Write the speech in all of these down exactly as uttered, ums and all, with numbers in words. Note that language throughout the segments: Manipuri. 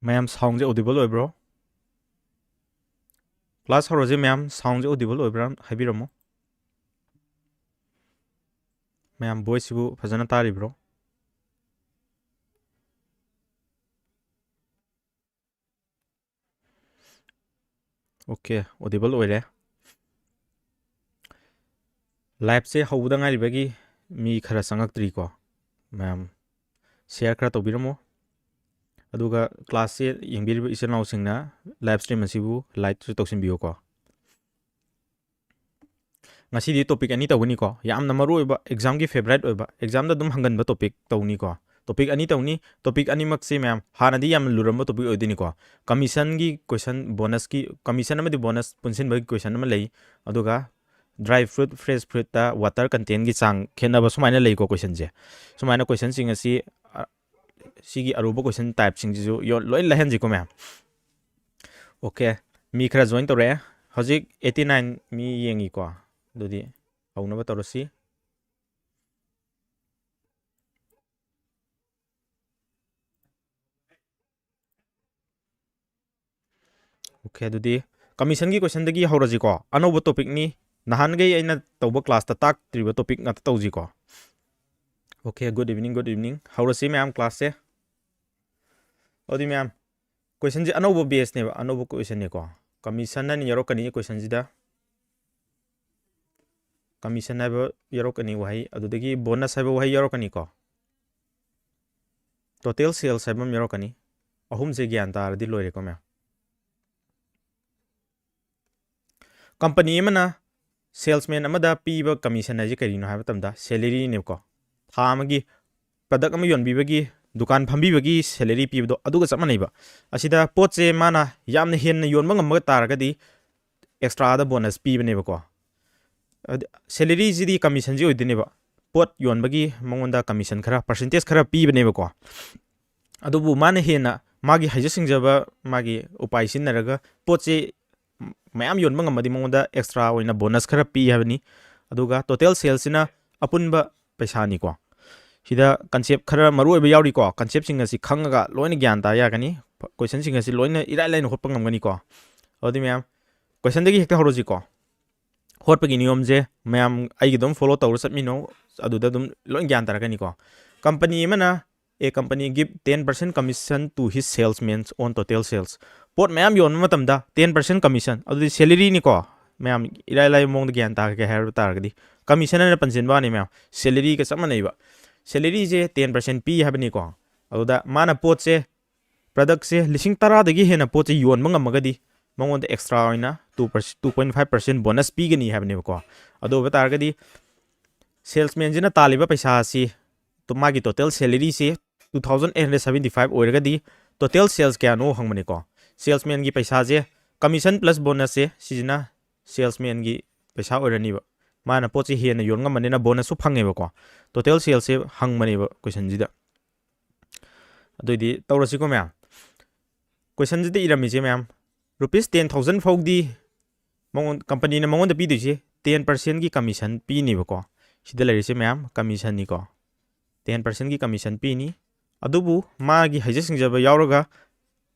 ꯃꯌꯥꯝ, soundꯁꯦ audible ꯑꯣꯏꯕ꯭ꯔꯣ? Class ꯍꯧꯔꯁꯦ ꯃꯌꯥꯝ, soundꯁꯦ audible ꯑꯣꯏꯕ꯭ꯔꯥ ꯍꯥꯏꯕꯤꯔꯝꯃꯣ꯫ ꯃꯌꯥꯝ, voiceꯁꯤꯕꯨ ꯐꯖꯅ ꯇꯥꯔꯤꯕ꯭ꯔꯣ? Okay, audible ꯑꯣꯏꯔꯦ꯫ Liveꯁꯦ ꯍꯧꯕꯗ ꯉꯥꯏꯔꯤꯕꯒꯤ ꯃꯤ ꯈꯔ ꯆꯪꯉꯛꯇ꯭ꯔꯤꯀꯣ꯫ ꯃꯌꯥꯝ, share ꯈꯔ ꯇꯧꯕꯤꯔꯝꯃꯣ꯫ ꯑꯗꯨꯒ classꯁꯦ ꯌꯦꯡꯕꯤꯔꯤꯕ ꯏꯆꯤꯜ ꯏꯅꯥꯎꯁꯤꯡꯅ live stream ꯑꯁꯤꯕꯨ likeꯁꯨ ꯇꯧꯁꯤꯟꯕꯤꯌꯨꯀꯣ꯫ ꯉꯁꯤꯗꯤ topic ꯑꯅꯤ ꯇꯧꯒꯅꯤꯀꯣ꯫ ꯌꯥꯝꯅ ꯃꯔꯨꯑꯣꯏꯕ, examꯒꯤ favourite ꯑꯣꯏꯕ, examꯗ ꯑꯗꯨꯝ ꯍꯪꯒꯟꯕ topic ꯇꯧꯅꯤꯀꯣ꯫ Topic ꯑꯅꯤ ꯇꯧꯅꯤ꯫ Topic ꯑꯅꯤꯃꯛꯁꯤ, ꯃꯌꯥꯝ, ꯍꯥꯟꯅꯗꯤ ꯌꯥꯝꯅ ꯂꯨꯔꯝꯕ topic ꯑꯣꯏꯗꯣꯏꯅꯤꯀꯣ꯫ Commissionꯒꯤ question, bonusꯀꯤ, commission ꯑꯃꯗꯤ bonus ꯄꯨꯟꯁꯤꯟꯕꯒꯤ question ꯑꯃ ꯂꯩ꯫ ꯑꯗꯨꯒ dry fruit, fresh fruitꯇ water contentꯀꯤ ꯆꯥꯡ ꯈꯦꯠꯅꯕ, ꯁꯨꯃꯥꯏꯅ ꯂꯩꯀꯣ questionꯁꯦ꯫ ꯁꯨꯃꯥꯏꯅ questionꯁꯤꯡ ꯑꯁꯤ, ꯑ, ꯁꯤꯒꯤ ꯑꯔꯨꯕ question typeꯁꯤꯡꯁꯤꯁꯨ ꯌꯣ-, ꯂꯣꯏ ꯂꯥꯏꯍꯟꯁꯤꯀꯣ ꯃꯌꯥꯝ꯫ Okay, ꯃꯤ ꯈꯔ join ꯇꯧꯔꯛꯑꯦ꯫ ꯍꯧꯖꯤꯛ eighty nine ꯃꯤ ꯌꯦꯡꯉꯤꯀꯣ꯫ ꯑꯗꯨꯗꯤ ꯍꯧꯅꯕ ꯇꯧꯔꯁꯤ꯫ Okay, ꯑꯗꯨꯗꯤ commissionꯒꯤ questionꯗꯒꯤ ꯍꯧꯔꯁꯤꯀꯣ꯫ ꯑꯅꯧꯕ topicꯅꯤ꯫ ꯅꯍꯥꯟꯈꯩ ꯑꯩꯅ ꯇꯧꯕ classꯇ ꯇꯥꯛꯇ꯭ꯔꯤꯕ topic ꯉꯥꯛꯇ ꯇꯧꯁꯤꯀꯣ꯫ Okay, good evening, good evening꯫ ꯍꯧꯔꯁꯤ ꯃꯌꯥꯝ classꯁꯦ꯫ ꯑꯗꯨꯗꯤ ꯃꯌꯥꯝ, questionꯁꯦ ꯑꯅꯧꯕ batchꯅꯦꯕ, ꯑꯅꯧꯕ questionꯅꯦꯀꯣ꯫ Commission ꯍꯥꯏꯅ ꯌꯥꯎꯔꯛꯀꯅꯤ questionꯁꯤꯗ꯫ Commission ꯍꯥꯏꯕ ꯌꯥꯎꯔꯛꯀꯅꯤ ꯋꯥꯍꯩ, ꯑꯗꯨꯗꯒꯤ bonus ꯍꯥꯏꯕ ꯋꯥꯍꯩ ꯌꯥꯎꯔꯛꯀꯅꯤꯀꯣ꯫ Total sales ꯍꯥꯏꯕ ꯑꯃ ꯌꯥꯎꯔꯛꯀꯅꯤ꯫ ꯑꯍꯨꯝꯁꯦ ꯒ꯭ꯌꯥꯟ ꯇꯥꯔꯗꯤ ꯂꯣꯏꯔꯦꯀꯣ ꯃꯌꯥꯝ꯫ Company ꯑꯃꯅ salesman ꯑꯃꯗ ꯄꯤꯕ commission ꯍꯥꯏꯁꯦ ꯀꯔꯤꯅꯣ ꯍꯥꯏꯕ ꯃꯇꯝꯗ salaryꯅꯦꯕꯀꯣ꯫ ꯊꯥ ꯑꯃꯒꯤ product ꯑꯃ ꯌꯣꯟꯕꯤꯕꯒꯤ, ꯗꯨꯀꯥꯟ ꯐꯝꯕꯤꯕꯒꯤ salary ꯄꯤꯕꯗꯣ ꯑꯗꯨꯒ ꯆꯞ ꯃꯥꯟꯅꯩꯕ꯫ ꯑꯁꯤꯗ ꯄꯣꯠꯁꯦ ꯃꯥꯅ ꯌꯥꯝꯅ ꯍꯦꯟꯅ ꯌꯣꯟꯕ ꯉꯝꯕ ꯇꯥꯔꯒꯗꯤ extraꯗ bonus ꯄꯤꯕꯅꯦꯕꯀꯣ꯫ ꯑꯗ salaryꯁꯤꯗꯤ commissionꯁꯤ ꯑꯣꯏꯗꯣꯏꯅꯦꯕ꯫ ꯄꯣꯠ ꯌꯣꯟꯕꯒꯤ ꯃꯉꯣꯟꯗ commission ꯈꯔ, percentage ꯈꯔ ꯄꯤꯕꯅꯦꯕꯀꯣ꯫ ꯑꯗꯨꯕꯨ ꯃꯥꯅ ꯍꯦꯟꯅ ꯃꯥꯒꯤ ꯍꯩꯖ ꯁꯤꯡꯖꯕ, ꯃꯥꯒꯤ ꯎꯄꯥꯏ ꯁꯤꯖꯤꯟꯅꯔꯒ ꯄꯣꯠꯁꯤ ꯃꯌꯥꯝ ꯌꯣꯟꯕ ꯉꯝꯃꯗꯤ ꯃꯉꯣꯟꯗ extra ꯑꯣꯏꯅ bonus ꯈꯔ ꯄꯤ ꯍꯥꯏꯕꯅꯤ꯫ ꯑꯗꯨꯒ total salesꯁꯤꯅ ꯑꯄꯨꯟꯕ ꯄꯩꯁꯥꯅꯤꯀꯣ꯫ ꯁꯤꯗ concept ꯈꯔ ꯃꯔꯨ ꯑꯣꯏꯕ ꯌꯥꯎꯔꯤꯀꯣ꯫ Conceptꯁꯤꯡ ꯑꯁꯤ ꯈꯪꯉꯒ ꯂꯣꯏꯅ ꯒ꯭ꯌꯥꯟ ꯇꯥ ꯌꯥꯒꯅꯤ꯫ ꯀꯣꯏꯁꯟꯁꯤꯡ ꯑꯁꯤ ꯂꯣꯏꯅ ꯏꯔꯥꯏ ꯂꯥꯏꯅ ꯍꯣꯠꯄ ꯉꯝꯒꯅꯤꯀꯣ꯫ ꯑꯗꯨꯗꯤ ꯃꯌꯥꯝ, ꯀꯣꯏꯁꯟꯗꯒꯤ ꯍꯦꯛꯇ ꯍꯧꯔꯁꯤꯀꯣ꯫ ꯍꯣꯠꯄꯒꯤ ꯅꯤꯌꯣꯝꯁꯦ ꯃꯌꯥꯝ ꯑꯩꯒꯤ ꯑꯗꯨꯝ ꯐꯣꯂꯣ ꯇꯧꯔ ꯆꯠꯃꯤꯟꯅꯧ, ꯑꯗꯨꯗ ꯑꯗꯨꯝ ꯂꯣꯏ ꯒ꯭ꯌꯥꯟ ꯇꯥꯔꯛꯀꯅꯤꯀꯣ꯫ ꯀꯝꯄꯅꯤ ꯑꯃꯅ, a company give ten percent commission to his salesmen on total sales꯫ ꯄꯣꯠ ꯃꯌꯥꯝ ꯌꯣꯟꯕ ꯃꯇꯝꯗ ten percent commission, ꯑꯗꯨꯗꯤ ꯁꯦꯂꯔꯤꯅꯤꯀꯣ꯫ ꯃꯌꯥꯝ ꯏꯔꯥꯏ ꯂꯥꯏꯕ ꯃꯑꯣꯡꯗ ꯒ꯭ꯌꯥꯟ ꯇꯥꯒꯦ ꯍꯥꯏꯕ ꯇꯥꯔꯒꯗꯤ, ꯀꯃꯤꯁꯟ ꯑꯅ ꯄꯟꯁꯤꯟꯕ ꯋꯥꯅꯤ ꯃꯌꯥꯝ, ꯁꯦꯂꯔꯤꯒ ꯆꯞ ꯃꯥꯟꯅꯩꯕ꯫ ꯁꯦꯂꯔꯤꯁꯦ ten percent ꯄꯤ ꯍꯥꯏꯕꯅꯤꯀꯣ꯫ ꯑꯗꯨꯗ ꯃꯥꯅ ꯄꯣꯠꯁꯦ, ꯄ꯭ꯔꯗꯛꯁꯦ ꯂꯤꯁꯤꯡ ꯇꯔꯥꯗꯒꯤ ꯍꯦꯟꯅ ꯄꯣꯠꯁꯦ ꯌꯣꯟꯕ ꯉꯝꯃꯒꯗꯤ ꯃꯉꯣꯟꯗ ꯑꯦꯛꯁꯇ꯭ꯔꯥ ꯑꯣꯏꯅ two percent, two point five percent bonus ꯄꯤꯒꯅꯤ ꯍꯥꯏꯕꯅꯦꯕꯀꯣ꯫ ꯑꯗꯨ ꯑꯣꯏꯕ ꯇꯥꯔꯒꯗꯤ ꯁꯦꯜꯁꯃꯦꯟꯁꯤꯅ ꯇꯥꯜꯂꯤꯕ ꯄꯩꯁꯥ ꯑꯁꯤ, ꯇꯣ-, ꯃꯥꯒꯤ ꯇꯣꯇꯦꯜ ꯁꯦꯂꯔꯤꯁꯤ two thousand eight hundred seventy five ꯑꯣꯏꯔꯒꯗꯤ, ꯇꯣꯇꯦꯜ ꯁꯦꯜꯁ ꯀꯌꯥꯅꯣ ꯍꯪꯕꯅꯤꯀꯣ꯫ ꯁꯦꯜꯁꯃꯦꯟꯒꯤ ꯄꯩꯁꯥꯁꯦ, ꯀꯃꯤꯁꯟ ꯄ꯭ꯂꯁ ꯕꯣꯅꯁꯁꯦ, ꯁꯤꯁꯤꯅ ꯁꯦꯜꯁꯃꯦꯟꯒꯤ ꯄꯩꯁꯥ ꯑꯣꯏꯔꯅꯤꯕ꯫ ꯃꯥꯅ ꯄꯣꯠꯁꯦ ꯍꯦꯟꯅ ꯌꯣꯟ ꯉꯝꯕꯅꯤꯅ ꯕꯣꯅꯁꯁꯨ ꯐꯪꯉꯦꯕꯀꯣ꯫ ꯇꯣꯇꯦꯜ ꯁꯦꯜꯁꯁꯦ ꯍꯪꯕꯅꯦꯕ ꯀꯣꯏꯁꯟꯁꯤꯗ꯫ ꯑꯗꯨꯏꯗꯤ ꯇꯧꯔꯁꯤꯀꯣ ꯃꯌꯥꯝ꯫ ꯀꯣꯏꯁꯟꯁꯤꯗ ꯏꯔꯝꯃꯤꯁꯦ ꯃꯌꯥꯝ, ꯔꯨꯄꯤꯁ ten thousand ꯐꯥꯎꯗꯤ ꯃꯉꯣꯟ-, ꯀꯝꯄꯅꯤꯅ ꯃꯉꯣꯟꯗ ꯄꯤꯗꯣꯏꯁꯦ ten percentꯀꯤ ꯀꯃꯤꯁꯟ ꯄꯤꯅꯦꯕꯀꯣ꯫ ꯁꯤꯗ ꯂꯩꯔꯤꯁꯦ ꯃꯌꯥꯝ ꯀꯃꯤꯁꯟꯅꯤꯀꯣ꯫ Ten percentꯀꯤ ꯀꯃꯤꯁꯟ ꯄꯤꯅꯤ꯫ ꯑꯗꯨꯕꯨ ꯃꯥꯒꯤ ꯍꯩꯖ ꯁꯤꯡꯖꯕ ꯌꯥꯎꯔꯒ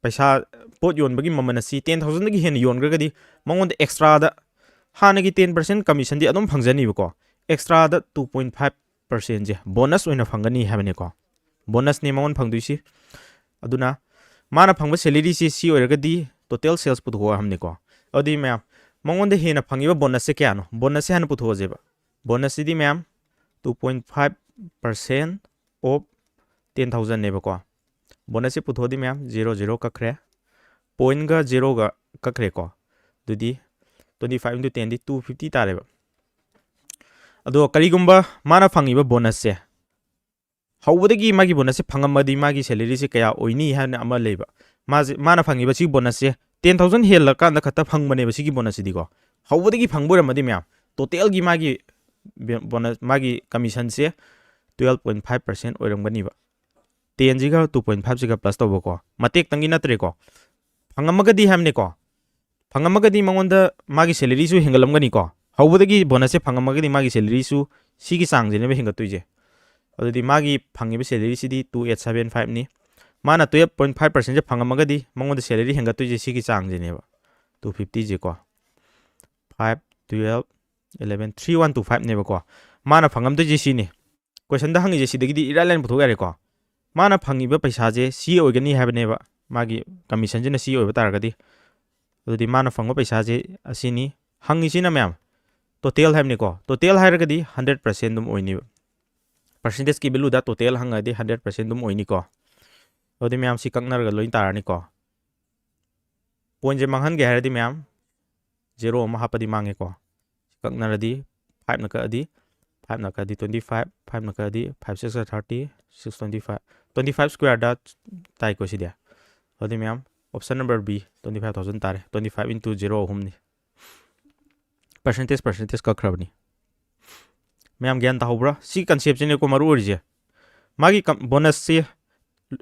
ꯄꯩꯁꯥ, ꯄꯣꯠ ꯌꯣꯟꯕꯒꯤ ꯃꯃꯜ ꯑꯁꯤ ten thousandꯗꯒꯤ ꯍꯦꯟꯅ ꯌꯣꯟꯈ꯭ꯔꯒꯗꯤ ꯃꯉꯣꯟꯗ ꯑꯦꯛꯁꯇ꯭ꯔꯥꯗ, ꯍꯥꯟꯅꯒꯤ ten percent ꯀꯃꯤꯁꯟꯗꯤ ꯑꯗꯨꯝ ꯐꯪꯖꯅꯤꯕꯀꯣ, ꯑꯦꯛꯁꯇ꯭ꯔꯥꯗ two point five percentꯁꯦ ꯕꯣꯅꯁ ꯑꯣꯏꯅ ꯐꯪꯒꯅꯤ ꯍꯥꯏꯕꯅꯤꯀꯣ꯫ ꯕꯣꯅꯁꯅꯤ ꯃꯉꯣꯟ ꯐꯪꯗꯣꯏꯁꯤ꯫ ꯑꯗꯨꯅ ꯃꯥꯅ ꯐꯪꯕ ꯁꯦꯂꯔꯤꯁꯤ ꯁꯤ ꯑꯣꯏꯔꯒꯗꯤ ꯇꯣꯇꯦꯜ ꯁꯦꯜꯁ ꯄꯨꯊꯣꯛꯑꯣ ꯍꯥꯏꯕꯅꯤꯀꯣ꯫ ꯑꯗꯨꯗꯤ ꯃꯌꯥꯝ, ꯃꯉꯣꯟꯗ ꯍꯦꯟꯅ ꯐꯪꯉꯤꯕ ꯕꯣꯅꯁꯁꯦ ꯀꯌꯥꯅꯣ? ꯕꯣꯅꯁꯁꯦ ꯍꯥꯟꯅ ꯄꯨꯊꯣꯛꯑꯁꯦꯕ꯫ ꯕꯣꯅꯁꯁꯤꯗꯤ ꯃꯌꯥꯝ, two point five percent of ten thousandꯅꯦꯕꯀꯣ꯫ ꯕꯣꯅꯁꯁꯦ ꯄꯨꯊꯣꯛꯑꯗꯤ ꯃꯌꯥꯝ, zero zero ꯀꯛꯈ꯭ꯔꯦ, ꯄꯣꯏꯟꯒ ꯖꯦꯔꯣꯒ ꯀꯛꯈ꯭ꯔꯦꯀꯣ꯫ ꯑꯗꯨꯗꯤ twenty five into tenꯗꯤ two fifty ꯇꯥꯔꯦꯕ꯫ ꯑꯗꯣ ꯀꯔꯤꯒꯨꯝꯕ ꯃꯥꯅ ꯐꯪꯉꯤꯕ ꯕꯣꯅꯁꯁꯦ, ꯍꯧꯕꯗꯒꯤ ꯃꯥꯒꯤ ꯕꯣꯅꯁꯁꯦ ꯐꯪꯉꯝꯃꯗꯤ ꯃꯥꯒꯤ ꯁꯦꯂꯔꯤꯁꯦ ꯀꯌꯥ ꯑꯣꯏꯅꯤ ꯍꯥꯏꯅ ꯑꯃ ꯂꯩꯕ꯫ ꯃꯥꯁꯦ, ꯃꯥꯅ ꯐꯪꯉꯤꯕ ꯁꯤꯒꯤ ꯕꯣꯅꯁꯁꯦ ten thousand ꯍꯦꯜꯂꯀꯥꯟꯗ ꯈꯛꯇ ꯐꯪꯕꯅꯦꯕ ꯁꯤꯒꯤ ꯕꯣꯅꯁꯁꯤꯗꯤꯀꯣ꯫ ꯍꯧꯕꯗꯒꯤ ꯐꯪꯕ ꯑꯣꯏꯔꯝꯃꯗꯤ ꯃꯌꯥꯝ, ꯇꯣꯇꯦꯜꯒꯤ ꯃꯥꯒꯤ ꯕꯦ-, ꯕꯣꯅꯁ, ꯃꯥꯒꯤ ꯀꯃꯤꯁꯟꯁꯦ twelve point five percent ꯑꯣꯏꯔꯝꯒꯅꯤꯕ꯫ Tenꯁꯤꯒ two point fiveꯁꯤꯒ ꯄ꯭ꯂꯁ ꯇꯧꯕꯀꯣ꯫ ꯃꯇꯦꯛꯇꯪꯒꯤ ꯅꯠꯇ꯭ꯔꯦꯀꯣ꯫ ꯐꯪꯉꯝꯃꯒꯗꯤ ꯍꯥꯏꯕꯅꯤꯀꯣ꯫ ꯐꯪꯉꯝꯃꯒꯗꯤ ꯃꯉꯣꯟꯗ ꯃꯥꯒꯤ ꯁꯦꯂꯔꯤꯁꯨ ꯍꯦꯟꯒꯠꯂꯝꯒꯅꯤꯀꯣ꯫ ꯍꯧꯕꯗꯒꯤ ꯕꯣꯅꯁꯁꯦ ꯐꯪꯉꯝꯃꯒꯗꯤ ꯃꯥꯒꯤ ꯁꯦꯂꯔꯤꯁꯨ ꯁꯤꯒꯤ ꯆꯥꯡꯁꯤꯅꯦꯕ ꯍꯦꯟꯒꯠꯇꯣꯏꯁꯦ꯫ ꯑꯗꯨꯗꯤ ꯃꯥꯒꯤ ꯐꯪꯉꯤꯕ ꯁꯦꯂꯔꯤꯁꯤꯗꯤ two eight seven fiveꯅꯤ꯫ ꯃꯥꯅ twelve point five percentꯁꯦ ꯐꯪꯉꯝꯃꯒꯗꯤ ꯃꯉꯣꯟꯗ salary ꯍꯦꯟꯒꯠꯇꯣꯏꯁꯦ ꯁꯤꯒꯤ ꯆꯥꯡꯁꯤꯅꯦꯕ, two fiftyꯁꯦꯀꯣ, five, twelve, eleven, three one two fiveꯅꯦꯕꯀꯣ꯫ ꯃꯥꯅ ꯐꯪꯉꯝꯗꯣꯏꯁꯦ ꯁꯤꯅꯤ꯫ Questionꯗ ꯍꯪꯉꯤꯁꯦ ꯁꯤꯗꯒꯤꯗꯤ ꯏꯔꯥꯏ ꯂꯥꯏꯅ ꯄꯨꯊꯣꯛ ꯌꯥꯔꯦꯀꯣ꯫ ꯃꯥꯅ ꯐꯪꯉꯤꯕ ꯄꯩꯁꯥꯁꯦ ꯁꯤ ꯑꯣꯏꯒꯅꯤ ꯍꯥꯏꯕꯅꯦꯕ, ꯃꯥꯒꯤ commissionꯁꯤꯅ ꯁꯤ ꯑꯣꯏꯕ ꯇꯥꯔꯒꯗꯤ꯫ ꯑꯗꯨꯗꯤ ꯃꯥꯅ ꯐꯪꯕ ꯄꯩꯁꯥꯁꯦ ꯑꯁꯤꯅꯤ꯫ ꯍꯪꯉꯤꯁꯤꯅ ꯃꯌꯥꯝ total ꯍꯥꯏꯕꯅꯤꯀꯣ꯫ Total ꯍꯥꯏꯔꯒꯗꯤ hundred percent ꯑꯗꯨꯝ ꯑꯣꯏꯅꯤꯕ꯫ Percentageꯀꯤ valueꯗ total ꯍꯪꯉꯗꯤ hundred percent ꯑꯗꯨꯝ ꯑꯣꯏꯅꯤꯀꯣ꯫ ꯑꯗꯨꯗꯤ ꯃꯌꯥꯝ ꯁꯤ ꯀꯛꯅꯔꯒ ꯂꯣꯏ ꯇꯥꯔꯅꯤꯀꯣ꯫ Pointꯁꯦ ꯃꯥꯡꯍꯟꯒꯦ ꯍꯥꯏꯔꯗꯤ ꯃꯌꯥꯝ zero ꯑꯃ ꯍꯥꯞꯄꯗꯤ ꯃꯥꯡꯉꯦꯀꯣ꯫ ꯁꯤ ꯀꯛꯅꯔꯗꯤ fiveꯅ ꯀꯛꯑꯗꯤ, fiveꯅ ꯀꯛꯑꯗꯤ twenty five, fiveꯅ ꯀꯛꯑꯗꯤ five six thirty, six twenty five, twenty five squareꯗ ꯇꯥꯏꯀꯣ ꯁꯤꯗꯤ꯫ ꯑꯗꯨꯗꯤ ꯃꯌꯥꯝ option number B, twenty five thousand ꯇꯥꯔꯦ, twenty five into zero ꯑꯍꯨꯝꯅꯤ꯫ Percentage, percentage ꯀꯛꯈ꯭ꯔꯕꯅꯤ꯫ ꯃꯌꯥꯝ ꯒ꯭ꯌꯥꯟ ꯇꯥꯍꯧꯕ꯭ꯔꯥ? ꯁꯤ conceptꯁꯤꯅꯦꯀꯣ ꯃꯔꯨ ꯑꯣꯏꯔꯤꯁꯦ꯫ ꯃꯥꯒꯤ ꯀꯝ-, bonusꯁꯦ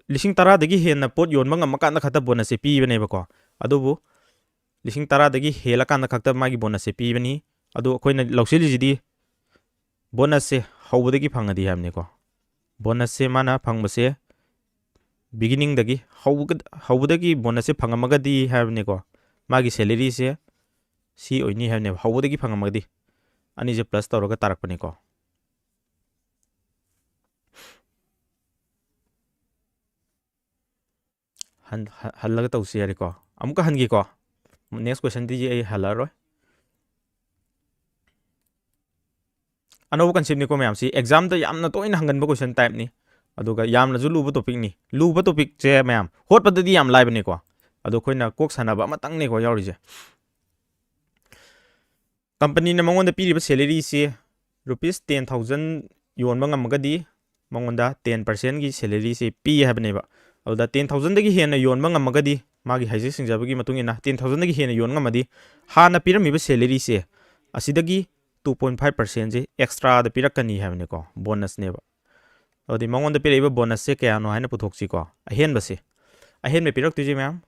ꯂꯤꯁꯤꯡ ꯇꯔꯥꯗꯒꯤ ꯍꯦꯟꯅ ꯄꯣꯠ ꯌꯣꯟꯕ ꯉꯝꯃꯀꯥꯟꯗ ꯈꯛꯇ bonusꯁꯦ ꯄꯤꯕꯅꯦꯕꯀꯣ꯫ ꯑꯗꯨꯕꯨ ꯂꯤꯁꯤꯡ ꯇꯔꯥꯗꯒꯤ ꯍꯦꯜꯂꯀꯥꯟꯗ ꯈꯛꯇ ꯃꯥꯒꯤ bonusꯁꯦ ꯄꯤꯕꯅꯤ꯫ ꯑꯗꯨ ꯑꯩꯈꯣꯏꯅ ꯂꯧꯁꯤꯜꯂꯤꯁꯤꯗꯤ bonusꯁꯦ ꯍꯧꯕꯗꯒꯤ ꯐꯪꯉꯗꯤ ꯍꯥꯏꯕꯅꯤꯀꯣ꯫ Bonusꯁꯦ ꯃꯥꯅ ꯐꯪꯕꯁꯦ beginningꯗꯒꯤ, ꯍꯧꯕꯒ-, ꯍꯧꯕꯗꯒꯤ bonusꯁꯦ ꯐꯪꯉꯝꯃꯒꯗꯤ ꯍꯥꯏꯕꯅꯤꯀꯣ, ꯃꯥꯒꯤ salaryꯁꯦ ꯁꯤ ꯑꯣꯏꯅꯤ ꯍꯥꯏꯕꯅꯦꯕ, ꯍꯧꯕꯗꯒꯤ ꯐꯪꯉꯝꯃꯒꯗꯤ꯫ ꯑꯅꯤꯁꯦ plus ꯇꯧꯔꯒ ꯇꯥꯔꯛꯄꯅꯤꯀꯣ꯫ ꯍꯟ-, ꯍ-, ꯍꯜꯂꯒ ꯇꯧꯁꯤ ꯌꯥꯔꯦꯀꯣ꯫ ꯑꯃꯨꯛꯀ ꯍꯟꯒꯦꯀꯣ꯫ Next questionꯗꯤ ꯑꯩ ꯍꯜꯂꯛꯑꯔꯣꯏ꯫ ꯑꯅꯧꯕ conceptꯅꯤꯀꯣ ꯃꯌꯥꯝꯁꯤ꯫ Examꯗ ꯌꯥꯝꯅ ꯇꯣꯏꯅ ꯍꯪꯒꯟꯕ question typeꯅꯤ꯫ ꯑꯗꯨꯒ ꯌꯥꯝꯅꯁꯨ ꯂꯨꯕ topicꯅꯤ꯫ ꯂꯨꯕ topicꯁꯦ ꯃꯌꯥꯝ ꯍꯣꯠꯄꯗꯗꯤ ꯌꯥꯝ ꯂꯥꯏꯕꯅꯤꯀꯣ꯫ ꯑꯗꯣ ꯑꯩꯈꯣꯏꯅ ꯀꯣꯛ ꯁꯥꯟꯅꯕ ꯑꯃꯇꯪꯅꯤꯀꯣ ꯌꯥꯎꯔꯤꯁꯦ꯫ Companyꯅ ꯃꯉꯣꯟꯗ ꯄꯤꯔꯤꯕ salaryꯁꯤ rupees ten thousand ꯌꯣꯟꯕ ꯉꯝꯃꯒꯗꯤ ꯃꯉꯣꯟꯗ ten percentꯀꯤ salaryꯁꯤ ꯄꯤ ꯍꯥꯏꯕꯅꯦꯕ꯫ ꯑꯗꯨꯗ ten thousandꯗꯒꯤ ꯍꯦꯟꯅ ꯌꯣꯟꯕ ꯉꯝꯃꯒꯗꯤ, ꯃꯥꯒꯤ ꯍꯩꯖ ꯁꯤꯡꯖꯕꯒꯤ ꯃꯇꯨꯡ ꯏꯟꯅ ten thousandꯗꯒꯤ ꯍꯦꯟꯅ ꯌꯣꯟ ꯉꯝꯃꯗꯤ, ꯍꯥꯟꯅ ꯄꯤꯔꯝꯃꯤꯕ salaryꯁꯦ ꯑꯁꯤꯗꯒꯤ two point five percentꯁꯦ extraꯗ ꯄꯤꯔꯛꯀꯅꯤ ꯍꯥꯏꯕꯅꯤꯀꯣ, bonusꯅꯦꯕ꯫ ꯑꯗꯨꯗꯤ ꯃꯉꯣꯟꯗ ꯄꯤꯔꯛꯏꯕ bonusꯁꯦ ꯀꯌꯥꯅꯣ ꯍꯥꯏꯅ ꯄꯨꯊꯣꯛꯁꯤꯀꯣ꯫ ꯑꯍꯦꯟꯕꯁꯦ, ꯑꯍꯦꯟꯕ ꯄꯤꯔꯛꯇꯣꯏꯁꯦ ꯃꯌꯥꯝ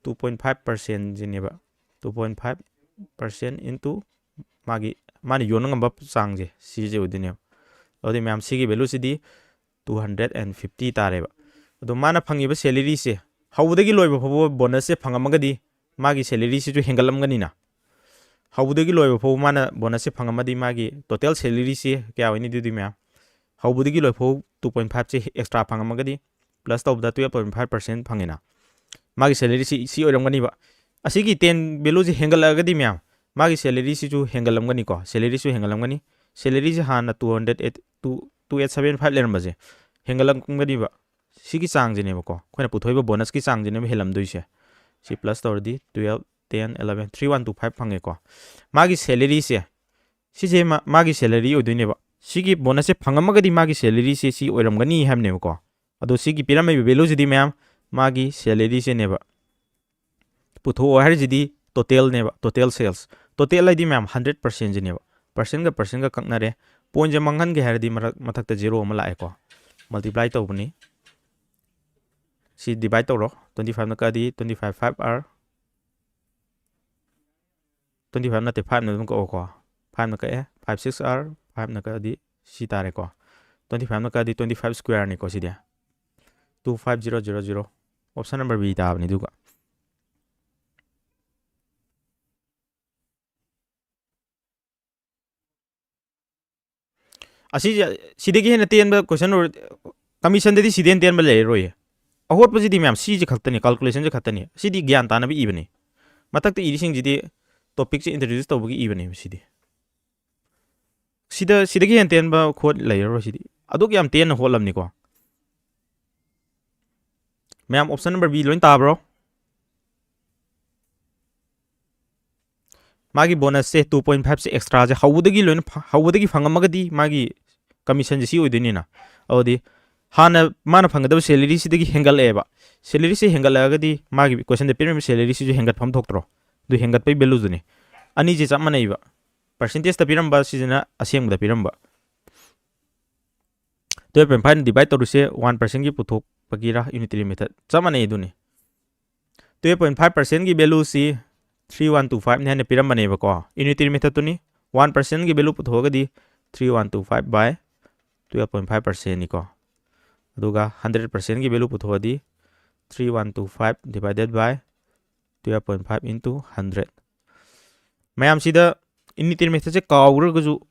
two point five percentꯁꯤꯅꯦꯕ꯫ Two point five percent into ꯃꯥꯒꯤ, ꯃꯥꯅ ꯌꯣꯟꯕ ꯉꯝꯕ ꯆꯥꯡꯁꯦ, ꯁꯤꯁꯦ ꯑꯣꯏꯗꯣꯏꯅꯦꯕ꯫ ꯑꯗꯨꯗꯤ ꯃꯌꯥꯝ ꯁꯤꯒꯤ valueꯁꯤꯗꯤ two hundred and fifty ꯇꯥꯔꯦꯕ꯫ ꯑꯗꯣ ꯃꯥꯅ ꯐꯪꯉꯤꯕ salaryꯁꯦ ꯍꯧꯕꯗꯒꯤ ꯂꯣꯏꯕ ꯐꯥꯎꯕ bonusꯁꯦ ꯐꯪꯉꯝꯃꯒꯗꯤ ꯃꯥꯒꯤ salaryꯁꯤꯁꯨ ꯍꯦꯟꯒꯠꯂꯝꯒꯅꯤꯅ꯫ ꯍꯧꯕꯗꯒꯤ ꯂꯣꯏꯕ ꯐꯥꯎꯕ ꯃꯥꯅ bonusꯁꯦ ꯐꯪꯉꯝꯃꯗꯤ ꯃꯥꯒꯤ total salaryꯁꯤ ꯀꯌꯥ ꯑꯣꯏꯅꯤ ꯑꯗꯨꯗꯤ ꯃꯌꯥꯝ? ꯍꯧꯕꯗꯒꯤ ꯂꯣꯏꯐꯥꯎ two point fiveꯁꯦ extra ꯐꯪꯉꯝꯃꯒꯗꯤ plus ꯇꯧꯕꯗ twelve point five percent ꯐꯪꯉꯦꯅ꯫ ꯃꯥꯒꯤ salaryꯁꯤ ꯁꯤ ꯑꯣꯏꯔꯝꯒꯅꯤꯕ꯫ ꯑꯁꯤꯒꯤ ten valueꯁꯤ ꯍꯦꯟꯒꯠꯂꯛꯑꯒꯗꯤ ꯃꯌꯥꯝ ꯃꯥꯒꯤ salaryꯁꯤꯁꯨ ꯍꯦꯟꯒꯠꯂꯝꯒꯅꯤꯀꯣ꯫ Salaryꯁꯨ ꯍꯦꯟꯒꯠꯂꯝꯒꯅꯤ꯫ Salaryꯁꯤ ꯍꯥꯟꯅ two hundred eight, two, two eight seven five ꯂꯩꯔꯝꯕꯁꯦ ꯍꯦꯟꯒꯠꯂꯝꯒꯅꯤꯕ꯫ ꯁꯤꯒꯤ ꯆꯥꯡꯁꯤꯅꯦꯕꯀꯣ꯫ ꯑꯩꯈꯣꯏꯅ ꯄꯨꯊꯣꯛꯏꯕ bonusꯀꯤ ꯆꯥꯡꯁꯤꯅꯦꯕ ꯍꯦꯜꯂꯝꯗꯣꯏꯁꯦ꯫ ꯁꯤ plus ꯇꯧꯔꯗꯤ twelve, ten, eleven, three one two five ꯐꯪꯉꯦꯀꯣ꯫ ꯃꯥꯒꯤ salaryꯁꯦ, ꯁꯤꯁꯦ ꯃꯥ-, ꯃꯥꯒꯤ salary ꯑꯣꯏꯗꯣꯏꯅꯦꯕ꯫ ꯁꯤꯒꯤ bonusꯁꯦ ꯐꯪꯉꯝꯃꯒꯗꯤ ꯃꯥꯒꯤ salaryꯁꯦ ꯁꯤ ꯑꯣꯏꯔꯝꯒꯅꯤ ꯍꯥꯏꯕꯅꯦꯕꯀꯣ꯫ ꯑꯗꯣ ꯁꯤꯒꯤ ꯄꯤꯔꯝꯃꯤꯕ valueꯁꯤꯗꯤ ꯃꯌꯥꯝ ꯃꯥꯒꯤ salaryꯁꯤꯅꯦꯕ꯫ ꯄꯨꯊꯣꯛꯑꯣ ꯍꯥꯏꯔꯤꯁꯤꯗꯤ totalꯅꯦꯕ, total sales꯫ Total ꯍꯥꯏꯗꯤ ꯃꯌꯥꯝ hundred percentꯁꯤꯅꯦꯕ꯫ Percentꯒ percentꯒ ꯀꯛꯅꯔꯦ꯫ Pointꯁꯦ ꯃꯥꯡꯍꯟꯒꯦ ꯍꯥꯏꯔꯗꯤ ꯃꯔꯛ, ꯃꯊꯛꯇ zero ꯑꯃ ꯂꯥꯛꯑꯦꯀꯣ꯫ Multiply ꯇꯧꯕꯅꯤ꯫ ꯁꯤ divide ꯇꯧꯔꯣ꯫ Twenty fiveꯅ ꯀꯛꯑꯗꯤ twenty five, five R, twenty five ꯅꯠꯇꯦ, fiveꯅ ꯑꯗꯨꯝ ꯀꯛꯑꯣꯀꯣ꯫ Fiveꯅ ꯀꯛꯑꯦ, five six R, fiveꯅ ꯀꯛꯑꯗꯤ ꯁꯤ ꯇꯥꯔꯦꯀꯣ꯫ Twenty fiveꯅ ꯀꯛꯑꯗꯤ twenty five squareꯅꯤꯀꯣ ꯁꯤꯗꯤ꯫ Two five zero zero zero꯫ Option number B ꯇꯥꯕꯅꯤ ꯑꯗꯨꯒ꯫ ꯑꯁꯤꯁꯦ, ꯁꯤꯗꯒꯤ ꯍꯦꯟꯅ ꯇꯦꯟꯕ question ꯑꯣꯏꯔ-, commissionꯗꯗꯤ ꯁꯤꯗꯩ ꯍꯦꯟꯅ ꯇꯦꯟꯕ ꯂꯩꯔꯔꯣꯏꯌꯦ꯫ ꯑꯍꯣꯠꯄꯁꯤꯗꯤ ꯃꯌꯥꯝ ꯁꯤꯁꯦ ꯈꯛꯇꯅꯤ, calculationꯁꯦ ꯈꯛꯇꯅꯤ꯫ ꯁꯤꯗꯤ ꯒ꯭ꯌꯥꯟ ꯇꯥꯅꯕ ꯏꯕꯅꯤ꯫ ꯃꯊꯛꯇ ꯏꯔꯤꯁꯤꯡꯁꯤꯗꯤ topicꯁꯦ introduce ꯇꯧꯕꯒꯤ ꯏꯕꯅꯦꯕ ꯁꯤꯗꯤ꯫ ꯁꯤꯗ, ꯁꯤꯗꯒꯤ ꯍꯦꯟꯅ ꯇꯦꯟꯕ ꯈꯣꯠ ꯂꯩꯔꯔꯣꯏ ꯁꯤꯗꯤ꯫ ꯑꯗꯨꯛ ꯌꯥꯝ ꯇꯦꯟꯅ ꯍꯣꯠꯂꯝꯅꯤꯀꯣ꯫ ꯃꯌꯥꯝ option number B ꯂꯣꯏ ꯇꯥꯕ꯭ꯔꯣ? ꯃꯥꯒꯤ bonusꯁꯦ two point fiveꯁꯦ extraꯁꯦ ꯍꯧꯕꯗꯒꯤ ꯂꯣꯏꯅ ꯐ-, ꯍꯧꯕꯗꯒꯤ ꯐꯪꯉꯝꯃꯒꯗꯤ ꯃꯥꯒꯤ commissionꯁꯦ ꯁꯤ ꯑꯣꯏꯗꯣꯏꯅꯤꯅ꯫ ꯑꯗꯨꯗꯤ ꯍꯥꯟꯅ ꯃꯥꯅ ꯐꯪꯒꯗꯕ salaryꯁꯤꯗꯒꯤ ꯍꯦꯟꯒꯠꯂꯛꯑꯦꯕ꯫ Salaryꯁꯦ ꯍꯦꯟꯒꯠꯂꯛꯑꯒꯗꯤ ꯃꯥꯒꯤ questionꯗ ꯄꯤꯔꯝꯃꯤꯕ salaryꯁꯤꯁꯨ ꯍꯦꯟꯒꯠꯐꯝ ꯊꯣꯛꯇ꯭ꯔꯣ? ꯑꯗꯨ ꯍꯦꯟꯒꯠꯄꯒꯤ valueꯗꯨꯅꯤ꯫ ꯑꯅꯤꯁꯦ ꯆꯞ ꯃꯥꯟꯅꯩꯕ꯫ Percentageꯇ ꯄꯤꯔꯝꯕ ꯁꯤꯁꯤꯅ ꯑꯁꯦꯡꯕꯗ ꯄꯤꯔꯝꯕ꯫ Twelve point fiveꯅ divide ꯇꯧꯔꯤꯁꯦ one percentꯀꯤ ꯄꯨꯊꯣꯛꯄꯒꯤꯔ unitary method? ꯆꯞ ꯃꯥꯟꯅꯩ ꯑꯗꯨꯅꯤ꯫ Twelve point five percentꯀꯤ valueꯁꯤ three one two fiveꯅꯤ ꯍꯥꯏꯅ ꯄꯤꯔꯝꯕꯅꯦꯕꯀꯣ, unitary methodꯇꯨꯅꯤ꯫ One percentꯀꯤ value ꯄꯨꯊꯣꯛꯑꯒꯗꯤ three one two five by twelve point five percentꯅꯤꯀꯣ꯫ ꯑꯗꯨꯒ hundred percent ꯀꯤ value ꯄꯨꯊꯣꯛꯑꯗꯤ three one two five divided by twelve point five into hundred꯫ ꯃꯌꯥꯝꯁꯤꯗ initial method ꯁꯦ ꯀꯥꯎꯈ꯭ꯔꯒꯁꯨ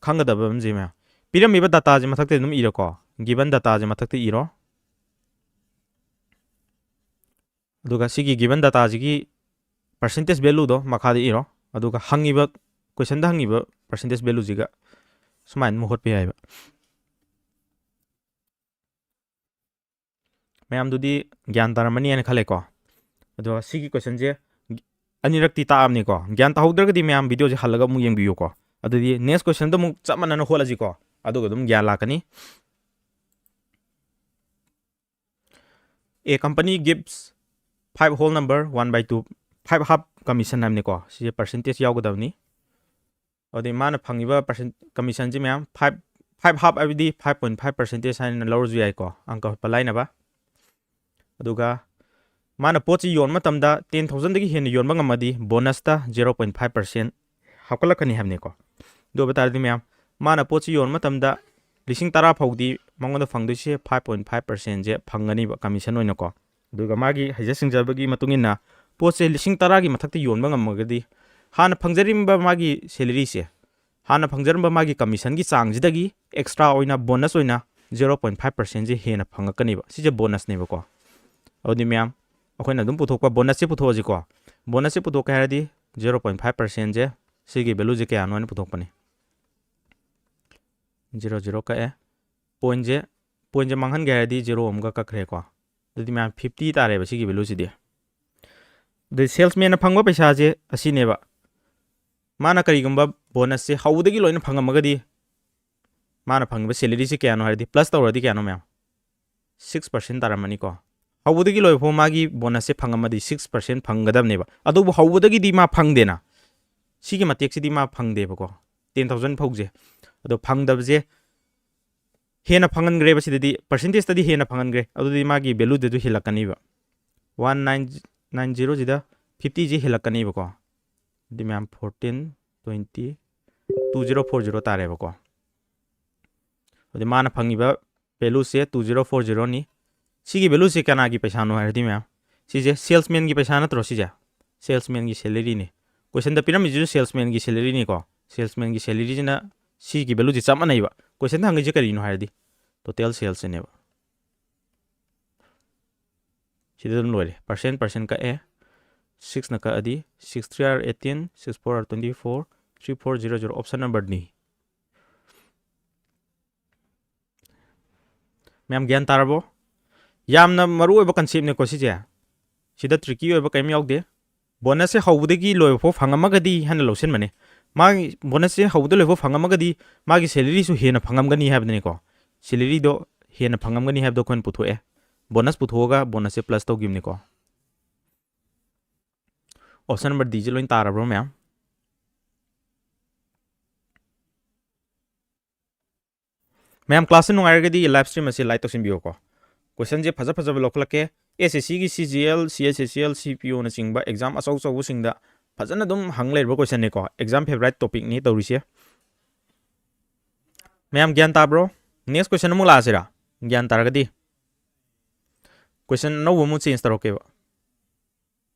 ꯈꯪꯒꯗꯕ ꯑꯃꯁꯦ ꯃꯌꯥꯝ, ꯄꯤꯔꯝꯃꯤꯕ data ꯁꯦ ꯃꯊꯛꯇ ꯑꯗꯨꯝ ꯏꯔꯣꯀꯣ, given data ꯁꯦ ꯃꯊꯛꯇ ꯏꯔꯣ꯫ ꯑꯗꯨꯒ ꯁꯤꯒꯤ given data ꯁꯤꯒꯤ percentage value ꯗꯣ ꯃꯈꯥꯗ ꯏꯔꯣ꯫ ꯑꯗꯨꯒ ꯍꯪꯉꯤꯕ, question ꯗ ꯍꯪꯉꯤꯕ percentage value ꯁꯤꯒ ꯁꯨꯃꯥꯏꯅ ꯑꯃꯨꯛ ꯍꯣꯠꯄ ꯌꯥꯏꯕ꯫ ꯃꯌꯥꯝꯗꯨꯗꯤ ꯒ꯭ꯌꯥꯟ ꯇꯥꯔꯝꯃꯅꯤ ꯍꯥꯏꯅ ꯈꯜꯂꯦꯀꯣ꯫ ꯑꯗꯣ ꯁꯤꯒꯤ question ꯁꯦ ꯑꯅꯤꯔꯛꯇꯤ ꯇꯥꯛꯑꯕꯅꯤꯀꯣ꯫ ꯒ꯭ꯌꯥꯟ ꯇꯥꯍꯧꯗ꯭ꯔꯒꯗꯤ ꯃꯌꯥꯝ video ꯁꯦ ꯍꯜꯂꯒ ꯑꯃꯨꯛ ꯌꯦꯡꯕꯤꯌꯨꯀꯣ꯫ ꯑꯗꯨꯗꯤ next question ꯗ ꯑꯃꯨꯛ ꯆꯞ ꯃꯥꯟꯅꯅ ꯍꯣꯠꯂꯁꯤꯀꯣ꯫ ꯑꯗꯨꯒ ꯑꯗꯨꯝ ꯒ꯭ꯌꯥꯟ ꯂꯥꯛꯀꯅꯤ꯫ A company gives five whole number one by two, five half commission ꯍꯥꯏꯕꯅꯤꯀꯣ꯫ ꯁꯤꯁꯦ percentage ꯌꯥꯎꯒꯗꯕꯅꯤ꯫ ꯑꯗꯨꯗꯤ ꯃꯥꯅ ꯐꯪꯉꯤꯕ percent, commission ꯁꯤ ꯃꯌꯥꯝ five, five half ꯍꯥꯏꯕꯗꯤ five point five percentage ꯍꯥꯏꯅ ꯂꯧꯔꯁꯨ ꯌꯥꯏꯀꯣ, ꯑꯪꯀ ꯍꯣꯠꯄ ꯂꯥꯏꯅꯕ꯫ ꯑꯗꯨꯒ ꯃꯥꯅ ꯄꯣꯠꯁꯤ ꯌꯣꯟꯕ ꯃꯇꯝꯗ ten thousand ꯗꯒꯤ ꯍꯦꯟꯅ ꯌꯣꯟꯕ ꯉꯝꯃꯗꯤ bonus ꯇ zero point five percent ꯍꯥꯞꯀꯠꯂꯛꯀꯅꯤ ꯍꯥꯏꯕꯅꯤꯀꯣ꯫ ꯑꯗꯨ ꯑꯣꯏꯕ ꯇꯥꯔꯗꯤ ꯃꯌꯥꯝ, ꯃꯥꯅ ꯄꯣꯠꯁꯤ ꯌꯣꯟꯕ ꯃꯇꯝꯗ ꯂꯤꯁꯤꯡ ꯇꯔꯥ ꯐꯥꯎꯗꯤ ꯃꯉꯣꯟꯗ ꯐꯪꯗꯣꯏꯁꯦ five point five percent ꯁꯦ ꯐꯪꯒꯅꯤꯕ commission ꯑꯣꯏꯅꯀꯣ꯫ ꯑꯗꯨꯒ ꯃꯥꯒꯤ ꯍꯩꯖ ꯁꯤꯡꯖꯕꯒꯤ ꯃꯇꯨꯡ ꯏꯟꯅ ꯄꯣꯠꯁꯦ ꯂꯤꯁꯤꯡ ꯇꯔꯥꯒꯤ ꯃꯊꯛꯇ ꯌꯣꯟꯕ ꯉꯝꯃꯒꯗꯤ ꯍꯥꯟꯅ ꯐꯪꯖꯔꯤꯕ ꯃꯥꯒꯤ salary ꯁꯦ, ꯍꯥꯟꯅ ꯐꯪꯖꯔꯝꯕ ꯃꯥꯒꯤ commission ꯒꯤ ꯆꯥꯡꯁꯤꯗꯒꯤ extra ꯑꯣꯏꯅ bonus ꯑꯣꯏꯅ zero point five percent ꯁꯦ ꯍꯦꯟꯅ ꯐꯪꯉꯛꯀꯅꯤꯕ꯫ ꯁꯤꯁꯦ bonus ꯅꯦꯕꯀꯣ꯫ ꯑꯗꯨꯗꯤ ꯃꯌꯥꯝ, ꯑꯩꯈꯣꯏꯅ ꯑꯗꯨꯝ ꯄꯨꯊꯣꯛꯄ bonus ꯁꯦ ꯄꯨꯊꯣꯛꯑꯁꯤꯀꯣ꯫ Bonus ꯁꯦ ꯄꯨꯊꯣꯛꯀꯦ ꯍꯥꯏꯔꯗꯤ zero point five percent ꯁꯦ, ꯁꯤꯒꯤ value ꯁꯦ ꯀꯌꯥꯅꯣ ꯍꯥꯏꯅ ꯄꯨꯊꯣꯛꯄꯅꯤ꯫ Zero zero ꯀꯛꯑꯦ꯫ Point ꯁꯦ, point ꯁꯦ ꯃꯥꯡꯍꯟꯒꯦ ꯍꯥꯏꯔꯗꯤ zero ꯑꯃꯒ ꯀꯛꯈ꯭ꯔꯦꯀꯣ꯫ ꯑꯗꯨꯗꯤ ꯃꯌꯥꯝ fifty ꯇꯥꯔꯦꯕ ꯁꯤꯒꯤ value ꯁꯤꯗꯤ꯫ ꯑꯗꯩ salesman ꯅ ꯐꯪꯕ ꯄꯩꯁꯥꯁꯦ ꯑꯁꯤꯅꯦꯕ꯫ ꯃꯥꯅ ꯀꯔꯤꯒꯨꯝꯕ bonus ꯁꯦ ꯍꯧꯕꯗꯒꯤ ꯂꯣꯏꯅ ꯐꯪꯉꯝꯃꯒꯗꯤ, ꯃꯥꯅ ꯐꯪꯉꯤꯕ salary ꯁꯦ ꯀꯌꯥꯅꯣ ꯍꯥꯏꯔꯗꯤ, plus ꯇꯧꯔꯗꯤ ꯀꯌꯥꯅꯣ ꯃꯌꯥꯝ? Six percent ꯇꯥꯔꯝꯃꯅꯤꯀꯣ꯫ ꯍꯧꯕꯗꯒꯤ ꯂꯣꯏꯕ ꯐꯥꯎ ꯃꯥꯒꯤ bonus ꯁꯦ ꯐꯪꯉꯝꯃꯗꯤ six percent ꯐꯪꯒꯗꯕꯅꯦꯕ꯫ ꯑꯗꯨꯕꯨ ꯍꯧꯕꯗꯒꯤꯗꯤ ꯃꯥ ꯐꯪꯗꯦꯅ꯫ ꯁꯤꯒꯤ ꯃꯇꯦꯛꯁꯤꯗꯤ ꯃꯥ ꯐꯪꯗꯦꯕꯀꯣ꯫ Ten thousand ꯐꯥꯎꯁꯦ꯫ ꯑꯗꯣ ꯐꯪꯗꯕꯁꯦ ꯍꯦꯟꯅ ꯐꯪꯍꯟꯈ꯭ꯔꯦꯕ ꯁꯤꯗꯗꯤ, percentage ꯇꯗꯤ ꯍꯦꯟꯅ ꯐꯪꯍꯟꯈ꯭ꯔꯦ꯫ ꯑꯗꯨꯗꯤ ꯃꯥꯒꯤ value ꯗꯁꯨ ꯍꯦꯜꯂꯛꯀꯅꯤꯕ꯫ One nine nine zero ꯁꯤꯗ fifty ꯁꯤ ꯍꯦꯜꯂꯛꯀꯅꯤꯕꯀꯣ꯫ ꯑꯗꯨꯗꯤ ꯃꯌꯥꯝ fourteen twenty, two zero four zero ꯇꯥꯔꯦꯕꯀꯣ꯫ ꯑꯗꯨꯗꯤ ꯃꯥꯅ ꯐꯪꯉꯤꯕ value ꯁꯦ two zero four zero ꯅꯤ꯫ ꯁꯤꯒꯤ value ꯁꯦ ꯀꯅꯥꯒꯤ ꯄꯩꯁꯥꯅꯣ ꯍꯥꯏꯔꯗꯤ, ꯃꯌꯥꯝ, ꯁꯤꯁꯦ salesman ꯒꯤ ꯄꯩꯁꯥ ꯅꯠꯇ꯭ꯔꯣ? ꯁꯤꯁꯦ salesman ꯒꯤ salary ꯅꯤ꯫ Question ꯗ ꯄꯤꯔꯝꯃꯤꯁꯤꯁꯨ salesman ꯒꯤ salary ꯅꯤꯀꯣ꯫ Salesman ꯒꯤ salary ꯁꯤꯅ ꯁꯤꯒꯤ value ꯁꯦ ꯆꯞ ꯃꯥꯟꯅꯩꯕ꯫ Question ꯗ ꯍꯪꯉꯤꯁꯦ ꯀꯔꯤꯅꯣ ꯍꯥꯏꯔꯗꯤ, total sales ꯁꯤꯅꯦꯕ꯫ ꯁꯤꯗ ꯑꯗꯨꯝ ꯂꯣꯏꯔꯦ꯫ Percent, percent ꯀꯛꯑꯦ꯫ Six ꯅ ꯀꯛꯑꯗꯤ, six three are eighteen, six four are twenty four, three four zero zero, option number ꯅꯤ꯫ ꯃꯌꯥꯝ ꯒ꯭ꯌꯥꯟ ꯇꯥꯔꯕꯣ? ꯌꯥꯝꯅ ꯃꯔꯨ ꯑꯣꯏꯕ concept ꯅꯤꯀꯣ ꯁꯤꯁꯦ꯫ ꯁꯤꯗ tricky ꯑꯣꯏꯕ ꯀꯔꯤꯝ ꯌꯥꯎꯗꯦ꯫ Bonus ꯁꯦ ꯍꯧꯕꯗꯒꯤ ꯂꯣꯏꯕ ꯐꯥꯎ ꯐꯪꯉꯝꯃꯒꯗꯤ ꯍꯥꯏꯅ ꯂꯧꯁꯤꯟꯕꯅꯦ꯫ ꯃꯥꯒꯤ bonus ꯁꯦ ꯍꯧꯕꯗ ꯂꯣꯏꯕ ꯐꯥꯎ ꯐꯪꯉꯝꯃꯒꯗꯤ ꯃꯥꯒꯤ salary ꯁꯨ ꯍꯦꯟꯅ ꯐꯪꯉꯝꯒꯅꯤ ꯍꯥꯏꯕꯅꯤꯀꯣ꯫ Salary ꯗꯣ ꯍꯦꯟꯅ ꯐꯪꯉꯝꯒꯅꯤ ꯍꯥꯏꯕꯗꯣ ꯑꯩꯈꯣꯏꯅ ꯄꯨꯊꯣꯛꯑꯦ꯫ Bonus ꯄꯨꯊꯣꯛꯑꯒ bonus ꯁꯦ plus ꯇꯧꯈꯤꯕꯅꯤꯀꯣ꯫ Option number D ꯁꯦ ꯂꯣꯏ ꯇꯥꯔꯕ꯭ꯔꯣ, ꯃꯌꯥꯝ? ꯃꯌꯥꯝ, class ꯁꯦ ꯅꯨꯡꯉꯥꯏꯔꯒꯗꯤ live stream ꯑꯁꯤ like ꯇꯧꯁꯤꯟꯕꯤꯌꯨꯀꯣ꯫ Question ꯁꯦ ꯐꯖ ꯐꯖꯕ ꯂꯧꯈꯠꯂꯛꯀꯦ꯫ S S C ꯒꯤ C G L, C H S C L, C P O ꯅꯆꯤꯡꯕ exam ꯑꯆꯧ ꯑꯆꯧꯕꯁꯤꯡꯗ ꯐꯖꯅ ꯑꯗꯨꯝ ꯍꯪ ꯂꯩꯔꯕ question ꯅꯤꯀꯣ꯫ Exam favourite topic ꯅꯤ ꯇꯧꯔꯤꯁꯦ꯫ ꯃꯌꯥꯝ ꯒ꯭ꯌꯥꯟ ꯇꯥꯕ꯭ꯔꯣ? Next question ꯑꯃꯨꯛ ꯂꯥꯛꯑꯁꯤꯔꯥ? ꯒ꯭ꯌꯥꯟ ꯇꯥꯔꯒꯗꯤ question ꯑꯅꯧꯕ ꯑꯃꯨꯛ change ꯇꯧꯔꯛꯀꯦꯕ꯫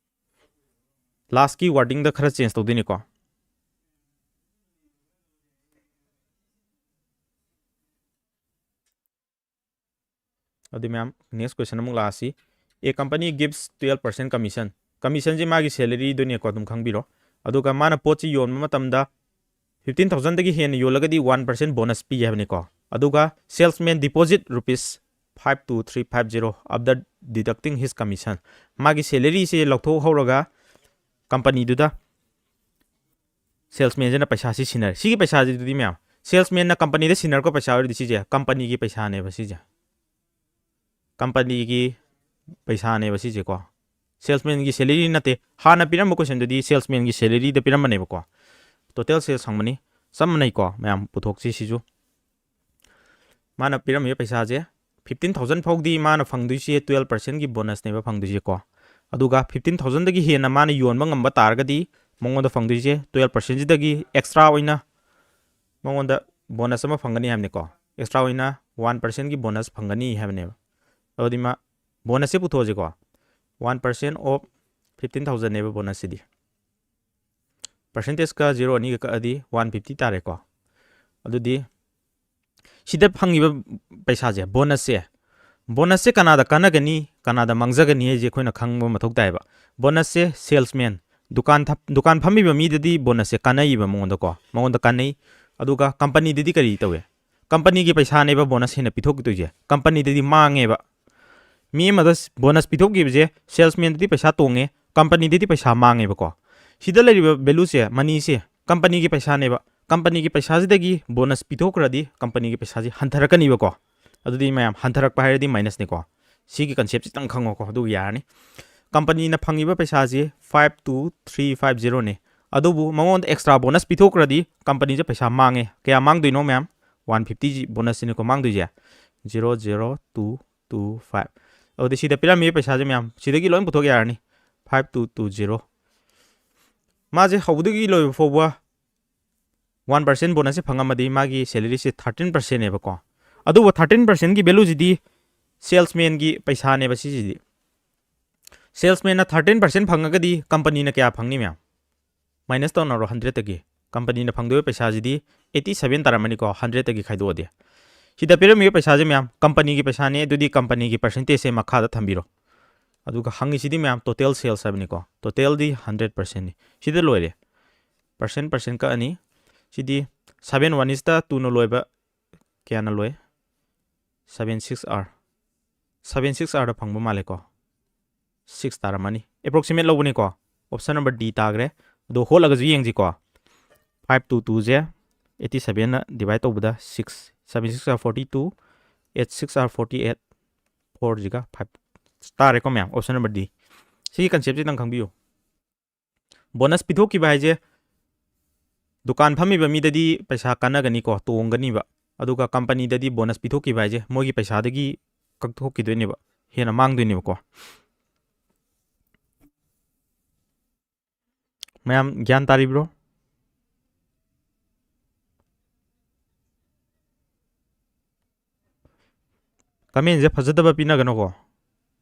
Last ꯀꯤ wording ꯗ ꯈꯔ change ꯇꯧꯗꯣꯏꯅꯤꯀꯣ꯫ ꯑꯗꯨꯗꯤ ꯃꯌꯥꯝ, next question ꯑꯃꯨꯛ ꯂꯥꯛꯑꯁꯤ꯫ A company gives twelve percent commission꯫ Commission ꯁꯦ ꯃꯥꯒꯤ salary ꯗꯨꯅꯦꯀꯣ, ꯑꯗꯨꯝ ꯈꯪꯕꯤꯔꯣ꯫ ꯑꯗꯨꯒ ꯃꯥꯅ ꯄꯣꯠꯁꯤ ꯌꯣꯟꯕ ꯃꯇꯝꯗ fifteen thousand ꯗꯒꯤ ꯍꯦꯟꯅ ꯌꯣꯜꯂꯒꯗꯤ one percent bonus ꯄꯤ ꯍꯥꯏꯕꯅꯤꯀꯣ꯫ ꯑꯗꯨꯒ salesman deposit rupees five two three five zero after deducting his commission꯫ ꯃꯥꯒꯤ salary ꯁꯦ ꯂꯧꯊꯣꯛꯍꯧꯔꯒ company ꯗꯨꯗ salesman ꯁꯤꯅ ꯄꯩꯁꯥꯁꯤ ꯁꯤꯟꯅꯔꯦ꯫ ꯁꯤꯒꯤ ꯄꯩꯁꯥꯁꯤꯗꯤ ꯃꯌꯥꯝ, salesman ꯅ company ꯗ ꯁꯤꯟꯅꯔꯛꯄ ꯄꯩꯁꯥ ꯑꯣꯏꯔꯗꯤ ꯁꯤꯁꯦ company ꯒꯤ ꯄꯩꯁꯥꯅꯦꯕ ꯁꯤꯁꯦ꯫ Company ꯒꯤ ꯄꯩꯁꯥꯅꯦꯕ ꯁꯤꯁꯦꯀꯣ꯫ Salesman ꯒꯤ salary ꯅꯠꯇꯦ꯫ ꯍꯥꯟꯅ ꯄꯤꯔꯝꯕ question ꯗꯨꯗꯤ salesman ꯒꯤ salary ꯗ ꯄꯤꯔꯝꯕꯅꯦꯕꯀꯣ꯫ Total sales ꯍꯪꯕꯅꯤ꯫ ꯆꯞ ꯃꯥꯟꯅꯩꯀꯣ, ꯃꯌꯥꯝ, ꯄꯨꯊꯣꯛꯁꯤ ꯁꯤꯁꯨ꯫ ꯃꯥꯅ ꯄꯤꯔꯝꯃꯤꯕ ꯄꯩꯁꯥꯁꯦ fifteen thousand ꯐꯥꯎꯗꯤ ꯃꯥꯅ ꯐꯪꯗꯣꯏꯁꯦ twelve percent ꯒꯤ bonus ꯅꯦꯕ ꯐꯪꯗꯣꯏꯁꯦꯀꯣ꯫ ꯑꯗꯨꯒ fifteen thousand ꯗꯒꯤ ꯍꯦꯟꯅ ꯃꯥꯅ ꯌꯣꯟꯕ ꯉꯝꯕ ꯇꯥꯔꯒꯗꯤ ꯃꯉꯣꯟꯗ ꯐꯪꯗꯣꯏꯁꯦ twelve percent ꯁꯤꯗꯒꯤ extra ꯑꯣꯏꯅ ꯃꯉꯣꯟꯗ bonus ꯑꯃ ꯐꯪꯒꯅꯤ ꯍꯥꯏꯕꯅꯤꯀꯣ꯫ Extra ꯑꯣꯏꯅ ꯋꯥꯟ ꯄꯥꯔꯁꯦꯟꯒꯤ ꯕꯣꯅꯁ ꯐꯪꯒꯅꯤ ꯍꯥꯏꯕꯅꯦꯕ꯫ ꯑꯗꯨꯗꯤ ꯃꯥ ꯕꯣꯅꯁꯁꯦ ꯄꯨꯊꯣꯛꯑꯁꯤꯀꯣ, ꯋꯥꯟ ꯄꯥꯔꯁꯦꯟ ꯑꯣꯐ ꯐꯤꯐꯇꯤꯟ ꯊꯥꯎꯖꯟꯅꯦꯕ ꯕꯣꯅꯁꯁꯤꯗꯤ꯫ ꯄꯥꯔꯁꯦꯟꯇꯦꯖꯀ ꯖꯤꯔꯣ ꯑꯅꯤꯒ ꯀꯛꯑꯗꯤ ꯋꯥꯟ ꯐꯤꯐꯇꯤ ꯇꯥꯔꯦꯀꯣ꯫ ꯑꯗꯨꯗꯤ ꯁꯤꯗ ꯐꯪꯉꯤꯕ ꯄꯩꯁꯥꯁꯦ, ꯕꯣꯅꯁꯁꯦ, ꯕꯣꯅꯁꯁꯦ ꯀꯅꯥꯗ ꯀꯥꯟꯅꯒꯅꯤ, ꯀꯅꯥꯗ ꯃꯥꯡꯖꯒꯅꯤ ꯍꯥꯏꯁꯦ ꯑꯩꯈꯣꯏꯅ ꯈꯪꯕ ꯃꯊꯧ ꯇꯥꯏꯌꯦꯕ꯫ ꯕꯣꯅꯁꯁꯦ ꯁꯦꯜꯁꯃꯦꯟ, ꯗꯨꯀꯥꯟ ꯊ-, ꯗꯨꯀꯥꯟ ꯐꯝꯃꯤꯕ ꯃꯤꯗꯗꯤ ꯕꯣꯅꯁꯁꯦ ꯀꯥꯟꯅꯩꯌꯦꯕ ꯃꯉꯣꯟꯗꯀꯣ, ꯃꯉꯣꯟꯗ ꯀꯥꯟꯅꯩ꯫ ꯑꯗꯨꯒ ꯀꯝꯄꯅꯤꯗꯗꯤ ꯀꯔꯤ ꯇꯧꯏ? ꯀꯝꯄꯅꯤꯒꯤ ꯄꯩꯁꯥꯅꯦꯕ ꯕꯣꯅꯁ ꯍꯦꯟꯅ ꯄꯤꯊꯣꯛꯈꯤꯗꯣꯏꯁꯦ, ꯀꯝꯄꯅꯤꯗꯗꯤ ꯃꯥꯡꯉꯦꯕ꯫ ꯃꯤ ꯑꯃꯗ ꯕꯣꯅꯁ ꯄꯤꯊꯣꯛꯈꯤꯕꯁꯦ ꯁꯦꯜꯁꯃꯦꯟꯗꯗꯤ ꯄꯩꯁꯥ ꯇꯣꯡꯉꯦ, ꯀꯝꯄꯅꯤꯗꯗꯤ ꯄꯩꯁꯥ ꯃꯥꯡꯉꯦꯕꯀꯣ꯫ ꯁꯤꯗ ꯂꯩꯔꯤꯕ ꯚꯦꯂꯨꯁꯦ, ꯃꯅꯤꯁꯦ ꯀꯝꯄꯅꯤꯒꯤ ꯄꯩꯁꯥꯅꯦꯕ꯫ ꯀꯝꯄꯅꯤꯒꯤ ꯄꯩꯁꯥꯁꯤꯗꯒꯤ ꯕꯣꯅꯁ ꯄꯤꯊꯣꯛꯈ꯭ꯔꯗꯤ ꯀꯝꯄꯅꯤꯒꯤ ꯄꯩꯁꯥꯁꯤ ꯍꯟꯊꯔꯛꯀꯅꯤꯕꯀꯣ꯫ ꯑꯗꯨꯗꯤ ꯃꯌꯥꯝ ꯍꯟꯊꯔꯛꯄ ꯍꯥꯏꯔꯗꯤ ꯃꯥꯏꯅꯁꯅꯤꯀꯣ꯫ ꯁꯤꯒꯤ ꯀꯟꯁꯦꯞꯁꯤ ꯈꯤꯇꯪ ꯈꯪꯉꯣꯀꯣ, ꯑꯗꯨꯒ ꯌꯥꯔꯅꯤ꯫ ꯀꯝꯄꯅꯤꯅ ꯐꯪꯉꯤꯕ ꯄꯩꯁꯥꯁꯤ ꯐꯥꯏꯚ ꯇꯨ ꯊ꯭ꯔꯤ ꯐꯥꯏꯚ ꯖꯤꯔꯣꯅꯤ꯫ ꯑꯗꯨꯕꯨ ꯃꯉꯣꯟꯗ ꯑꯦꯛꯁꯇ꯭ꯔꯥ ꯕꯣꯅꯁ ꯄꯤꯊꯣꯛꯈ꯭ꯔꯗꯤ ꯀꯝꯄꯅꯤꯁꯦ ꯄꯩꯁꯥ ꯃꯥꯡꯉꯦ꯫ ꯀꯌꯥ ꯃꯥꯡꯗꯣꯏꯅꯣ ꯃꯌꯥꯝ? ꯋꯥꯟ ꯐꯤꯐꯇꯤ ꯕꯣꯅꯁꯁꯤꯅꯤꯀꯣ ꯃꯥꯡꯗꯣꯏꯁꯦ, zero zero two two five. ꯑꯗꯨꯗꯤ ꯁꯤꯗ ꯄꯤꯔꯝꯃꯤꯕ ꯄꯩꯁꯥꯁꯦ ꯃꯌꯥꯝ ꯁꯤꯗꯒꯤ ꯂꯣꯏ ꯄꯨꯊꯣꯛ ꯌꯥꯔꯅꯤ, ꯐꯥꯏꯚ ꯇꯨ ꯇꯨ ꯖꯤꯔꯣ꯫ ꯃꯥꯁꯦ ꯍꯧꯕꯗꯒꯤ ꯂꯣꯏꯕ ꯐꯥꯎꯕ ꯋꯥꯟ ꯄꯥꯔꯁꯦꯟ ꯕꯣꯅꯁꯁꯦ ꯐꯪꯉꯝꯃꯗꯤ ꯃꯥꯒꯤ ꯁꯦꯂꯔꯤꯁꯦ ꯊꯥꯔꯇꯤꯟ ꯄꯥꯔꯁꯦꯟꯅꯦꯕꯀꯣ꯫ ꯑꯗꯨꯕꯨ ꯊꯥꯔꯇꯤꯟ ꯄꯥꯔꯁꯦꯟꯒꯤ ꯚꯦꯂꯨꯁꯤꯗꯤ ꯁꯦꯜꯁꯃꯦꯟꯒꯤ ꯄꯩꯁꯥꯅꯦꯕ ꯁꯤꯁꯤꯗꯤ꯫ ꯁꯦꯜꯁꯃꯦꯟꯅ ꯊꯥꯔꯇꯤꯟ ꯄꯥꯔꯁꯦꯟ ꯐꯪꯉꯒꯗꯤ ꯀꯝꯄꯅꯤꯅ ꯀꯌꯥ ꯐꯪꯅꯤ ꯃꯌꯥꯝ? ꯃꯥꯏꯅꯁ ꯇꯧꯅꯔꯣ ꯍꯟꯗ꯭ꯔꯦꯠꯇꯒꯤ꯫ ꯀꯝꯄꯅꯤꯅ ꯐꯪꯗꯣꯏꯕ ꯄꯩꯁꯥꯁꯤꯗꯤ ꯑꯩꯠꯇꯤ ꯁꯚꯦꯟ ꯇꯥꯔꯝꯃꯅꯤꯀꯣ, ꯍꯟꯗ꯭ꯔꯦꯠꯇꯒꯤ ꯈꯥꯏꯗꯣꯛꯑꯗꯤ꯫ ꯁꯤꯗ ꯄꯤꯔꯝꯃꯤꯕ ꯄꯩꯁꯥꯁꯦ ꯃꯌꯥꯝ ꯀꯝꯄꯅꯤꯒꯤ ꯄꯩꯁꯥꯅꯦ, ꯑꯗꯨꯗꯤ ꯀꯝꯄꯅꯤꯒꯤ ꯄꯥꯔꯁꯦꯟꯇꯦꯖꯁꯦ ꯃꯈꯥꯗ ꯊꯝꯕꯤꯔꯣ꯫ ꯑꯗꯨꯒ ꯍꯪꯉꯤꯁꯤꯗꯤ ꯃꯌꯥꯝ ꯇꯣꯇꯦꯜ ꯁꯦꯜꯁ ꯍꯥꯏꯕꯅꯤꯀꯣ, ꯇꯣꯇꯦꯜꯗꯤ ꯍꯟꯗ꯭ꯔꯦꯠ ꯄꯥꯔꯁꯦꯟꯅꯤ꯫ ꯁꯤꯗ ꯂꯣꯏꯔꯦ, ꯄꯥꯔꯁꯦꯟ ꯄꯥꯔꯁꯦꯟ ꯀꯛꯑꯅꯤ꯫ ꯁꯤꯗꯤ ꯁꯚꯦꯟ ꯋꯥꯟ ꯏꯁꯇ ꯇꯨꯅ ꯂꯣꯏꯕ ꯀꯌꯥꯅ ꯂꯣꯏ? Seven six are, seven six ꯑꯥꯔꯗ ꯐꯪꯕ ꯃꯥꯜꯂꯦꯀꯣ꯫ ꯁꯤꯛꯁ ꯇꯥꯔꯝꯃꯅꯤ, ꯑꯦꯄ꯭ꯔꯣꯛꯁꯤꯃꯦꯠ ꯂꯧꯕꯅꯤꯀꯣ꯫ ꯑꯣꯞꯁꯟ ꯅꯝꯕꯔ ꯗꯤ ꯇꯥꯈ꯭ꯔꯦ꯫ ꯑꯗꯣ ꯍꯣꯠꯂꯒꯁꯨ ꯌꯦꯡꯁꯤꯀꯣ꯫ ꯐꯥꯏꯚ ꯇꯨ ꯇꯨꯁꯦ ꯑꯩꯠꯇꯤ ꯁꯚꯦꯟꯅ ꯗꯤꯚꯥꯏꯠ ꯇꯧꯕꯗ six, seven six are forty two, eight six are forty eight, ꯐꯣꯔꯁꯤꯒ ꯐꯥꯏꯚ ꯇꯥꯔꯦꯀꯣ ꯃꯌꯥꯝ, ꯑꯣꯞꯁꯟ ꯅꯝꯕꯔ ꯗꯤ꯫ ꯁꯤꯒꯤ ꯀꯟꯁꯦꯞꯁꯤꯗꯪ ꯈꯪꯕꯤꯌꯨ꯫ ꯕꯣꯅꯁ ꯄꯤꯊꯣꯛꯈꯤꯕ ꯍꯥꯏꯁꯦ ꯗꯨꯀꯥꯟ ꯐꯝꯃꯤꯕ ꯃꯤꯗꯗꯤ ꯄꯩꯁꯥ ꯀꯥꯟꯅꯒꯅꯤꯀꯣ, ꯇꯣꯡꯒꯅꯤꯕ꯫ ꯑꯗꯨꯒ ꯀꯝꯄꯅꯤꯗꯗꯤ ꯕꯣꯅꯁ ꯄꯤꯊꯣꯛꯈꯤꯕ ꯍꯥꯏꯁꯦ ꯃꯣꯏꯒꯤ ꯄꯩꯁꯥꯗꯒꯤ ꯀꯛꯊꯣꯛꯈꯤꯗꯣꯏꯅꯦꯕ, ꯍꯦꯟꯅ ꯃꯥꯡꯗꯣꯏꯅꯦꯕꯀꯣ꯫ ꯃꯌꯥꯝ ꯒ꯭ꯌꯥꯟ ꯇꯥꯔꯤꯕ꯭ꯔꯣ? ꯀꯃꯦꯟꯁꯦ ꯐꯖꯗꯕ ꯄꯤꯅꯒꯅꯨꯀꯣ,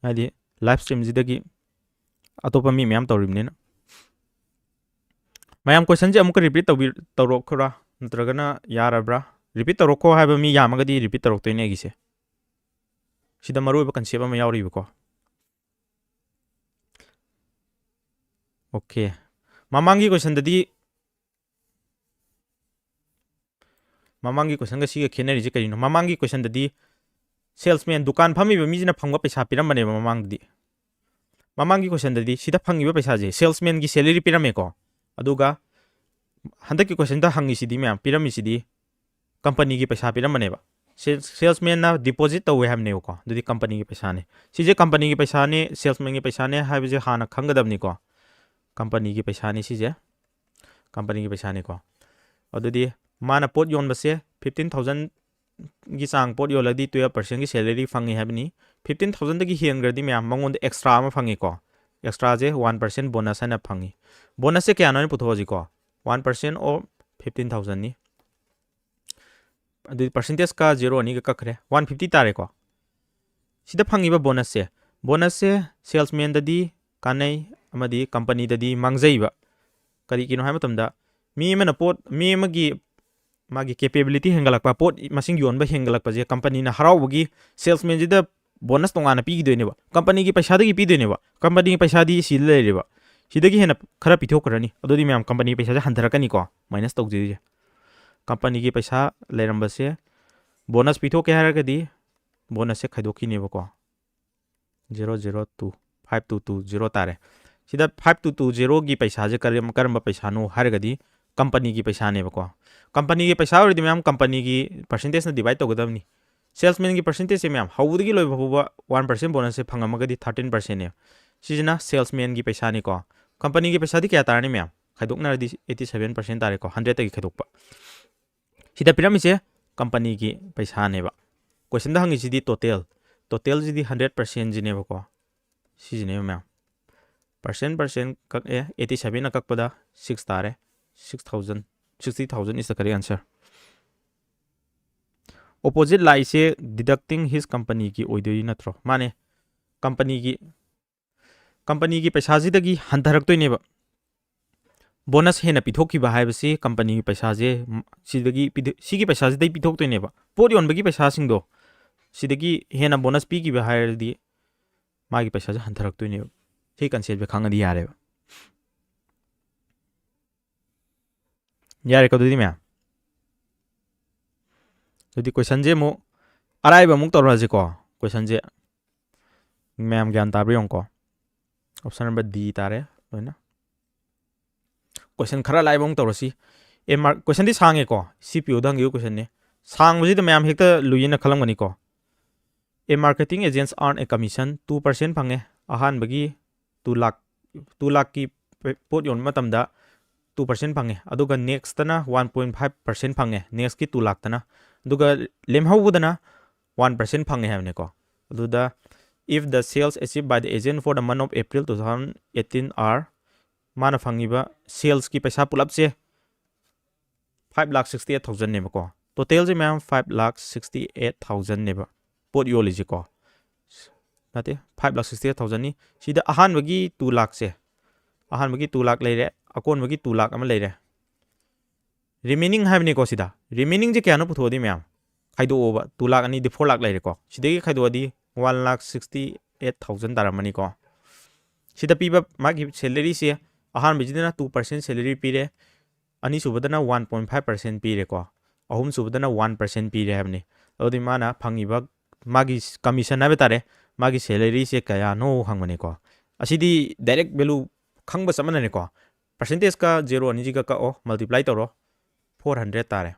ꯍꯥꯏꯗꯤ ꯂꯥꯏꯞ ꯁ꯭ꯇ꯭ꯔꯤꯝꯁꯤꯗꯒꯤ ꯑꯇꯣꯞꯄ ꯃꯤ ꯃꯌꯥꯝ ꯇꯧꯔꯤꯕꯅꯤꯅ꯫ ꯃꯌꯥꯝ ꯀꯣꯏꯁꯟꯁꯦ ꯑꯃꯨꯛꯀ ꯔꯤꯄꯤꯠ ꯇꯧꯕꯤ ꯇꯧꯔꯛꯈ꯭ꯔꯥ, ꯅꯠꯇ꯭ꯔꯒꯅ ꯌꯥꯔꯕ꯭ꯔꯥ? ꯔꯤꯄꯤꯠ ꯇꯧꯔꯛꯈꯣ ꯍꯥꯏꯕ ꯃꯤ ꯌꯥꯝꯃꯒꯗꯤ ꯔꯤꯄꯤꯠ ꯇꯧꯔꯛꯇꯣꯏꯅꯦ ꯑꯩꯒꯤꯁꯦ꯫ ꯁꯤꯗ ꯃꯔꯨꯑꯣꯏꯕ ꯀꯟꯁꯦꯞ ꯑꯃ ꯌꯥꯎꯔꯤꯕꯀꯣ꯫ ꯑꯣꯀꯦ, ꯃꯃꯥꯡꯒꯤ ꯀꯣꯏꯁꯟꯗꯗꯤ, ꯃꯃꯥꯡꯒꯤ ꯀꯣꯏꯁꯟꯒ ꯁꯤꯒ ꯈꯦꯠꯅꯔꯤꯁꯦ ꯀꯔꯤꯅꯣ? ꯃꯃꯥꯡꯒꯤ ꯀꯣꯏꯁꯟꯗꯗꯤ ꯁꯦꯜꯁꯃꯦꯟ, ꯗꯨꯀꯥꯟ ꯐꯝꯃꯤꯕ ꯃꯤꯁꯤꯅ ꯐꯪꯕ ꯄꯩꯁꯥ ꯄꯤꯔꯝꯕꯅꯦꯕ ꯃꯃꯥꯡꯗꯗꯤ꯫ ꯃꯃꯥꯡꯒꯤ ꯀꯣꯏꯁꯟꯗꯗꯤ ꯁꯤꯗ ꯐꯪꯉꯤꯕ ꯄꯩꯁꯥꯁꯦ ꯁꯦꯜꯁꯃꯦꯟꯒꯤ ꯁꯦꯂꯔꯤ ꯄꯤꯔꯝꯃꯦꯀꯣ꯫ ꯑꯗꯨꯒ ꯍꯟꯗꯛꯀꯤ ꯀꯣꯏꯁꯟꯗ ꯍꯪꯉꯤꯁꯤꯗꯤ ꯃꯌꯥꯝ ꯄꯤꯔꯝꯃꯤꯁꯤꯗꯤ ꯀꯝꯄꯅꯤꯒꯤ ꯄꯩꯁꯥ ꯄꯤꯔꯝꯕꯅꯦꯕ꯫ ꯁꯦꯜꯁꯃꯦꯟꯅ ꯗꯤꯄꯣꯖꯤꯠ ꯇꯧꯋꯦ ꯍꯥꯏꯕꯅꯦꯕꯀꯣ꯫ ꯑꯗꯨꯗꯤ ꯀꯝꯄꯅꯤꯒꯤ ꯄꯩꯁꯥꯅꯦ꯫ ꯁꯤꯁꯦ ꯀꯝꯄꯅꯤꯒꯤ ꯄꯩꯁꯥꯅꯦ, ꯁꯦꯜꯁꯃꯦꯟꯒꯤ ꯄꯩꯁꯥꯅꯦ ꯍꯥꯏꯕꯁꯦ ꯍꯥꯟꯅ ꯈꯪꯒꯗꯕꯅꯤꯀꯣ꯫ ꯀꯝꯄꯅꯤꯒꯤ ꯄꯩꯁꯥꯅꯤ ꯁꯤꯁꯦ, ꯀꯝꯄꯅꯤꯒꯤ ꯄꯩꯁꯥꯅꯤꯀꯣ꯫ ꯑꯗꯨꯗꯤ ꯃꯥꯅ ꯄꯣꯠ ꯌꯣꯟꯕꯁꯦ ꯐꯤꯐꯇꯤꯟ ꯊꯥꯎꯖꯟꯒꯤ ꯆꯥꯡ ꯄꯣꯠ ꯌꯣꯜꯂꯗꯤ ꯇꯨꯌꯦꯜꯞ ꯄꯥꯔꯁꯦꯟꯒꯤ ꯁꯦꯂꯔꯤ ꯐꯪꯉꯤ ꯍꯥꯏꯕꯅꯤ꯫ ꯐꯤꯐꯇꯤꯟ ꯊꯥꯎꯖꯟꯗꯒꯤ ꯍꯦꯟꯈ꯭ꯔꯗꯤ ꯃꯌꯥꯝ ꯃꯉꯣꯟꯗ ꯑꯦꯛꯁꯇ꯭ꯔꯥ ꯑꯃ ꯐꯪꯉꯤꯀꯣ꯫ ꯑꯦꯛꯁꯇ꯭ꯔꯥꯁꯦ ꯋꯥꯟ ꯄꯥꯔꯁꯦꯟ ꯕꯣꯅꯁ ꯍꯥꯏꯅ ꯐꯪꯉꯤ꯫ ꯕꯣꯅꯁꯁꯦ ꯀꯌꯥꯅꯣ ꯍꯥꯏꯅ ꯄꯨꯊꯣꯛꯑꯁꯤꯀꯣ꯫ One percent of fifteen thousandꯅꯤ꯫ ꯑꯗꯨꯗꯤ ꯄꯥꯔꯁꯦꯟꯇꯦꯖꯀ ꯖꯦꯔꯣ ꯑꯅꯤꯒ ꯀꯛꯈ꯭ꯔꯦ, ꯋꯥꯟ ꯐꯤꯐꯇꯤ ꯇꯥꯔꯦꯀꯣ꯫ ꯁꯤꯗ ꯐꯪꯉꯤꯕ ꯕꯣꯅꯁꯁꯦ, ꯕꯣꯅꯁꯁꯦ ꯁꯦꯜꯁꯃꯦꯟꯗꯗꯤ ꯀꯥꯟꯅꯩ ꯑꯃꯗꯤ ꯀꯝꯄꯅꯤꯗꯗꯤ ꯃꯥꯡꯖꯩꯕ꯫ ꯀꯔꯤꯒꯤꯅꯣ ꯍꯥꯏꯕ ꯃꯇꯝꯗ, ꯃꯤ ꯑꯃꯅ ꯄꯣꯠ, ꯃꯤ ꯑꯃꯒꯤ ꯃꯥꯒꯤ ꯀꯦꯄꯦꯕꯤꯂꯤꯇꯤ ꯍꯦꯟꯒꯠꯂꯛꯄ, ꯄꯣꯠ ꯃꯁꯤꯡ ꯌꯣꯟꯕ ꯍꯦꯟꯒꯠꯂꯛꯄꯁꯦ ꯀꯝꯄꯅꯤꯅ ꯍꯔꯥꯎꯕꯒꯤ ꯁꯦꯜꯁꯃꯦꯟꯁꯤꯗ ꯕꯣꯅꯁ ꯇꯣꯉꯥꯟꯅ ꯄꯤꯈꯤꯗꯣꯏꯅꯦꯕ, ꯀꯝꯄꯅꯤꯒꯤ ꯄꯩꯁꯥꯗꯒꯤ ꯄꯤꯗꯣꯏꯅꯦꯕ꯫ ꯀꯝꯄꯅꯤꯒꯤ ꯄꯩꯁꯥꯗꯤ ꯁꯤꯗ ꯂꯩꯔꯦꯕ, ꯁꯤꯗꯒꯤ ꯍꯦꯟꯅ ꯈꯔ ꯄꯤꯊꯣꯛꯈ꯭ꯔꯅꯤ꯫ ꯑꯗꯨꯗꯤ ꯃꯌꯥꯝ ꯀꯝꯄꯅꯤꯒꯤ ꯄꯩꯁꯥꯁꯦ ꯍꯟꯊꯔꯛꯀꯅꯤꯀꯣ, ꯃꯥꯏꯅꯁ ꯇꯧꯗꯣꯏꯁꯦ꯫ ꯀꯝꯄꯅꯤꯒꯤ ꯄꯩꯁꯥ ꯂꯩꯔꯝꯕꯁꯦ ꯕꯣꯅꯁ ꯄꯤꯊꯣꯛꯀꯦ ꯍꯥꯏꯔꯒꯗꯤ ꯕꯣꯅꯁꯁꯦ ꯈꯥꯏꯗꯣꯛꯈꯤꯅꯦꯕꯀꯣ꯫ Zero zero two, five two two zero ꯇꯥꯔꯦ꯫ ꯁꯤꯗ five two two zeroꯒꯤ ꯄꯩꯁꯥꯁꯦ ꯀꯔꯝ-, ꯀꯔꯝꯕ ꯄꯩꯁꯥꯅꯣ ꯍꯥꯏꯔꯒꯗꯤ ꯀꯝꯄꯅꯤꯒꯤ ꯄꯩꯁꯥꯅꯦꯕꯀꯣ꯫ ꯀꯝꯄꯅꯤꯒꯤ ꯄꯩꯁꯥ ꯑꯣꯏꯔꯗꯤ ꯃꯌꯥꯝ ꯀꯝꯄꯅꯤꯒꯤ ꯄꯥꯔꯁꯦꯟꯇꯦꯖꯅ ꯗꯤꯚꯥꯏꯠ ꯇꯧꯒꯗꯕꯅꯤ꯫ ꯁꯦꯜꯁꯃꯦꯟꯒꯤ ꯄꯥꯔꯁꯦꯟꯇꯦꯖꯁꯦ ꯃꯌꯥꯝ ꯍꯧꯕꯗꯒꯤ ꯂꯣꯏꯕ ꯐꯥꯎꯕ ꯋꯥꯟ ꯄꯥꯔꯁꯦꯟ ꯕꯣꯅꯁꯁꯦ ꯐꯪꯉꯝꯃꯒꯗꯤ ꯊꯥꯔꯇꯤꯟ ꯄꯥꯔꯁꯦꯟꯅꯦ꯫ ꯁꯤꯁꯤꯅ ꯁꯦꯜꯁꯃꯦꯟꯒꯤ ꯄꯩꯁꯥꯅꯤꯀꯣ꯫ ꯀꯝꯄꯅꯤꯒꯤ ꯄꯩꯁꯥꯗꯤ ꯀꯌꯥ ꯇꯥꯔꯅꯤ ꯃꯌꯥꯝ? ꯈꯥꯏꯗꯣꯛꯅꯔꯗꯤ ꯑꯩꯠꯇꯤ ꯁꯚꯦꯟ ꯄꯥꯔꯁꯦꯟ ꯇꯥꯔꯦꯀꯣ, ꯍꯟꯗ꯭ꯔꯦꯠꯇꯒꯤ ꯈꯥꯏꯗꯣꯛꯄ꯫ ꯁꯤꯗ ꯄꯤꯔꯝꯃꯤꯁꯦ ꯀꯝꯄꯅꯤꯒꯤ ꯄꯩꯁꯥꯅꯦꯕ꯫ ꯀꯣꯏꯁꯟꯗ ꯍꯪꯉꯤꯁꯤꯗꯤ ꯇꯣꯇꯦꯜ, ꯇꯣꯇꯦꯜꯁꯤꯗꯤ ꯍꯟꯗ꯭ꯔꯦꯠ ꯄꯥꯔꯁꯦꯟꯁꯤꯅꯦꯕꯀꯣ꯫ ꯁꯤꯁꯤꯅꯦꯕ ꯃꯌꯥꯝ, ꯄꯥꯔꯁꯦꯟ ꯄꯥꯔꯁꯦꯟ ꯀꯛꯑꯦ, ꯑꯩꯠꯇꯤ ꯁꯚꯦꯟꯅ ꯀꯛꯄꯗ ꯁꯤꯛꯁ ꯇꯥꯔꯦ꯫ Six thousand, sixty thousand is the correct answer. Opposite ꯂꯥꯛꯏꯁꯦ deducting his companyꯒꯤ ꯑꯣꯏꯗꯣꯏ ꯅꯠꯇ꯭ꯔꯣ? ꯃꯥꯅꯦ, ꯀꯝꯄꯅꯤꯒꯤ ꯀꯝꯄꯅꯤꯒꯤ ꯄꯩꯁꯥꯁꯤꯗꯒꯤ ꯍꯟꯊꯔꯛꯇꯣꯏꯅꯦꯕ꯫ ꯕꯣꯅꯁ ꯍꯦꯟꯅ ꯄꯤꯊꯣꯛꯈꯤꯕ ꯍꯥꯏꯕꯁꯤ ꯀꯝꯄꯅꯤꯒꯤ ꯄꯩꯁꯥꯁꯦ, ꯁꯤꯗꯒꯤ ꯁꯤꯒꯤ ꯄꯩꯁꯥꯁꯤꯗꯩ ꯄꯤꯊꯣꯛꯇꯣꯏꯅꯦꯕ꯫ ꯄꯣꯠ ꯌꯣꯟꯕꯒꯤ ꯄꯩꯁꯥꯁꯤꯡꯗꯣ ꯁꯤꯗꯒꯤ ꯍꯦꯟꯅ ꯕꯣꯅꯁ ꯄꯤꯈꯤꯕ ꯍꯥꯏꯔꯗꯤ ꯃꯥꯒꯤ ꯄꯩꯁꯥꯁꯦ ꯍꯟꯊꯔꯛꯇꯣꯏꯅꯦꯕ꯫ ꯁꯤ ꯀꯟꯁꯦꯞꯁꯦ ꯈꯪꯉꯗꯤ ꯌꯥꯔꯦꯕ꯫ ꯌꯥꯔꯦꯀꯣ ꯑꯗꯨꯗꯤ ꯃꯌꯥꯝ? ꯑꯗꯨꯗꯤ ꯀꯣꯏꯁꯟꯁꯦ ꯑꯃꯨꯛ ꯑꯔꯥꯏꯕ ꯑꯃꯨꯛ ꯇꯧꯔꯛꯑꯁꯤꯀꯣ꯫ ꯀꯣꯏꯁꯟꯁꯦ ꯃꯌꯥꯝ ꯒ꯭ꯌꯥꯟ ꯇꯥꯕ꯭ꯔꯥ ꯌꯦꯡꯉꯨꯀꯣ꯫ Option number D ꯇꯥꯔꯦ ꯂꯣꯏꯅ꯫ ꯀꯣꯏꯁꯟ ꯈꯔ ꯂꯥꯏꯕ ꯑꯃꯨꯛ ꯇꯧꯔꯁꯤ꯫ ꯑꯦ ꯃꯥꯔꯛ, ꯀꯣꯏꯁꯟꯗꯤ ꯁꯥꯡꯉꯦꯀꯣ, ꯁꯤ ꯄꯤꯌꯣꯗ ꯍꯪꯈꯤꯕ ꯀꯣꯏꯁꯟꯅꯤ꯫ ꯁꯥꯡꯕꯁꯤꯗ ꯃꯌꯥꯝ ꯍꯦꯛꯇ ꯂꯨꯏꯌꯦꯅ ꯈꯜꯂꯝꯒꯅꯤꯀꯣ꯫ A marketing agents earn a commission two percent ꯐꯪꯉꯦ꯫ ꯑꯍꯥꯟꯕꯒꯤ two ꯂꯥꯛ, two ꯂꯥꯛꯀꯤ ꯄꯣꯠ ꯌꯣꯟꯕ ꯃꯇꯝꯗ two percent ꯐꯪꯉꯦ꯫ ꯑꯗꯨꯒ ꯅꯦꯛꯁꯇꯅ one point five percent ꯐꯪꯉꯦ, ꯅꯦꯛꯁꯀꯤ two ꯂꯥꯛꯇꯅ꯫ ꯑꯗꯨꯒ ꯂꯦꯝꯍꯧꯕꯗꯅ one percent ꯐꯪꯉꯦ ꯍꯥꯏꯕꯅꯤꯀꯣ꯫ ꯑꯗꯨꯗ if the sales achieved by the agent for the month of April two thousand eighteen are, ꯃꯥꯅ ꯐꯪꯉꯤꯕ ꯁꯦꯜꯁꯀꯤ ꯄꯩꯁꯥ ꯄꯨꯂꯞꯁꯦ five lakh sixty eight thousandꯅꯦꯕꯀꯣ꯫ ꯇꯣꯇꯦꯜꯁꯦ ꯃꯌꯥꯝ five lakh sixty eight thousandꯅꯦꯕ ꯄꯣꯠ ꯌꯣꯜꯂꯤꯁꯦꯀꯣ꯫ ꯅꯠꯇꯦ, five lakh sixty eight thousandꯅꯤ꯫ ꯁꯤꯗ ꯑꯍꯥꯟꯕꯒꯤ two ꯂꯥꯛꯁꯦ, ꯑꯍꯥꯟꯕꯒꯤ two ꯂꯥꯛ ꯂꯩꯔꯦ, ꯑꯀꯣꯟꯕꯒꯤ two ꯂꯥꯛ ꯑꯃ ꯂꯩꯔꯦ꯫ ꯔꯤꯃꯦꯅꯤꯡ ꯍꯥꯏꯕꯅꯤꯀꯣ ꯁꯤꯗ꯫ ꯔꯤꯃꯦꯅꯤꯡꯁꯦ ꯀꯌꯥꯅꯣ ꯄꯨꯊꯣꯛꯑꯗꯤ ꯃꯌꯥꯝ ꯈꯥꯏꯗꯣꯛꯑꯣꯕ꯫ Two ꯂꯥꯛ ꯑꯅꯤꯗꯤ four ꯂꯥꯛ ꯂꯩꯔꯦꯀꯣ꯫ ꯁꯤꯗꯒꯤ ꯈꯥꯏꯗꯣꯛꯑꯗꯤ one lakh sixty eight thousand ꯇꯥꯔꯝꯃꯅꯤꯀꯣ꯫ ꯁꯤꯗ ꯄꯤꯕ ꯃꯥꯒꯤ ꯁꯦꯂꯔꯤꯁꯦ, ꯑꯍꯥꯟꯕꯁꯤꯗꯅ two percent salary ꯄꯤꯔꯦ, ꯑꯅꯤꯁꯨꯕꯗꯅ one point five percent ꯄꯤꯔꯦꯀꯣ, ꯑꯍꯨꯝꯁꯨꯕꯗꯅ one percent ꯄꯤꯔꯦ ꯍꯥꯏꯕꯅꯤ꯫ ꯑꯗꯨꯗꯤ ꯃꯥꯅ ꯐꯪꯉꯤꯕ ꯃꯥꯒꯤ ꯀꯃꯤꯁꯟ ꯍꯥꯏꯕ ꯇꯥꯔꯦ, ꯃꯥꯒꯤ ꯁꯦꯂꯔꯤꯁꯦ ꯀꯌꯥꯅꯣ ꯍꯪꯕꯅꯤꯀꯣ꯫ ꯑꯁꯤꯗꯤ direct value ꯈꯪꯕ ꯆꯞ ꯃꯥꯟꯅꯔꯦꯀꯣ꯫ ꯄꯔꯁꯦꯟꯇꯦꯖꯀ ꯖꯦꯔꯣ ꯑꯅꯤꯁꯤꯒ ꯀꯛꯑꯣ, ꯃꯜꯇꯤꯄ꯭ꯂꯥꯏ ꯇꯧꯔꯣ, four hundred ꯇꯥꯔꯦ꯫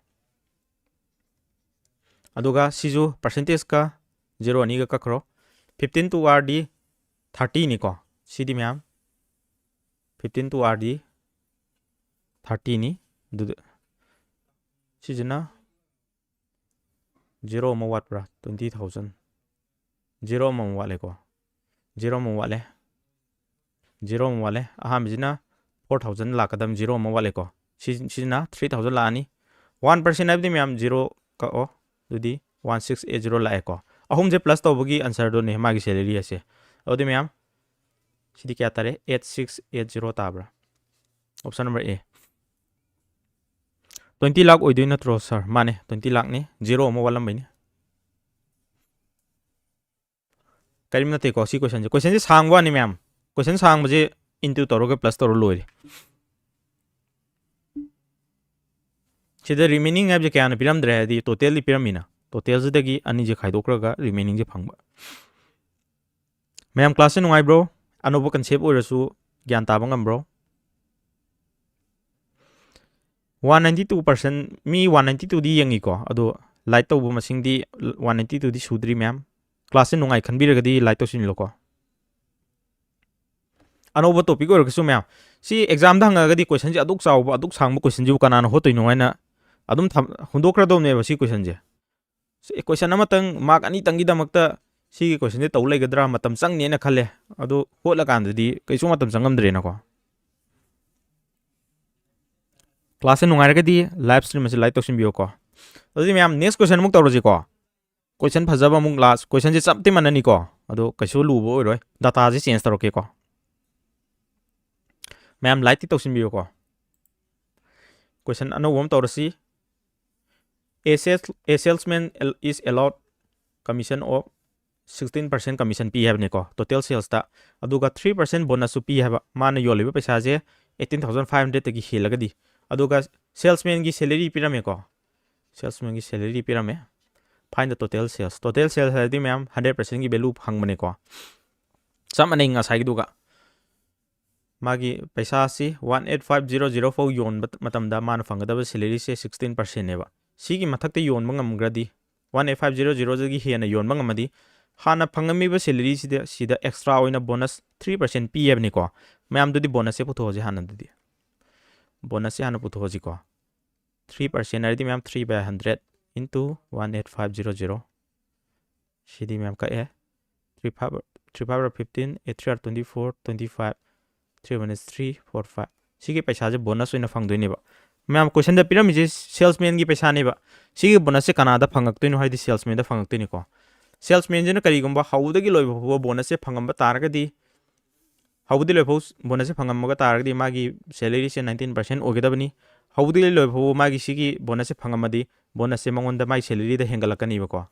ꯑꯗꯨꯒ ꯁꯤꯁꯨ ꯄꯔꯁꯦꯟꯇꯦꯖꯀ ꯖꯦꯔꯣ ꯑꯅꯤꯒ ꯀꯛꯈ꯭ꯔꯣ꯫ Fifteen two R ꯗꯤ thirtyꯅꯤꯀꯣ꯫ ꯁꯤꯗꯤ ꯃꯌꯥꯝ fifteen two R ꯗꯤ thirtyꯅꯤ꯫ ꯑꯗꯨꯗ ꯁꯤꯁꯤꯅ ꯖꯦꯔꯣ ꯑꯃ ꯋꯥꯠꯄ꯭ꯔꯥ? Twenty thousand꯫ ꯖꯦꯔꯣ ꯑꯃꯃꯨꯛ ꯋꯥꯠꯂꯦꯀꯣ꯫ ꯖꯦꯔꯣ ꯑꯃꯃꯨꯛ ꯋꯥꯠꯂꯦ꯫ ꯖꯦꯔꯣ ꯑꯃꯃꯨꯛ ꯋꯥꯠꯂꯦ꯫ ꯑꯍꯥꯟꯕꯁꯤꯅ four thousand ꯂꯥꯛꯀꯗꯕ, ꯖꯦꯔꯣ ꯑꯃ ꯋꯥꯠꯂꯦꯀꯣ꯫ ꯁꯤ, ꯁꯤꯁꯤꯅ three thousand ꯂꯥꯛꯑꯅꯤ꯫ One percent ꯍꯥꯏꯕꯗꯤ ꯃꯌꯥꯝ ꯖꯦꯔꯣ ꯀꯛꯑꯣ꯫ ꯑꯗꯨꯗꯤ one six eight zero ꯂꯥꯛꯑꯦꯀꯣ꯫ ꯑꯍꯨꯝꯁꯦ plus ꯇꯧꯕꯒꯤ answerꯗꯨꯅꯦ ꯃꯥꯒꯤ salary ꯑꯁꯦ꯫ ꯑꯗꯨꯗꯤ ꯃꯌꯥꯝ, ꯁꯤꯗꯤ ꯀꯌꯥ ꯇꯥꯔꯦ? Eight six eight zero ꯇꯥꯕ꯭ꯔꯥ? Option number A꯫ Twenty ꯂꯥꯛ ꯑꯣꯏꯗꯣꯏ ꯅꯠꯇ꯭ꯔꯣ sir? ꯃꯥꯅꯦ, twenty ꯂꯥꯛꯅꯤ꯫ Zero ꯑꯃ ꯋꯥꯠꯂꯝꯕꯩꯅꯤ꯫ ꯀꯔꯤꯝ ꯅꯠꯇꯦꯀꯣ ꯁꯤ questionꯁꯦ꯫ Questionꯁꯦ ꯁꯥꯡꯕ ꯋꯥꯅꯤ ꯃꯌꯥꯝ꯫ Question ꯁꯥꯡꯕꯁꯦ into ꯇꯧꯔꯒ plus ꯇꯧꯔ ꯂꯣꯏꯔꯦ꯫ ꯁꯤꯗ remaining ꯍꯥꯏꯕꯁꯦ ꯀꯌꯥꯅ ꯄꯤꯔꯝꯗ꯭ꯔꯦ, ꯍꯥꯏꯗꯤ totalꯗꯤ ꯄꯤꯔꯝꯃꯤꯅ꯫ Totalꯁꯤꯗꯒꯤ ꯑꯅꯤꯁꯦ ꯈꯥꯏꯗꯣꯛꯈ꯭ꯔꯒ remainingꯁꯦ ꯐꯪꯕ꯫ ꯃꯌꯥꯝ classꯁꯦ ꯅꯨꯡꯉꯥꯏꯕ꯭ꯔꯣ? ꯑꯅꯧꯕ concept ꯑꯣꯏꯔꯁꯨ ꯒ꯭ꯌꯥꯟ ꯇꯥꯕ ꯉꯝꯕ꯭ꯔꯣ? One ninety two percent, ꯃꯤ one ninety twoꯗꯤ ꯌꯦꯡꯉꯤꯀꯣ, ꯑꯗꯣ like ꯇꯧꯕ ꯃꯁꯤꯡꯗꯤ one ninety twoꯗꯤ ꯁꯨꯗ꯭ꯔꯤ ꯃꯌꯥꯝ꯫ Classꯁꯦ ꯅꯨꯡꯉꯥꯏ ꯈꯟꯕꯤꯔꯒꯗꯤ like ꯇꯧꯁꯤꯜꯂꯣꯀꯣ꯫ ꯑꯅꯧꯕ topic ꯑꯣꯏꯔꯒꯁꯨ ꯃꯌꯥꯝ, ꯁꯤ examꯗ ꯍꯪꯉꯛꯑꯒꯗꯤ questionꯁꯦ ꯑꯗꯨꯛ ꯆꯥꯎꯕ, ꯑꯗꯨꯛ ꯁꯥꯡꯕ questionꯁꯤꯕꯨ ꯀꯅꯥꯅ ꯍꯣꯠꯇꯣꯏꯅꯣ ꯍꯥꯏꯅ ꯑꯗꯨꯝ ꯊꯝ-, ꯍꯨꯟꯗꯣꯛꯈ꯭ꯔꯗꯧꯅꯦꯕ ꯁꯤ questionꯁꯦ꯫ ꯁꯤ question ꯑꯃꯇꯪ mark ꯑꯅꯤꯇꯪꯒꯤꯗꯃꯛꯇ ꯁꯤꯒꯤ questionꯁꯦ ꯇꯧ ꯂꯩꯒꯗ꯭ꯔꯥ, ꯃꯇꯝ ꯆꯪꯅꯦꯅ ꯈꯜꯂꯦ꯫ ꯑꯗꯨ ꯍꯣꯠꯂꯀꯥꯟꯗꯗꯤ ꯀꯩꯁꯨ ꯃꯇꯝ ꯆꯪꯉꯝꯗ꯭ꯔꯦꯅꯀꯣ꯫ Classꯁꯦ ꯅꯨꯡꯉꯥꯏꯔꯒꯗꯤ live stream ꯑꯁꯤ like ꯇꯧꯁꯤꯟꯕꯤꯌꯨꯀꯣ꯫ ꯑꯗꯨꯗꯤ ꯃꯌꯥꯝ next question ꯑꯃꯨꯛ ꯇꯧꯔꯁꯤꯀꯣ꯫ Question ꯐꯖꯕ ꯑꯃꯨꯛ last, questionꯁꯦ ꯆꯞꯇꯤ ꯃꯥꯟꯅꯅꯤꯀꯣ, ꯑꯗꯣ ꯀꯩꯁꯨ ꯂꯨꯕ ꯑꯣꯏꯔꯣꯏ꯫ Dataꯁꯦ change ꯇꯧꯔꯛꯀꯦꯀꯣ꯫ ꯃꯌꯥꯝ likeꯇꯤ ꯇꯧꯁꯤꯟꯕꯤꯌꯨꯀꯣ꯫ Question ꯑꯅꯧꯕ ꯑꯃ ꯇꯧꯔꯁꯤ꯫ A sales, a salesman is allowed commission of sixteen percent commission ꯄꯤ ꯍꯥꯏꯕꯅꯤꯀꯣ total salesꯇ꯫ ꯑꯗꯨꯒ three percent bonusꯁꯨ ꯄꯤ ꯍꯥꯏꯕ꯫ ꯃꯥꯅ ꯌꯣꯜꯂꯤꯕ ꯄꯩꯁꯥꯁꯦ eighteen thousand five hundredꯇꯒꯤ ꯍꯦꯜꯂꯒꯗꯤ꯫ ꯑꯗꯨꯒ salesmanꯒꯤ salary ꯄꯤꯔꯝꯃꯦꯀꯣ꯫ Salesmanꯒꯤ salary ꯄꯤꯔꯝꯃꯦ꯫ Find the total sales꯫ Total sales ꯍꯥꯏꯔꯗꯤ ꯃꯌꯥꯝ hundred percentꯀꯤ value ꯐꯪꯕꯅꯦꯀꯣ꯫ ꯆꯞ ꯃꯥꯟꯅꯩ ꯉꯁꯥꯏꯒꯤꯗꯨꯒ꯫ ꯃꯥꯒꯤ ꯄꯩꯁꯥꯁꯤ one eight five zero zero ꯐꯥꯎ ꯌꯣꯟꯕ ꯃꯇꯝꯗ ꯃꯥꯅ ꯐꯪꯒꯗꯕ salaryꯁꯦ sixteen percentꯅꯦꯕ꯫ ꯁꯤꯒꯤ ꯃꯊꯛꯇ ꯌꯣꯟꯕ ꯉꯝꯈ꯭ꯔꯗꯤ, one eight five zero zeroꯗꯒꯤ ꯍꯦꯟꯅ ꯌꯣꯟꯕ ꯉꯝꯃꯗꯤ, ꯍꯥꯟꯅ ꯐꯪꯉꯝꯃꯤꯕ salaryꯁꯤꯗ, ꯁꯤꯗ extra ꯑꯣꯏꯅ bonus three percent ꯄꯤ ꯍꯥꯏꯕꯅꯤꯀꯣ꯫ ꯃꯌꯥꯝꯗꯨꯗꯤ bonusꯁꯦ ꯄꯨꯊꯣꯛꯑꯁꯤ ꯍꯥꯟꯅꯗꯨꯗꯤ꯫ Bonusꯁꯦ ꯍꯥꯟꯅ ꯄꯨꯊꯣꯛꯑꯁꯤꯀꯣ꯫ Three percent ꯍꯥꯏꯔꯗꯤ ꯃꯌꯥꯝ three by hundred into one eight five zero zero꯫ ꯁꯤꯗꯤ ꯃꯌꯥꯝ ꯀꯛꯑꯦ꯫ Three five, three five are fifteen, eight three are twenty four, twenty five, three minus three, four five꯫ ꯁꯤꯒꯤ ꯄꯩꯁꯥꯁꯦ bonus ꯑꯣꯏꯅ ꯐꯪꯗꯣꯏꯅꯦꯕ꯫ ꯃꯌꯥꯝ, ꯀꯣꯏꯁꯟꯗ ꯄꯤꯔꯝꯃꯤꯁꯦ ꯁꯦꯜꯁꯃꯦꯟꯒꯤ ꯄꯩꯁꯥꯅꯦꯕ꯫ ꯁꯤꯒꯤ ꯕꯣꯅꯁꯁꯦ ꯀꯅꯥꯗ ꯐꯪꯉꯛꯇꯣꯏꯅꯣ? ꯍꯥꯏꯗꯤ ꯁꯦꯜꯁꯃꯦꯟꯗ ꯐꯪꯉꯛꯇꯣꯏꯅꯤꯀꯣ꯫ ꯁꯦꯜꯁꯃꯦꯟꯁꯤꯅ ꯀꯔꯤꯒꯨꯝꯕ ꯍꯧꯕꯗꯒꯤ ꯂꯣꯏꯕ ꯐꯥꯎꯕ ꯕꯣꯅꯁꯁꯦ ꯐꯪꯉꯝꯕ ꯇꯥꯔꯒꯗꯤ, ꯍꯧꯕꯗꯒꯤ ꯂꯣꯏꯕ ꯐꯥꯎ ꯕꯣꯅꯁꯁꯦ ꯐꯪꯉꯝꯃꯒ ꯇꯥꯔꯒꯗꯤ ꯃꯥꯒꯤ ꯁꯦꯂꯔꯤꯁꯦ ꯅꯥꯏꯟꯇꯤꯟ ꯄꯥꯔꯁꯦꯟ ꯑꯣꯏꯒꯗꯕꯅꯤ꯫ ꯍꯧꯕꯗꯒꯤ ꯂꯣꯏꯕ ꯐꯥꯎꯕ ꯃꯥꯒꯤ ꯁꯤꯒꯤ ꯕꯣꯅꯁꯁꯦ ꯐꯪꯉꯝꯃꯗꯤ ꯕꯣꯅꯁꯁꯦ ꯃꯉꯣꯟꯗ ꯃꯥꯒꯤ ꯁꯦꯂꯔꯤꯗ ꯍꯦꯟꯒꯠꯂꯛꯀꯅꯤꯕꯀꯣ꯫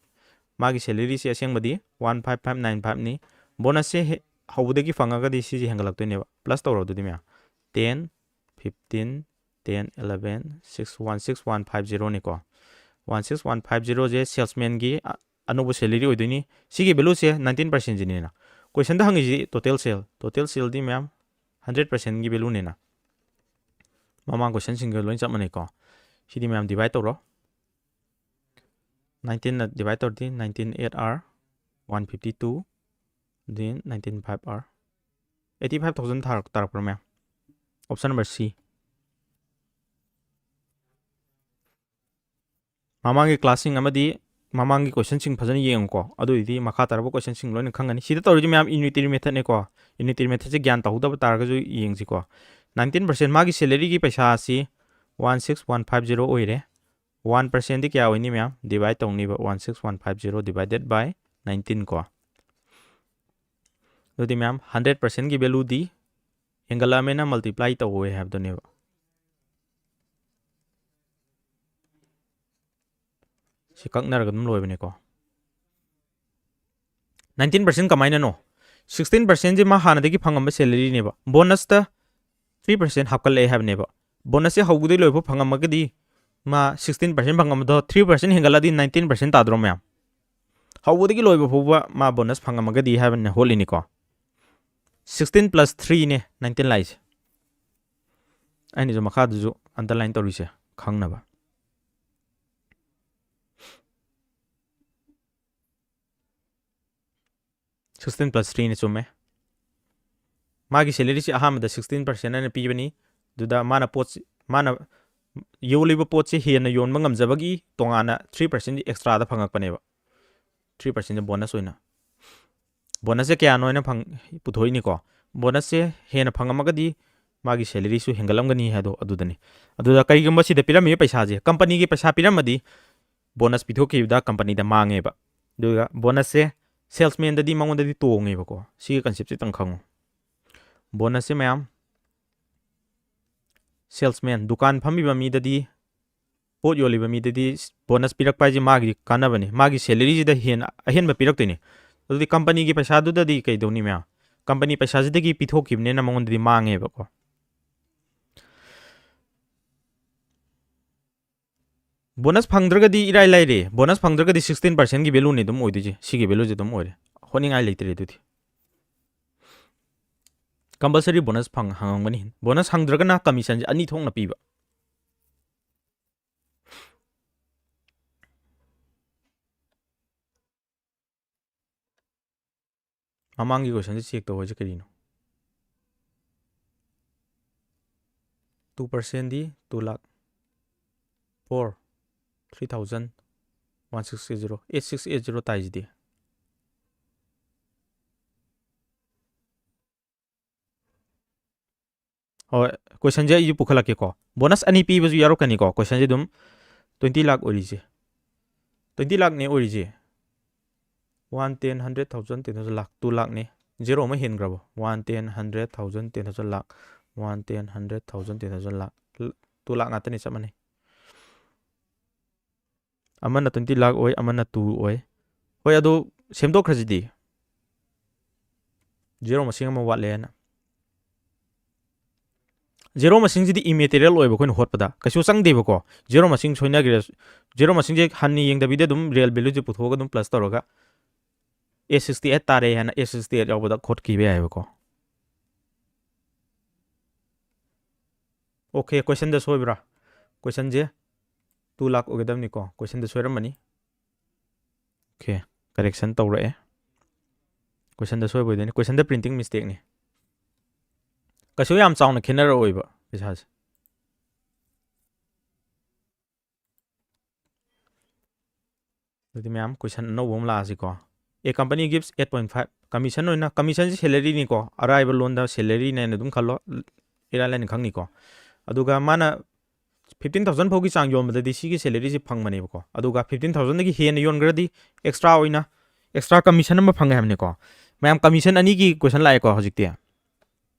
ꯃꯥꯒꯤ ꯁꯦꯂꯔꯤꯁꯦ ꯑꯁꯦꯡꯕꯗꯤ ꯋꯥꯟ ꯐꯥꯏꯚ ꯐꯥꯏꯚ ꯅꯥꯏꯟ ꯐꯥꯏꯚꯅꯤ꯫ ꯕꯣꯅꯁꯁꯦ ꯍꯦ-, ꯍꯧꯕꯗꯒꯤ ꯐꯪꯉꯒꯗꯤ ꯁꯤꯁꯦ ꯍꯦꯟꯒꯠꯂꯛꯇꯣꯏꯅꯦꯕ꯫ ꯄ꯭ꯂꯁ ꯇꯧꯔꯣ ꯑꯗꯨꯗꯤ ꯃꯌꯥꯝ, ten, fifteen, ten, eleven, six, one six one five ꯖꯤꯔꯣꯅꯤꯀꯣ꯫ ꯋꯥꯟ ꯁꯤꯛꯁ ꯋꯥꯟ ꯐꯥꯏꯚ ꯖꯤꯔꯣꯁꯦ ꯁꯦꯜꯁꯃꯦꯟꯒꯤ ꯑ-, ꯑꯅꯧꯕ ꯁꯦꯂꯔꯤ ꯑꯣꯏꯗꯣꯏꯅꯤ꯫ ꯁꯤꯒꯤ ꯚꯦꯂꯨꯁꯦ ꯅꯥꯏꯟꯇꯤꯟ ꯄꯥꯔꯁꯦꯟꯁꯤꯅꯤꯅ꯫ ꯀꯣꯏꯁꯟꯗ ꯍꯪꯉꯤꯁꯤ ꯇꯣꯇꯦꯜ ꯁꯦꯜ꯫ ꯇꯣꯇꯦꯜ ꯁꯦꯜꯗꯤ ꯃꯌꯥꯝ ꯍꯟꯗ꯭ꯔꯦꯠ ꯄꯥꯔꯁꯦꯟꯒꯤ ꯚꯦꯂꯨꯅꯤꯅ꯫ ꯃꯃꯥꯡ ꯀꯣꯏꯁꯟꯁꯤꯡꯒ ꯂꯣꯏ ꯆꯞ ꯃꯥꯟꯅꯩꯀꯣ꯫ ꯁꯤꯗꯤ ꯃꯌꯥꯝ ꯗꯤꯚꯥꯏꯠ ꯇꯧꯔꯣ꯫ ꯅꯥꯏꯟꯇꯤꯟꯅ ꯗꯤꯚꯥꯏꯠ ꯇꯧꯔꯗꯤ nineteen eight are one fifty two, then nineteen five are. Eighty five thousand ꯊꯥꯔꯛ-, ꯇꯥꯔꯛꯄ꯭ꯔꯥ ꯃꯌꯥꯝ? ꯑꯣꯞꯁꯟ ꯅꯝꯕꯔ ꯁꯤ꯫ ꯃꯃꯥꯡꯒꯤ ꯀ꯭ꯂꯥꯁꯁꯤꯡ ꯑꯃꯗꯤ ꯃꯃꯥꯡꯒꯤ ꯀꯣꯏꯁꯟꯁꯤꯡ ꯐꯖꯅ ꯌꯦꯡꯉꯨꯀꯣ꯫ ꯑꯗꯨꯑꯣꯏꯗꯤ ꯃꯈꯥ ꯇꯥꯔꯛꯄ ꯀꯣꯏꯁꯟꯁꯤꯡ ꯂꯣꯏꯅ ꯈꯪꯒꯅꯤ꯫ ꯁꯤꯗ ꯇꯧꯔꯤꯁꯤ ꯃꯌꯥꯝ ꯌꯨꯅꯤꯇꯔꯤ ꯃꯦꯊꯠꯅꯦꯀꯣ꯫ ꯌꯨꯅꯤꯇꯔꯤ ꯃꯦꯊꯠꯁꯦ ꯒ꯭ꯌꯥꯟ ꯇꯧꯍꯧꯗꯕ ꯇꯥꯔꯒꯁꯨ ꯌꯦꯡꯁꯤꯀꯣ꯫ ꯅꯥꯏꯟꯇꯤꯟ ꯄꯥꯔꯁꯦꯟ ꯃꯥꯒꯤ ꯁꯦꯂꯔꯤꯒꯤ ꯄꯩꯁꯥ ꯑꯁꯤ one six one five zero ꯑꯣꯏꯔꯦ꯫ ꯋꯥꯟ ꯄꯥꯔꯁꯦꯟꯗꯤ ꯀꯌꯥ ꯑꯣꯏꯅꯤ ꯃꯌꯥꯝ? ꯗꯤꯚꯥꯏꯠ ꯇꯧꯅꯤꯕ one six one five zero divided by nineteen ꯀꯣ꯫ ꯑꯗꯨꯗꯤ ꯃꯌꯥꯝ, ꯍꯟꯗ꯭ꯔꯦꯠ ꯄꯥꯔꯁꯦꯟꯒꯤ ꯚꯦꯂꯨꯗꯤ ꯍꯦꯟꯒꯠꯂꯛꯑꯃꯦꯅ ꯃꯜꯇꯤꯄ꯭ꯂꯥꯏ ꯇꯧꯋꯦ ꯍꯥꯏꯕꯗꯨꯅꯦꯕ꯫ ꯁꯤ ꯀꯛꯅꯔꯒ ꯑꯗꯨꯝ ꯂꯣꯏꯕꯅꯦꯀꯣ꯫ ꯅꯥꯏꯟꯇꯤꯟ ꯄꯥꯔꯁꯦꯟ ꯀꯃꯥꯏꯅꯅꯣ? ꯁꯤꯛꯁꯇꯤꯟ ꯄꯥꯔꯁꯦꯟꯁꯦ ꯃꯥ ꯍꯥꯟꯅꯗꯒꯤ ꯐꯪꯉꯝꯕ ꯁꯦꯂꯔꯤꯅꯦꯕ꯫ ꯕꯣꯅꯁꯇ ꯊ꯭ꯔꯤ ꯄꯥꯔꯁꯦꯟ ꯍꯥꯞꯀꯠꯂꯛꯑꯦ ꯍꯥꯏꯕꯅꯦꯕ꯫ ꯕꯣꯅꯁꯁꯦ ꯍꯧꯕꯗꯒꯤ ꯂꯣꯏꯐꯥꯎ ꯐꯪꯉꯝꯃꯒꯗꯤ ꯃꯥ ꯁꯤꯛꯁꯇꯤꯟ ꯄꯥꯔꯁꯦꯟ ꯐꯪꯉꯝꯕꯗꯣ ꯊ꯭ꯔꯤ ꯄꯥꯔꯁꯦꯟ ꯍꯦꯟꯒꯠꯂꯗꯤ ꯅꯥꯏꯟꯇꯤꯟ ꯄꯥꯔꯁꯦꯟ ꯇꯥꯗ꯭ꯔꯣ ꯃꯌꯥꯝ? ꯍꯧꯕꯗꯒꯤ ꯂꯣꯏꯕ ꯐꯥꯎꯕ ꯃꯥ ꯕꯣꯅꯁ ꯐꯪꯉꯝꯃꯒꯗꯤ ꯍꯥꯏꯕꯅ ꯍꯣꯠꯂꯤꯅꯤꯀꯣ꯫ ꯁꯤꯛꯁꯇꯤꯟ ꯄ꯭ꯂꯁ ꯊ꯭ꯔꯤꯅꯦ ꯅꯥꯏꯟꯇꯤꯟ ꯂꯥꯛꯏꯁꯦ꯫ ꯑꯩꯅꯁꯨ ꯃꯈꯥꯗꯁꯨ ꯑꯟꯗꯔꯂꯥꯏꯟ ꯇꯧꯔꯤꯁꯦ ꯈꯪꯅꯕ꯫ ꯁꯤꯛꯁꯇꯤꯟ ꯄ꯭ꯂꯁ ꯊ꯭ꯔꯤꯅ ꯆꯨꯝꯃꯦ꯫ ꯃꯥꯒꯤ ꯁꯦꯂꯔꯤꯁꯤ ꯑꯍꯥꯟꯕꯗ ꯁꯤꯛꯁꯇꯤꯟ ꯄꯥꯔꯁꯦꯟ ꯍꯥꯏꯅ ꯄꯤꯕꯅꯤ꯫ ꯑꯗꯨꯗ ꯃꯥꯅ ꯄꯣꯠꯁꯤ, ꯃꯥꯅ ꯌꯣꯜꯂꯤꯕ ꯄꯣꯠꯁꯤ ꯍꯦꯟꯅ ꯌꯣꯟꯕ ꯉꯝꯖꯕꯒꯤ ꯇꯣꯉꯥꯟꯅ ꯊ꯭ꯔꯤ ꯄꯥꯔꯁꯦꯟ ꯑꯦꯛꯁꯇ꯭ꯔꯥꯗ ꯐꯪꯉꯛꯄꯅꯦꯕ꯫ ꯊ꯭ꯔꯤ ꯄꯥꯔꯁꯦꯟꯁꯦ ꯕꯣꯅꯁ ꯑꯣꯏꯅ꯫ ꯕꯣꯅꯁꯁꯦ ꯀꯌꯥꯅꯣ ꯍꯥꯏꯅ ꯐꯪ-, ꯄꯨꯊꯣꯛꯏꯅꯤꯀꯣ꯫ ꯕꯣꯅꯁꯁꯦ ꯍꯦꯟꯅ ꯐꯪꯉꯝꯃꯒꯗꯤ ꯃꯥꯒꯤ salaryꯁꯨ ꯍꯦꯟꯒꯠꯂꯝꯒꯅꯤ ꯍꯥꯏꯗꯣ ꯑꯗꯨꯗꯅꯤ꯫ ꯑꯗꯨꯗ ꯀꯔꯤꯒꯨꯝꯕ ꯁꯤꯗ ꯄꯤꯔꯝꯃꯤꯕ ꯄꯩꯁꯥꯁꯦ, companyꯒꯤ ꯄꯩꯁꯥ ꯄꯤꯔꯝꯃꯗꯤ bonus ꯄꯤꯊꯣꯛꯈꯤꯕꯗ companyꯗ ꯃꯥꯡꯉꯦꯕ꯫ ꯑꯗꯨꯒ bonusꯁꯦ salesmanꯗꯗꯤ ꯃꯉꯣꯟꯗꯗꯤ ꯇꯣꯡꯉꯦꯕꯀꯣ꯫ ꯁꯤꯒꯤ conceptꯁꯦ ꯈꯤꯇꯪ ꯈꯪꯉꯨ꯫ Bonusꯁꯦ ꯃꯌꯥꯝ, salesman, ꯗꯨꯀꯥꯟ ꯐꯝꯃꯤꯕ ꯃꯤꯗꯗꯤ, ꯄꯣꯠ ꯌꯣꯜꯂꯤꯕ ꯃꯤꯗꯗꯤ bonus ꯄꯤꯔꯛꯄ ꯍꯥꯏꯁꯦ ꯃꯥꯒꯤ ꯀꯥꯟꯅꯕꯅꯤ, ꯃꯥꯒꯤ salaryꯁꯤꯗ ꯍꯦꯟꯅ ꯑꯍꯦꯟꯕ ꯄꯤꯔꯛꯇꯣꯏꯅꯤ꯫ ꯑꯗꯨꯗꯤ companyꯒꯤ ꯄꯩꯁꯥꯗꯨꯗꯗꯤ ꯀꯩꯗꯧꯅꯤ ꯃꯌꯥꯝ? Company ꯄꯩꯁꯥꯁꯤꯗꯒꯤ ꯄꯤꯊꯣꯛꯈꯤꯕꯅꯤꯅ ꯃꯉꯣꯟꯗꯗꯤ ꯃꯥꯡꯉꯦꯕꯀꯣ꯫ Bonus ꯐꯪꯗ꯭ꯔꯒꯗꯤ ꯏꯔꯥꯏ ꯂꯥꯏꯔꯦ꯫ Bonus ꯐꯪꯗ꯭ꯔꯒꯗꯤ sixteen percentꯀꯤ valueꯅꯤ ꯑꯗꯨꯝ ꯑꯣꯏꯗꯣꯏꯁꯦ꯫ ꯁꯤꯒꯤ valueꯁꯦ ꯑꯗꯨꯝ ꯑꯣꯏꯔꯦ꯫ ꯍꯣꯠꯅꯤꯡꯉꯥꯏ ꯂꯩꯇ꯭ꯔꯦ ꯑꯗꯨꯗꯤ꯫ Compulsory bonus ꯐꯪ-, ꯍꯪꯉꯝꯒꯅꯤ꯫ Bonus ꯍꯪꯗ꯭ꯔꯒꯅ commissionꯁꯦ ꯑꯅꯤ ꯊꯣꯛꯅ ꯄꯤꯕ꯫ ꯃꯃꯥꯡꯒꯤ questionꯁꯦ check ꯇꯧ ꯍꯥꯏꯁꯦ ꯀꯔꯤꯅꯣ? Two percentꯗꯤ two lakh, four, three thousand, one six eight zero, eight six eight zero ꯇꯥꯏꯁꯤꯗꯤ꯫ ꯍꯣꯏ, questionꯁꯦ ꯑꯩꯁꯨ ꯄꯨꯈꯠꯂꯛꯀꯦꯀꯣ꯫ Bonus ꯑꯅꯤ ꯄꯤꯕꯁꯨ ꯌꯥꯎꯔꯛꯀꯅꯤꯀꯣ꯫ Questionꯁꯦ ꯑꯗꯨꯝ twenty lakh ꯑꯣꯏꯔꯤꯁꯦ, twenty lakhꯅꯦ ꯑꯣꯏꯔꯤꯁꯦ꯫ One, ten, hundred, thousand, ten thousand, lakh, two lakhꯅꯦ꯫ Zero ꯑꯃ ꯍꯦꯟꯈ꯭ꯔꯕꯣ? One, ten, hundred, thousand, ten thousand, lakh, one, ten, hundred, thousand, ten thousand, lakh, two lakh ꯉꯥꯛꯇꯅꯦ, ꯆꯞ ꯃꯥꯟꯅꯩ꯫ ꯑꯃꯅ twenty lakh ꯑꯣꯏ, ꯑꯃꯅ two ꯑꯣꯏ꯫ ꯍꯣꯏ, ꯑꯗꯨ ꯁꯦꯝꯗꯣꯛꯈ꯭ꯔꯁꯤꯗꯤ꯫ Zero ꯃꯁꯤꯡ ꯑꯃ ꯋꯥꯠꯂꯦꯅ꯫ Zero ꯃꯁꯤꯡꯁꯤꯗꯤ immaterial ꯑꯣꯏꯕ, ꯑꯩꯈꯣꯏꯅ ꯍꯣꯠꯄꯗ ꯀꯩꯁꯨ ꯆꯪꯗꯦꯕꯀꯣ꯫ Zero ꯃꯁꯤꯡ ꯁꯣꯏꯅꯈ꯭ꯔꯦ꯫ Zero ꯃꯁꯤꯡꯁꯦ ꯍꯟꯅ ꯌꯦꯡꯗꯕꯤꯗ ꯑꯗꯨꯝ real valueꯁꯦ ꯄꯨꯊꯣꯛꯑꯒ ꯑꯗꯨꯝ plus ꯇꯧꯔꯒ eight sixty eight ꯇꯥꯔꯦ ꯍꯥꯏꯅ eight sixty eight ꯌꯥꯎꯕꯗ ꯈꯣꯠꯈꯤꯕ ꯌꯥꯏꯑꯕꯀꯣ꯫ OK, questionꯗ ꯁꯣꯏꯕ꯭ꯔꯥ? Questionꯁꯦ two lakh ꯑꯣꯏꯒꯗꯕꯅꯤꯀꯣ꯫ Questionꯗ ꯁꯣꯏꯔꯝꯃꯅꯤ꯫ OK, correction ꯇꯧꯔꯛꯑꯦ꯫ Questionꯗ ꯁꯣꯏꯕ ꯑꯣꯏꯗꯣꯏꯅꯤ꯫ Questionꯗ printing mistakeꯅꯤ꯫ ꯀꯩꯁꯨ ꯌꯥꯝ ꯆꯥꯎꯅ ꯈꯦꯠꯅꯔꯛꯑꯣꯏꯕ ꯄꯩꯁꯥꯁꯦ꯫ ꯑꯗꯨꯗꯤ ꯃꯌꯥꯝ, question ꯑꯅꯧꯕ ꯑꯃ ꯂꯥꯛꯑꯁꯤꯀꯣ꯫ A company gives eight point five, commission ꯑꯣꯏꯅ, commissionꯁꯤ salaryꯅꯤꯀꯣ, ꯑꯔꯥꯏꯕ ꯂꯣꯟꯗ salaryꯅꯦꯅ ꯑꯗꯨꯝ ꯈꯜꯂꯣ꯫ ꯏꯔꯥꯏ ꯂꯥꯏꯅ ꯈꯪꯅꯤꯀꯣ꯫ ꯑꯗꯨꯒ ꯃꯥꯅ fifteen thousand ꯐꯥꯎꯒꯤ ꯆꯥꯡ ꯌꯣꯟꯕꯗꯗꯤ ꯁꯤꯒꯤ salary ꯁꯤ ꯐꯪꯕꯅꯦꯕꯀꯣ꯫ ꯑꯗꯨꯒ fifteen thousand ꯗꯒꯤ ꯍꯦꯟꯅ ꯌꯣꯟꯈ꯭ꯔꯗꯤ extra ꯑꯣꯏꯅ extra commission ꯑꯃ ꯐꯪꯉꯦ ꯍꯥꯏꯕꯅꯤꯀꯣ꯫ ꯃꯌꯥꯝ, commission ꯑꯅꯤꯒꯤ question ꯂꯥꯛꯑꯦꯀꯣ ꯍꯧꯖꯤꯛꯇꯤ꯫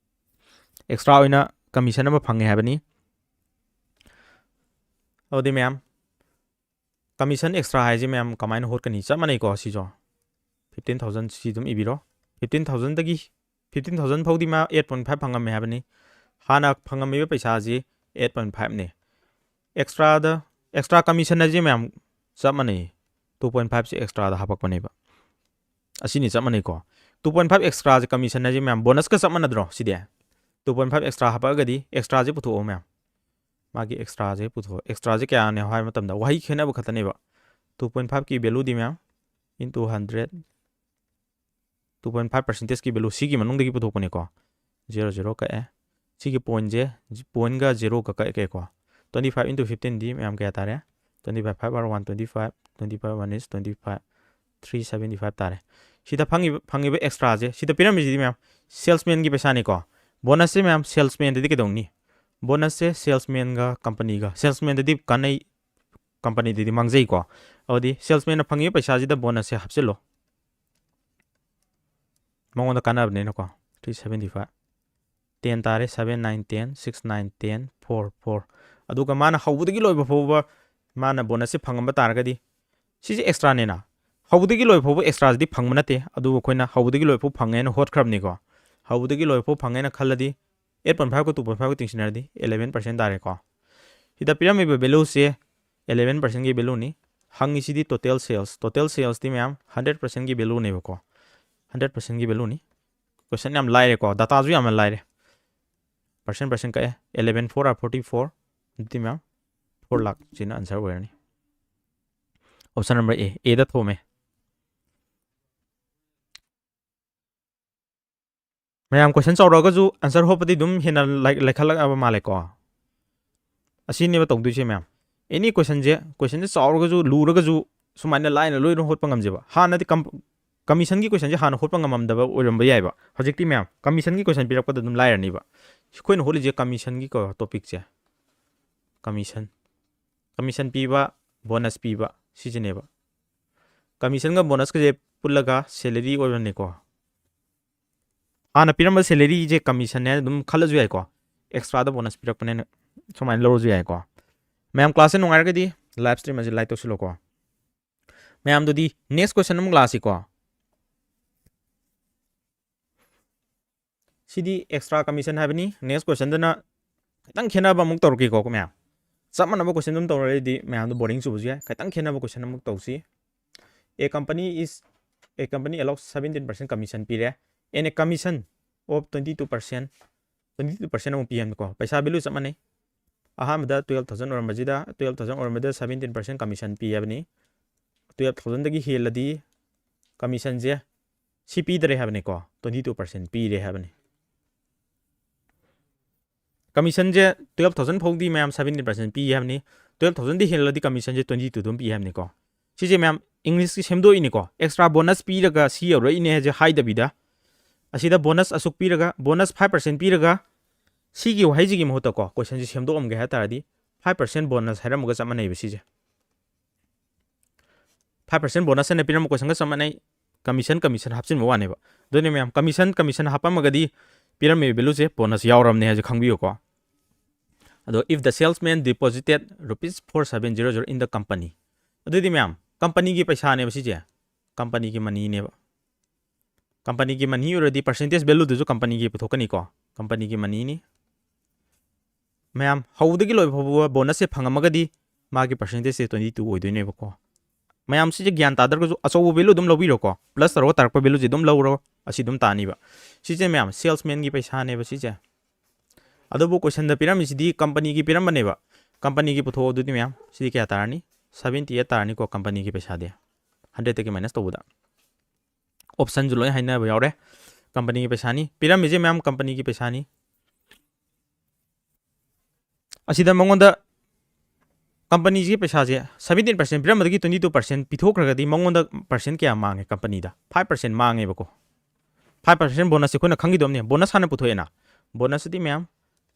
Extra ꯑꯣꯏꯅ commission ꯑꯃ ꯐꯪꯉꯦ ꯍꯥꯏꯕꯅꯤ꯫ ꯑꯗꯨꯗꯤ ꯃꯌꯥꯝ, commission extra ꯍꯥꯏꯁꯦ ꯃꯌꯥꯝ ꯀꯃꯥꯏꯅ ꯍꯣꯠꯀꯅꯤ? ꯆꯞ ꯃꯥꯟꯅꯩꯀꯣ ꯁꯤꯁꯨ꯫ Fifteen thousand ꯁꯤ ꯑꯗꯨꯝ ꯏꯕꯤꯔꯣ꯫ Fifteen thousand ꯗꯒꯤ, fifteen thousand ꯐꯥꯎꯗꯤ ꯃꯥ eight point five ꯐꯪꯉꯝꯃꯦ ꯍꯥꯏꯕꯅꯤ꯫ ꯍꯥꯟꯅ ꯐꯪꯉꯝꯃꯤꯕ ꯄꯩꯁꯥꯁꯤ eight point five ꯅꯤ꯫ Extra ꯗ, extra commission ꯍꯥꯏꯁꯦ ꯃꯌꯥꯝ ꯆꯞ ꯃꯥꯟꯅꯩ꯫ Two point five ꯁꯦ extra ꯗ ꯍꯥꯄꯛꯄꯅꯦꯕ꯫ ꯑꯁꯤꯅꯤ ꯆꯞ ꯃꯥꯟꯅꯩꯀꯣ꯫ Two point five extra ꯁꯦ commission ꯍꯥꯏꯁꯦ ꯃꯌꯥꯝ bonus ꯀ ꯆꯞ ꯃꯥꯟꯅꯗ꯭ꯔꯣ ꯁꯤꯗꯤ? Two point five extra ꯍꯥꯄꯛꯑꯒꯗꯤ extra ꯁꯦ ꯄꯨꯊꯣꯛꯑꯣ ꯃꯌꯥꯝ꯫ ꯃꯥꯒꯤ extra ꯁꯦ ꯄꯨꯊꯣꯛꯑꯣ꯫ Extra ꯁꯦ ꯀꯌꯥꯅꯦ ꯍꯥꯏꯕ ꯃꯇꯝꯗ ꯋꯥꯍꯩ ꯈꯦꯠꯅꯕ ꯈꯛꯇꯅꯦꯕ꯫ Two point five ꯀꯤ value ꯗꯤ ꯃꯌꯥꯝ into hundred, two point five percentage ꯀꯤ value ꯁꯤꯒꯤ ꯃꯅꯨꯡꯗꯒꯤ ꯄꯨꯊꯣꯛꯄꯅꯦꯀꯣ꯫ Zero zero ꯀꯛꯑꯦ꯫ ꯁꯤꯒꯤ point ꯁꯦ, point ꯒ zero ꯒ ꯀꯛꯑꯦꯀꯣ꯫ Twenty five into fifteen ꯗꯤ ꯃꯌꯥꯝ ꯀꯌꯥ ꯇꯥꯔꯦ? Twenty five five are one twenty five, twenty five one is twenty five, three seventy five ꯇꯥꯔꯦ꯫ ꯁꯤꯗ ꯐꯪꯉꯤꯕ, ꯐꯪꯉꯤꯕ extra ꯁꯦ, ꯁꯤꯗ ꯄꯤꯔꯝꯃꯤꯁꯤꯗꯤ ꯃꯌꯥꯝ salesman ꯒꯤ ꯄꯩꯁꯥꯅꯤꯀꯣ꯫ Bonus ꯁꯦ ꯃꯌꯥꯝ salesman ꯗꯗꯤ ꯀꯩꯗꯧꯅꯤ? Bonus ꯁꯦ salesman ꯒ company ꯒ, salesman ꯗꯗꯤ ꯀꯥꯟꯅꯩ, company ꯗꯗꯤ ꯃꯥꯡꯖꯩꯀꯣ꯫ ꯑꯗꯨꯗꯤ salesman ꯅ ꯐꯪꯉꯤꯕ ꯄꯩꯁꯥꯁꯤꯗ bonus ꯁꯦ ꯍꯥꯞꯆꯤꯜꯂꯣ꯫ ꯃꯉꯣꯟꯗ ꯀꯥꯟꯅꯕꯅꯤꯅꯀꯣ꯫ Three seventy five꯫ Ten ꯇꯥꯔꯦ, seven nine ten, six nine ten, four four꯫ ꯑꯗꯨꯒ ꯃꯥꯅ ꯍꯧꯕꯗꯒꯤ ꯂꯣꯏꯕ ꯐꯥꯎꯕ ꯃꯥꯅ bonus ꯁꯦ ꯐꯪꯉꯝꯕ ꯇꯥꯔꯒꯗꯤ, ꯁꯤꯁꯦ extra ꯅꯦꯅ꯫ ꯍꯧꯕꯗꯒꯤ ꯂꯣꯏꯕ ꯐꯥꯎꯕ extra ꯁꯤꯗꯤ ꯐꯪꯕ ꯅꯠꯇꯦ꯫ ꯑꯗꯨꯕꯨ ꯑꯩꯈꯣꯏꯅ ꯍꯧꯕꯗꯒꯤ ꯂꯣꯏꯕ ꯐꯥꯎ ꯐꯪꯉꯦꯅ ꯍꯣꯠꯈ꯭ꯔꯕꯅꯤꯀꯣ꯫ ꯍꯧꯕꯗꯒꯤ ꯂꯣꯏꯕ ꯐꯥꯎ ꯐꯪꯉꯦꯅ ꯈꯜꯂꯗꯤ, eight point five ꯀ two point five ꯀ ꯇꯤꯡꯁꯤꯟꯅꯔꯗꯤ eleven percent ꯇꯥꯔꯦꯀꯣ꯫ ꯁꯤꯗ ꯄꯤꯔꯝꯃꯤꯕ value ꯁꯦ eleven percent ꯀꯤ value ꯅꯤ꯫ ꯍꯪꯉꯤꯁꯤꯗꯤ total sales꯫ Total sales T ꯃꯌꯥꯝ hundred percent ꯀꯤ value ꯅꯦꯕꯀꯣ꯫ Hundred percent ꯀꯤ value ꯅꯤ꯫ Question ꯌꯥꯝ ꯂꯥꯏꯔꯦꯀꯣ, data ꯁꯨ ꯌꯥꯝꯅ ꯂꯥꯏꯔꯦ꯫ Percent, percent ꯀꯛꯑꯦ꯫ Eleven four are forty four꯫ ꯑꯗꯨꯗꯤ ꯃꯌꯥꯝ, four ꯂꯥꯛ ꯁꯤꯅ answer ꯑꯣꯏꯔꯅꯤ꯫ Option number A, A ꯗ ꯊꯣꯝꯃꯦ꯫ ꯃꯌꯥꯝ, question ꯆꯥꯎꯔꯛꯑꯒꯁꯨ answer ꯍꯣꯠꯄꯗꯤ ꯑꯗꯨꯝ ꯍꯦꯟꯅ ꯂꯥꯏ-, ꯂꯥꯏꯈꯠꯂꯛꯑꯕ ꯃꯥꯜꯂꯦꯀꯣ꯫ ꯑꯁꯤꯅꯦꯕ ꯇꯧꯗꯣꯏꯁꯦ ꯃꯌꯥꯝ꯫ Any question ꯁꯦ, question ꯁꯦ ꯆꯥꯎꯔꯒꯁꯨ, ꯂꯨꯔꯒꯁꯨ, ꯁꯨꯃꯥꯏꯅ ꯂꯥꯏꯅ ꯂꯣꯏꯅ ꯍꯣꯠꯄ ꯉꯝꯖꯕ꯫ ꯍꯥꯟꯅꯗꯤ com-, commission ꯒꯤ question ꯁꯦ ꯍꯥꯟꯅ ꯍꯣꯠꯄ ꯉꯝꯃꯝꯗꯕ ꯑꯣꯏꯔꯝꯕ ꯌꯥꯏꯕ꯫ ꯍꯧꯖꯤꯛꯇꯤ ꯃꯌꯥꯝ, commission ꯒꯤ question ꯄꯤꯔꯛꯄꯗ ꯑꯗꯨꯝ ꯂꯥꯏꯔꯅꯤꯕ꯫ ꯑꯩꯈꯣꯏꯅ ꯍꯣꯠꯂꯤꯁꯦ ꯀꯃꯤꯁꯟꯒꯤꯀꯣ ꯇꯣꯄꯤꯛꯁꯦ꯫ ꯀꯃꯤꯁꯟ ꯀꯃꯤꯁꯟ ꯄꯤꯕ, ꯕꯣꯅꯁ ꯄꯤꯕ, ꯁꯤꯁꯤꯅꯦꯕ꯫ ꯀꯃꯤꯁꯟꯒ ꯕꯣꯅꯁꯀꯁꯦ ꯄꯨꯜꯂꯒ ꯁꯦꯂꯔꯤ ꯑꯣꯏꯕꯅꯤꯀꯣ꯫ ꯍꯥꯟꯅ ꯄꯤꯔꯝꯕ ꯁꯦꯂꯔꯤꯁꯦ ꯀꯃꯤꯁꯟꯅꯦ ꯑꯗꯨꯝ ꯈꯜꯂꯁꯨ ꯌꯥꯏꯀꯣ꯫ ꯑꯦꯛꯁꯇ꯭ꯔꯥꯗ ꯕꯣꯅꯁ ꯄꯤꯔꯛꯄꯅꯦꯅ ꯁꯨꯃꯥꯏꯅ ꯂꯧꯔꯁꯨ ꯌꯥꯏꯀꯣ꯫ ꯃꯌꯥꯝ ꯀ꯭ꯂꯥꯁꯁꯦ ꯅꯨꯡꯉꯥꯏꯔꯒꯗꯤ ꯂꯥꯏꯚ ꯁ꯭ꯇ꯭ꯔꯤꯝ ꯑꯁꯤ ꯂꯥꯏꯛ ꯇꯧꯁꯤꯜꯂꯣꯀꯣ꯫ ꯃꯌꯥꯝꯗꯨꯗꯤ ꯅꯦꯛꯁ ꯀꯣꯏꯁꯟ ꯑꯃꯨꯛ ꯂꯥꯛꯑꯁꯤꯀꯣ꯫ ꯁꯤꯗꯤ ꯑꯦꯛꯁꯇ꯭ꯔꯥ ꯀꯃꯤꯁꯟ ꯍꯥꯏꯕꯅꯤ꯫ ꯅꯦꯛꯁ ꯀꯣꯏꯁꯟꯗꯅ ꯈꯤꯇꯪ ꯈꯦꯠꯅꯕ ꯑꯃꯨꯛ ꯇꯧꯔꯛꯀꯦꯀꯣ ꯃꯌꯥꯝ꯫ ꯆꯞ ꯃꯥꯟꯅꯕ ꯀꯣꯏꯁꯟ ꯑꯗꯨꯝ ꯇꯧꯔꯛꯑꯗꯤ ꯃꯌꯥꯝꯗꯣ ꯕꯣꯔꯤꯡ ꯆꯨꯕꯁꯨ ꯌꯥꯏ꯫ ꯈꯤꯇꯪ ꯈꯦꯠꯅꯕ ꯀꯣꯏꯁꯟ ꯑꯃꯨꯛ ꯇꯧꯁꯤ꯫ A company is, a company allows seventeen percent commission ꯄꯤꯔꯦ꯫ And a commission of twenty two percent, twenty two percent ꯑꯃꯨꯛ ꯄꯤ ꯍꯥꯏꯕꯅꯤꯀꯣ꯫ ꯄꯩꯁꯥ ꯚꯦꯂꯨ ꯆꯞ ꯃꯥꯟꯅꯩ꯫ ꯑꯍꯥꯟꯕꯗ twelve thousand ꯑꯣꯏꯔꯝꯕꯁꯤꯗ, twelve thousand ꯑꯣꯏꯔꯝꯕꯗ seventeen percent commission ꯄꯤ ꯍꯥꯏꯕꯅꯤ꯫ Twelve thousandꯗꯒꯤ ꯍꯦꯜꯂꯗꯤ ꯀꯃꯤꯁꯟꯁꯦ ꯁꯤ ꯄꯤꯗꯔꯦ ꯍꯥꯏꯕꯅꯤꯀꯣ, twenty two percent ꯄꯤꯔꯦ ꯍꯥꯏꯕꯅꯤ꯫ ꯀꯃꯤꯁꯟꯁꯦ twelve thousand ꯐꯥꯎꯗꯤ ꯃꯌꯥꯝ seventeen percent ꯄꯤ ꯍꯥꯏꯕꯅꯤ꯫ Twelve thousandꯗꯤ ꯍꯦꯜꯂꯗꯤ ꯀꯃꯤꯁꯟꯁꯦ twenty two ꯑꯗꯨꯝ ꯄꯤ ꯍꯥꯏꯕꯅꯤꯀꯣ꯫ ꯁꯤꯁꯦ ꯃꯌꯥꯝ ꯏꯪꯂꯤꯁꯀꯤ ꯁꯦꯝꯗꯣꯛꯏꯅꯤꯀꯣ꯫ ꯑꯦꯛꯁꯇ꯭ꯔꯥ ꯕꯣꯅꯁ ꯄꯤꯔꯒ ꯁꯤ ꯌꯧꯔꯛꯏꯅꯦ ꯍꯥꯏꯁꯦ ꯍꯥꯏꯗꯕꯤꯗ, ꯑꯁꯤꯗ ꯕꯣꯅꯁ ꯑꯁꯨꯛ ꯄꯤꯔꯒ, ꯕꯣꯅꯁ five percent ꯄꯤꯔꯒ, ꯁꯤꯒꯤ ꯋꯥꯍꯩꯁꯤꯒꯤ ꯃꯍꯨꯠꯇꯀꯣ ꯀꯣꯏꯁꯟꯁꯦ ꯁꯦꯝꯗꯣꯛꯑꯝꯒꯦ ꯍꯥꯏ ꯇꯥꯔꯗꯤ, five percent ꯕꯣꯅꯁ ꯍꯥꯏꯔꯝꯃꯒ ꯆꯞ ꯃꯥꯟꯅꯩꯕ ꯁꯤꯁꯦ꯫ Five percent ꯕꯣꯅꯁ ꯍꯥꯏꯅ ꯄꯤꯔꯝꯕ ꯀꯣꯏꯁꯟꯒ ꯆꯞ ꯃꯥꯟꯅꯩ꯫ ꯀꯃꯤꯁꯟ, ꯀꯃꯤꯁꯟ ꯍꯥꯞꯆꯤꯟꯕ ꯋꯥꯅꯦꯕ꯫ ꯑꯗꯨꯅꯦ ꯃꯌꯥꯝ, ꯀꯃꯤꯁꯟ, ꯀꯃꯤꯁꯟ ꯍꯥꯞꯄꯝꯃꯒꯗꯤ ꯄꯤꯔꯝꯃꯤꯕ ꯚꯦꯂꯨꯁꯦ ꯕꯣꯅꯁ ꯌꯥꯎꯔꯝꯅꯦ ꯍꯥꯏꯁꯦ ꯈꯪꯕꯤꯌꯨꯀꯣ꯫ ꯑꯗꯣ, if the salesman deposited rupees four seven zero zero in the company, ꯑꯗꯨꯗꯤ ꯃꯌꯥꯝ, ꯀꯝꯄꯅꯤꯒꯤ ꯄꯩꯁꯥꯅꯦꯕ ꯁꯤꯁꯦ, ꯀꯝꯄꯅꯤꯒꯤ ꯃꯅꯤꯅꯦꯕ꯫ ꯀꯝꯄꯅꯤꯒꯤ ꯃꯅꯤ ꯑꯣꯏꯔꯗꯤ ꯄꯔꯁꯦꯟꯇꯦꯖ ꯚꯦꯂꯨꯗꯨꯁꯨ ꯀꯝꯄꯅꯤꯒꯤ ꯄꯨꯊꯣꯛꯀꯅꯤꯀꯣ, ꯀꯝꯄꯅꯤꯒꯤ ꯃꯅꯤꯅꯤ꯫ ꯃꯌꯥꯝ, ꯍꯧꯕꯗꯒꯤ ꯂꯣꯏꯕ ꯐꯥꯎꯕ ꯕꯣꯅꯁꯁꯦ ꯐꯪꯉꯝꯃꯒꯗꯤ ꯃꯥꯒꯤ ꯄꯔꯁꯦꯟꯇꯦꯖꯁꯦ twenty two ꯑꯣꯏꯗꯣꯏꯅꯦꯕꯀꯣ꯫ ꯃꯌꯥꯝ, ꯁꯤꯁꯦ ꯒ꯭ꯌꯥꯟ ꯇꯥꯗ꯭ꯔꯒꯁꯨ ꯑꯆꯧꯕ ꯚꯦꯂꯨ ꯑꯗꯨꯝ ꯂꯧꯕꯤꯔꯣꯀꯣ, ꯄ꯭ꯂꯁ ꯇꯧꯔꯒ ꯇꯥꯔꯛꯄ ꯚꯦꯂꯨꯁꯦ ꯑꯗꯨꯝ ꯂꯧꯔꯣ, ꯑꯁꯤ ꯑꯗꯨꯝ ꯇꯥꯅꯤꯕ꯫ ꯁꯤꯁꯦ ꯃꯌꯥꯝ, ꯁꯦꯜꯁꯃꯦꯟꯒꯤ ꯄꯩꯁꯥꯅꯦꯕ ꯁꯤꯁꯦ꯫ ꯑꯗꯨꯕꯨ ꯀꯣꯏꯁꯟꯗ ꯄꯤꯔꯝꯃꯤꯁꯤꯗꯤ ꯀꯝꯄꯅꯤꯒꯤ ꯄꯤꯔꯝꯕꯅꯦꯕ꯫ ꯀꯝꯄꯅꯤꯒꯤ ꯄꯨꯊꯣꯛꯑꯣ ꯑꯗꯨꯗꯤ ꯃꯌꯥꯝ, ꯁꯤꯗꯤ ꯀꯌꯥ ꯇꯥꯔꯅꯤ? Seventy eight ꯇꯥꯔꯅꯤꯀꯣ, ꯀꯝꯄꯅꯤꯒꯤ ꯄꯩꯁꯥꯗꯤ꯫ Hundredꯇꯒꯤ ꯃꯥꯏꯅꯁ ꯇꯧꯕꯗ꯫ ꯑꯣꯞꯁꯟꯁꯨ ꯂꯣꯏ ꯍꯥꯏꯅꯕ ꯌꯥꯎꯔꯦ꯫ ꯀꯝꯄꯅꯤꯒꯤ ꯄꯩꯁꯥꯅꯤ꯫ ꯄꯤꯔꯝꯃꯤꯁꯦ ꯃꯌꯥꯝ ꯀꯝꯄꯅꯤꯒꯤ ꯄꯩꯁꯥꯅꯤ꯫ ꯑꯁꯤꯗ ꯃꯉꯣꯟꯗ ꯀꯝꯄꯅꯤꯁꯤꯒꯤ ꯄꯩꯁꯥꯁꯦ seventeen percent ꯄꯤꯔꯝꯕꯗꯒꯤ twenty two percent ꯄꯤꯊꯣꯛꯈ꯭ꯔꯒꯗꯤ ꯃꯉꯣꯟꯗ ꯄꯔꯁꯦꯟ ꯀꯌꯥ ꯃꯥꯡꯉꯦ? ꯀꯝꯄꯅꯤꯗ five percent ꯃꯥꯡꯉꯦꯕꯀꯣ꯫ Five percent ꯕꯣꯅꯁꯁꯦ ꯑꯩꯈꯣꯏꯅ ꯈꯪꯈꯤꯗꯕꯅꯦ꯫ ꯕꯣꯅꯁ ꯍꯥꯟꯅ ꯄꯨꯊꯣꯛꯑꯦꯅ꯫ ꯕꯣꯅꯁꯁꯤꯗꯤ ꯃꯌꯥꯝ,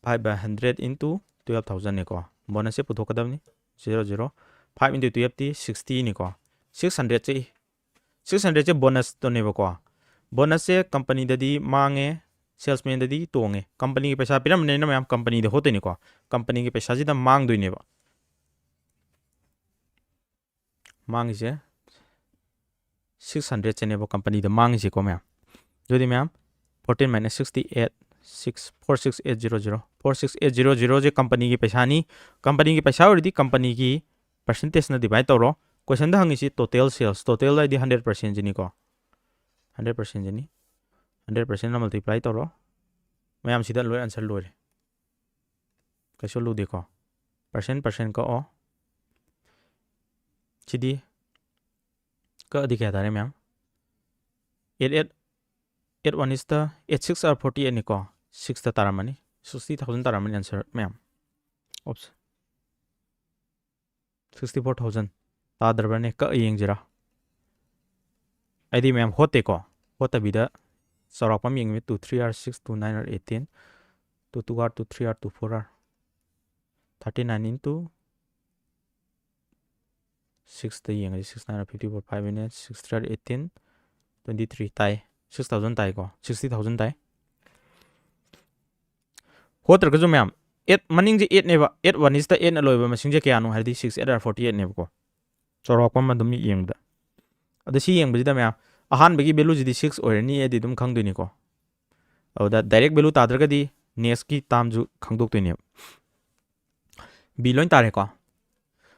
five by hundred into twelve thousand ꯅꯤꯀꯣ꯫ ꯕꯣꯅꯁꯁꯦ ꯄꯨꯊꯣꯛꯀꯗꯕꯅꯤ꯫ Zero zero, five into twelve T sixty ꯅꯤꯀꯣ꯫ Six hundred say, six hundred ꯁꯦ ꯕꯣꯅꯁꯇꯨꯅꯦꯕꯀꯣ꯫ ꯕꯣꯅꯁꯁꯦ ꯀꯝꯄꯅꯤꯗꯗꯤ ꯃꯥꯡꯉꯦ, ꯁꯦꯜꯁꯃꯦꯟꯗꯗꯤ ꯇꯣꯡꯉꯦ꯫ ꯀꯝꯄꯅꯤꯒꯤ ꯄꯩꯁꯥ ꯄꯤꯔꯝꯕꯅꯤꯅ ꯃꯌꯥꯝ ꯀꯝꯄꯅꯤꯗ ꯍꯣꯠꯇꯣꯏꯅꯤꯀꯣ꯫ ꯀꯝꯄꯅꯤꯒꯤ ꯄꯩꯁꯥꯁꯤꯗ ꯃꯥꯡꯗꯣꯏꯅꯦꯕ꯫ ꯃꯥꯡꯉꯤꯁꯦ six hundred ꯁꯤꯅꯦꯕ ꯀꯝꯄꯅꯤꯗ ꯃꯥꯡꯉꯤꯁꯦꯀꯣ ꯃꯌꯥꯝ꯫ ꯑꯗꯨꯗꯤ ꯃꯌꯥꯝ, fourteen minus sixty, eight, six, four six eight zero zero, four six eight zero zero ꯁꯦ ꯀꯝꯄꯅꯤꯒꯤ ꯄꯩꯁꯥꯅꯤ꯫ ꯀꯝꯄꯅꯤꯒꯤ ꯄꯩꯁꯥ ꯑꯣꯏꯔꯗꯤ ꯀꯝꯄꯅꯤꯒꯤ percentage ꯅ divide ꯇꯧꯔꯣ꯫ Question ꯗ ꯍꯪꯉꯤꯁꯤ total sales, total ꯍꯥꯏꯗꯤ hundred percent ꯁꯤꯅꯤꯀꯣ꯫ Hundred percent ꯁꯤꯅꯤ꯫ Hundred percent ꯅ multiply ꯇꯧꯔꯣ꯫ ꯃꯌꯥꯝꯁꯤꯗ ꯂꯣꯏ answer ꯂꯣꯏꯔꯦ꯫ ꯀꯩꯁꯨ ꯂꯨꯗꯦꯀꯣ꯫ Percent, percent ꯀꯛꯑꯣ꯫ ꯁꯤꯗꯤ ꯀꯛꯑꯗꯤ ꯀꯌꯥ ꯇꯥꯔꯦ ꯃꯌꯥꯝ? Eight eight, eight one is the, eight six are forty eight ꯅꯤꯀꯣ꯫ Six ꯇ ꯇꯥꯔꯝꯃꯅꯤ꯫ Sixty thousand ꯇꯥꯔꯝꯃꯅꯤ answer ꯃꯌꯥꯝ꯫ Oops꯫ Sixty four thousand ꯇꯥꯗ꯭ꯔꯕꯅꯦ, ꯀꯛꯑ ꯌꯦꯡꯁꯤꯔꯥ? ꯑꯩꯗꯤ ꯃꯌꯥꯝ ꯍꯣꯠꯇꯦꯀꯣ꯫ ꯍꯣꯠꯇꯕꯤꯗ ꯆꯥꯎꯔꯥꯛꯄ ꯑꯃ ꯌꯦꯡꯉꯤ꯫ Two three are six, two nine are eighteen, two two are, two three are, two four are, thirty nine into six ꯇ ꯌꯦꯡꯉꯗꯤ, six nine are fifty four, five in eight, six three are eighteen, twenty three ꯇꯥꯏ꯫ Six thousand ꯇꯥꯏꯀꯣ, sixty thousand ꯇꯥꯏ꯫ ꯍꯣꯠꯇ꯭ꯔꯒꯁꯨ ꯃꯌꯥꯝ, eight, ꯃꯅꯤꯡꯁꯦ eight ꯅꯦꯕ, eight one is the eight ꯅ ꯂꯣꯏꯕ ꯃꯁꯤꯡꯁꯦ ꯀꯌꯥꯅꯣ ꯍꯥꯏꯔꯗꯤ six eight are forty eight ꯅꯦꯕꯀꯣ꯫ ꯆꯥꯎꯔꯥꯛꯄ ꯑꯃ ꯑꯗꯨꯝ ꯌꯦꯡꯕꯗ꯫ ꯑꯗꯣ ꯁꯤ ꯌꯦꯡꯕꯁꯤꯗ ꯃꯌꯥꯝ, ꯑꯍꯥꯟꯕꯒꯤ value ꯁꯤꯗꯤ six ꯑꯣꯏꯔꯅꯤ ꯍꯥꯏꯗꯤ ꯑꯗꯨꯝ ꯈꯪꯗꯣꯏꯅꯤꯀꯣ꯫ ꯑꯗꯨꯗ direct value ꯇꯥꯗ꯭ꯔꯒꯗꯤ next ꯀꯤ term ꯁꯨ ꯈꯪꯗꯣꯛꯇꯣꯏꯅꯦꯕ꯫ B ꯂꯣꯏ ꯇꯥꯔꯦꯀꯣ꯫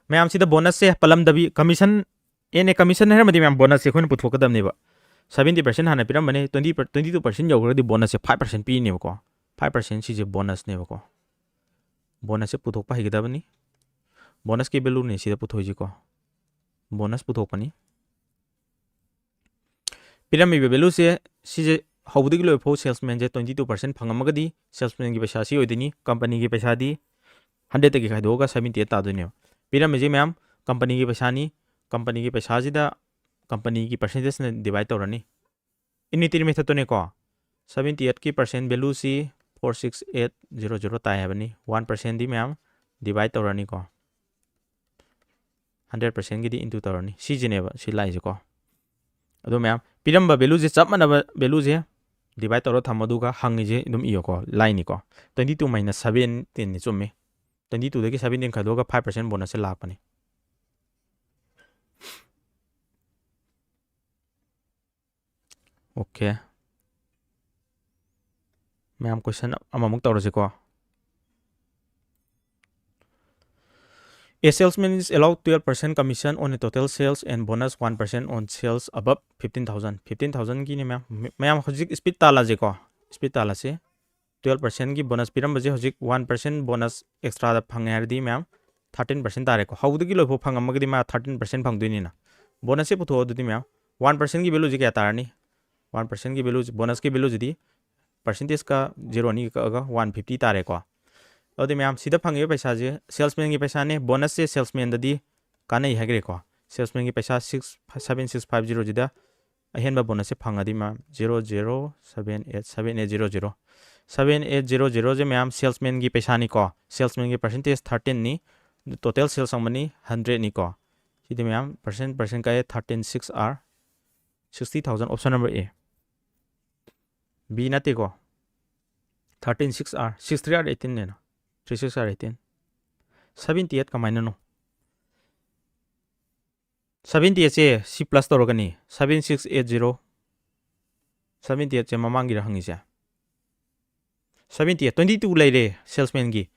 ꯃꯌꯥꯝꯁꯤꯗ bonus ꯁꯦ ꯄꯜꯂꯝꯗꯕꯤ, commission, ꯑꯦꯟ ꯑꯦ commission ꯍꯥꯏꯔꯝꯃꯗꯤ ꯃꯌꯥꯝ bonus ꯁꯦ ꯑꯩꯈꯣꯏꯅ ꯄꯨꯊꯣꯛꯀꯗꯕꯅꯦꯕ꯫ Seventy percent ꯍꯥꯟꯅ ꯄꯤꯔꯝꯕꯅꯦ, twenty per-, twenty two percent ꯌꯧꯈ꯭ꯔꯒꯗꯤ bonus ꯁꯦ five percent ꯄꯤꯅꯦꯕꯀꯣ꯫ Five percent ꯁꯤꯁꯦ bonus ꯅꯦꯕꯀꯣ꯫ Bonus ꯁꯦ ꯄꯨꯊꯣꯛꯄ ꯍꯩꯒꯗꯕꯅꯤ꯫ Bonus ꯀꯤ value ꯅꯦ ꯁꯤꯗ ꯄꯨꯊꯣꯛꯏꯁꯤꯀꯣ꯫ Bonus ꯄꯨꯊꯣꯛꯄꯅꯤ꯫ ꯄꯤꯔꯝꯃꯤꯕ value ꯁꯦ, ꯁꯤꯁꯦ ꯍꯧꯕꯗꯒꯤ ꯂꯣꯏꯕ ꯐꯥꯎ salesman ꯁꯦ twenty two percent ꯐꯪꯉꯝꯃꯒꯗꯤ, salesman ꯒꯤ ꯄꯩꯁꯥ ꯁꯤ ꯑꯣꯏꯗꯣꯏꯅꯤ꯫ Company ꯒꯤ ꯄꯩꯁꯥꯗꯤ hundred ꯇꯒꯤ ꯈꯥꯏꯗꯣꯛꯑꯒ seventy eight ꯇꯥꯗꯣꯏꯅꯦꯕ꯫ ꯄꯤꯔꯝꯃꯤꯁꯦ ꯃꯌꯥꯝ company ꯒꯤ ꯄꯩꯁꯥꯅꯤ꯫ Company ꯒꯤ ꯄꯩꯁꯥꯁꯤꯗ company ꯒꯤ percentage ꯅ divide ꯇꯧꯔꯅꯤ꯫ Unitary method ꯇꯨꯅꯦꯀꯣ꯫ Seventy eight ꯀꯤ percent value ꯁꯤ four six eight zero zero ꯇꯥꯏ ꯍꯥꯏꯕꯅꯤ꯫ One percentꯗꯤ ꯃꯌꯥꯝ divide ꯇꯧꯔꯅꯤꯀꯣ, hundred percentꯒꯤꯗꯤ into ꯇꯧꯔꯅꯤ꯫ ꯁꯤꯁꯤꯅꯦꯕ ꯁꯤ ꯂꯥꯛꯏꯁꯦꯀꯣ꯫ ꯑꯗꯣ ꯃꯌꯥꯝ ꯄꯤꯔꯝꯕ valueꯁꯦ, ꯆꯞ ꯃꯥꯟꯅꯕ valueꯁꯦ divide ꯇꯧꯔ ꯊꯝꯃꯣ, ꯑꯗꯨꯒ ꯍꯪꯉꯤꯁꯦ ꯑꯗꯨꯝ ꯏꯌꯣꯀꯣ꯫ Lineꯅꯤꯀꯣ꯫ Twenty two minus seventeenꯅꯤ, ꯆꯨꯝꯃꯤ꯫ Twenty twoꯗꯒꯤ seventeen ꯈꯥꯏꯗꯣꯛꯑꯒ five percent bonusꯁꯦ ꯂꯥꯛꯄꯅꯤ꯫ Okay꯫ ꯃꯌꯥꯝ question ꯑꯃꯃꯨꯛ ꯇꯧꯔꯁꯤꯀꯣ꯫ A salesman is allowed twelve percent commission on a total sales and bonus one percent on sales above fifteen thousand꯫ Fifteen thousandꯒꯤꯅꯤ ꯃꯌꯥꯝ꯫ ꯃꯌꯥꯝ ꯍꯧꯖꯤꯛ speed ꯇꯥꯜꯂꯁꯤꯀꯣ꯫ Speed ꯇꯥꯜꯂꯁꯤ꯫ Twelve percentꯀꯤ bonus ꯄꯤꯔꯝꯕꯁꯦ ꯍꯧꯖꯤꯛ one percent bonus extraꯗ ꯐꯪꯉꯦ ꯍꯥꯏꯔꯗꯤ ꯃꯌꯥꯝ thirteen percent ꯇꯥꯔꯦꯀꯣ꯫ ꯍꯧꯕꯗꯒꯤ ꯂꯣꯏꯐꯥꯎ ꯐꯪꯉꯝꯃꯒꯗꯤ ꯃꯥ thirteen percent ꯐꯪꯗꯣꯏꯅꯤꯅ꯫ Bonusꯁꯦ ꯄꯨꯊꯣꯛꯑꯣ ꯑꯗꯨꯗꯤ ꯃꯌꯥꯝ꯫ One percentꯀꯤ valueꯁꯦ ꯀꯌꯥ ꯇꯥꯔꯅꯤ? One percentꯀꯤ valueꯁꯦ, bonusꯀꯤ valueꯁꯤꯗꯤ percentageꯀ zero ꯑꯅꯤꯒ ꯀꯛꯑꯒ one fifty ꯇꯥꯔꯦꯀꯣ꯫ ꯑꯗꯨꯗꯤ ꯃꯌꯥꯝ ꯁꯤꯗ ꯐꯪꯉꯤꯕ ꯄꯩꯁꯥꯁꯦ salesmanꯒꯤ ꯄꯩꯁꯥꯅꯦ꯫ Bonusꯁꯦ salesmanꯗꯗꯤ ꯀꯥꯟꯅꯩ ꯍꯥꯏꯈ꯭ꯔꯦꯀꯣ꯫ Salesmanꯒꯤ ꯄꯩꯁꯥ six, seven six five zeroꯁꯤꯗ ꯑꯍꯦꯟꯕ bonusꯁꯦ ꯐꯪꯉꯗꯤ ꯃꯌꯥꯝ zero zero seven eight seven eight zero zero꯫ Seven eight zero zeroꯁꯦ ꯃꯌꯥꯝ salesmanꯒꯤ ꯄꯩꯁꯥꯅꯤꯀꯣ꯫ Salesmanꯒꯤ percentage thirteenꯅꯤ꯫ Total sales ꯐꯪꯕꯅꯤ hundredꯅꯤꯀꯣ꯫ ꯁꯤꯗꯤ ꯃꯌꯥꯝ percent, percent ꯀꯛꯑꯦ, thirteen six are sixty thousand, option number A꯫ B ꯅꯠꯇꯦꯀꯣ꯫ Thirteen six are, six three are eighteenꯅꯦꯅ꯫ Three six are eighteen꯫ Seventy eight ꯀꯃꯥꯏꯅꯅꯣ? Seventy eightꯁꯦ ꯁꯤ plus ꯇꯧꯔꯒꯅꯤ꯫ Seven six eight zero꯫ Seventy eightꯁꯦ ꯃꯃꯥꯡꯒꯤꯔ ꯍꯪꯉꯤꯁꯦ? Seventy eight, twenty two ꯂꯩꯔꯦ salesmanꯒꯤ꯫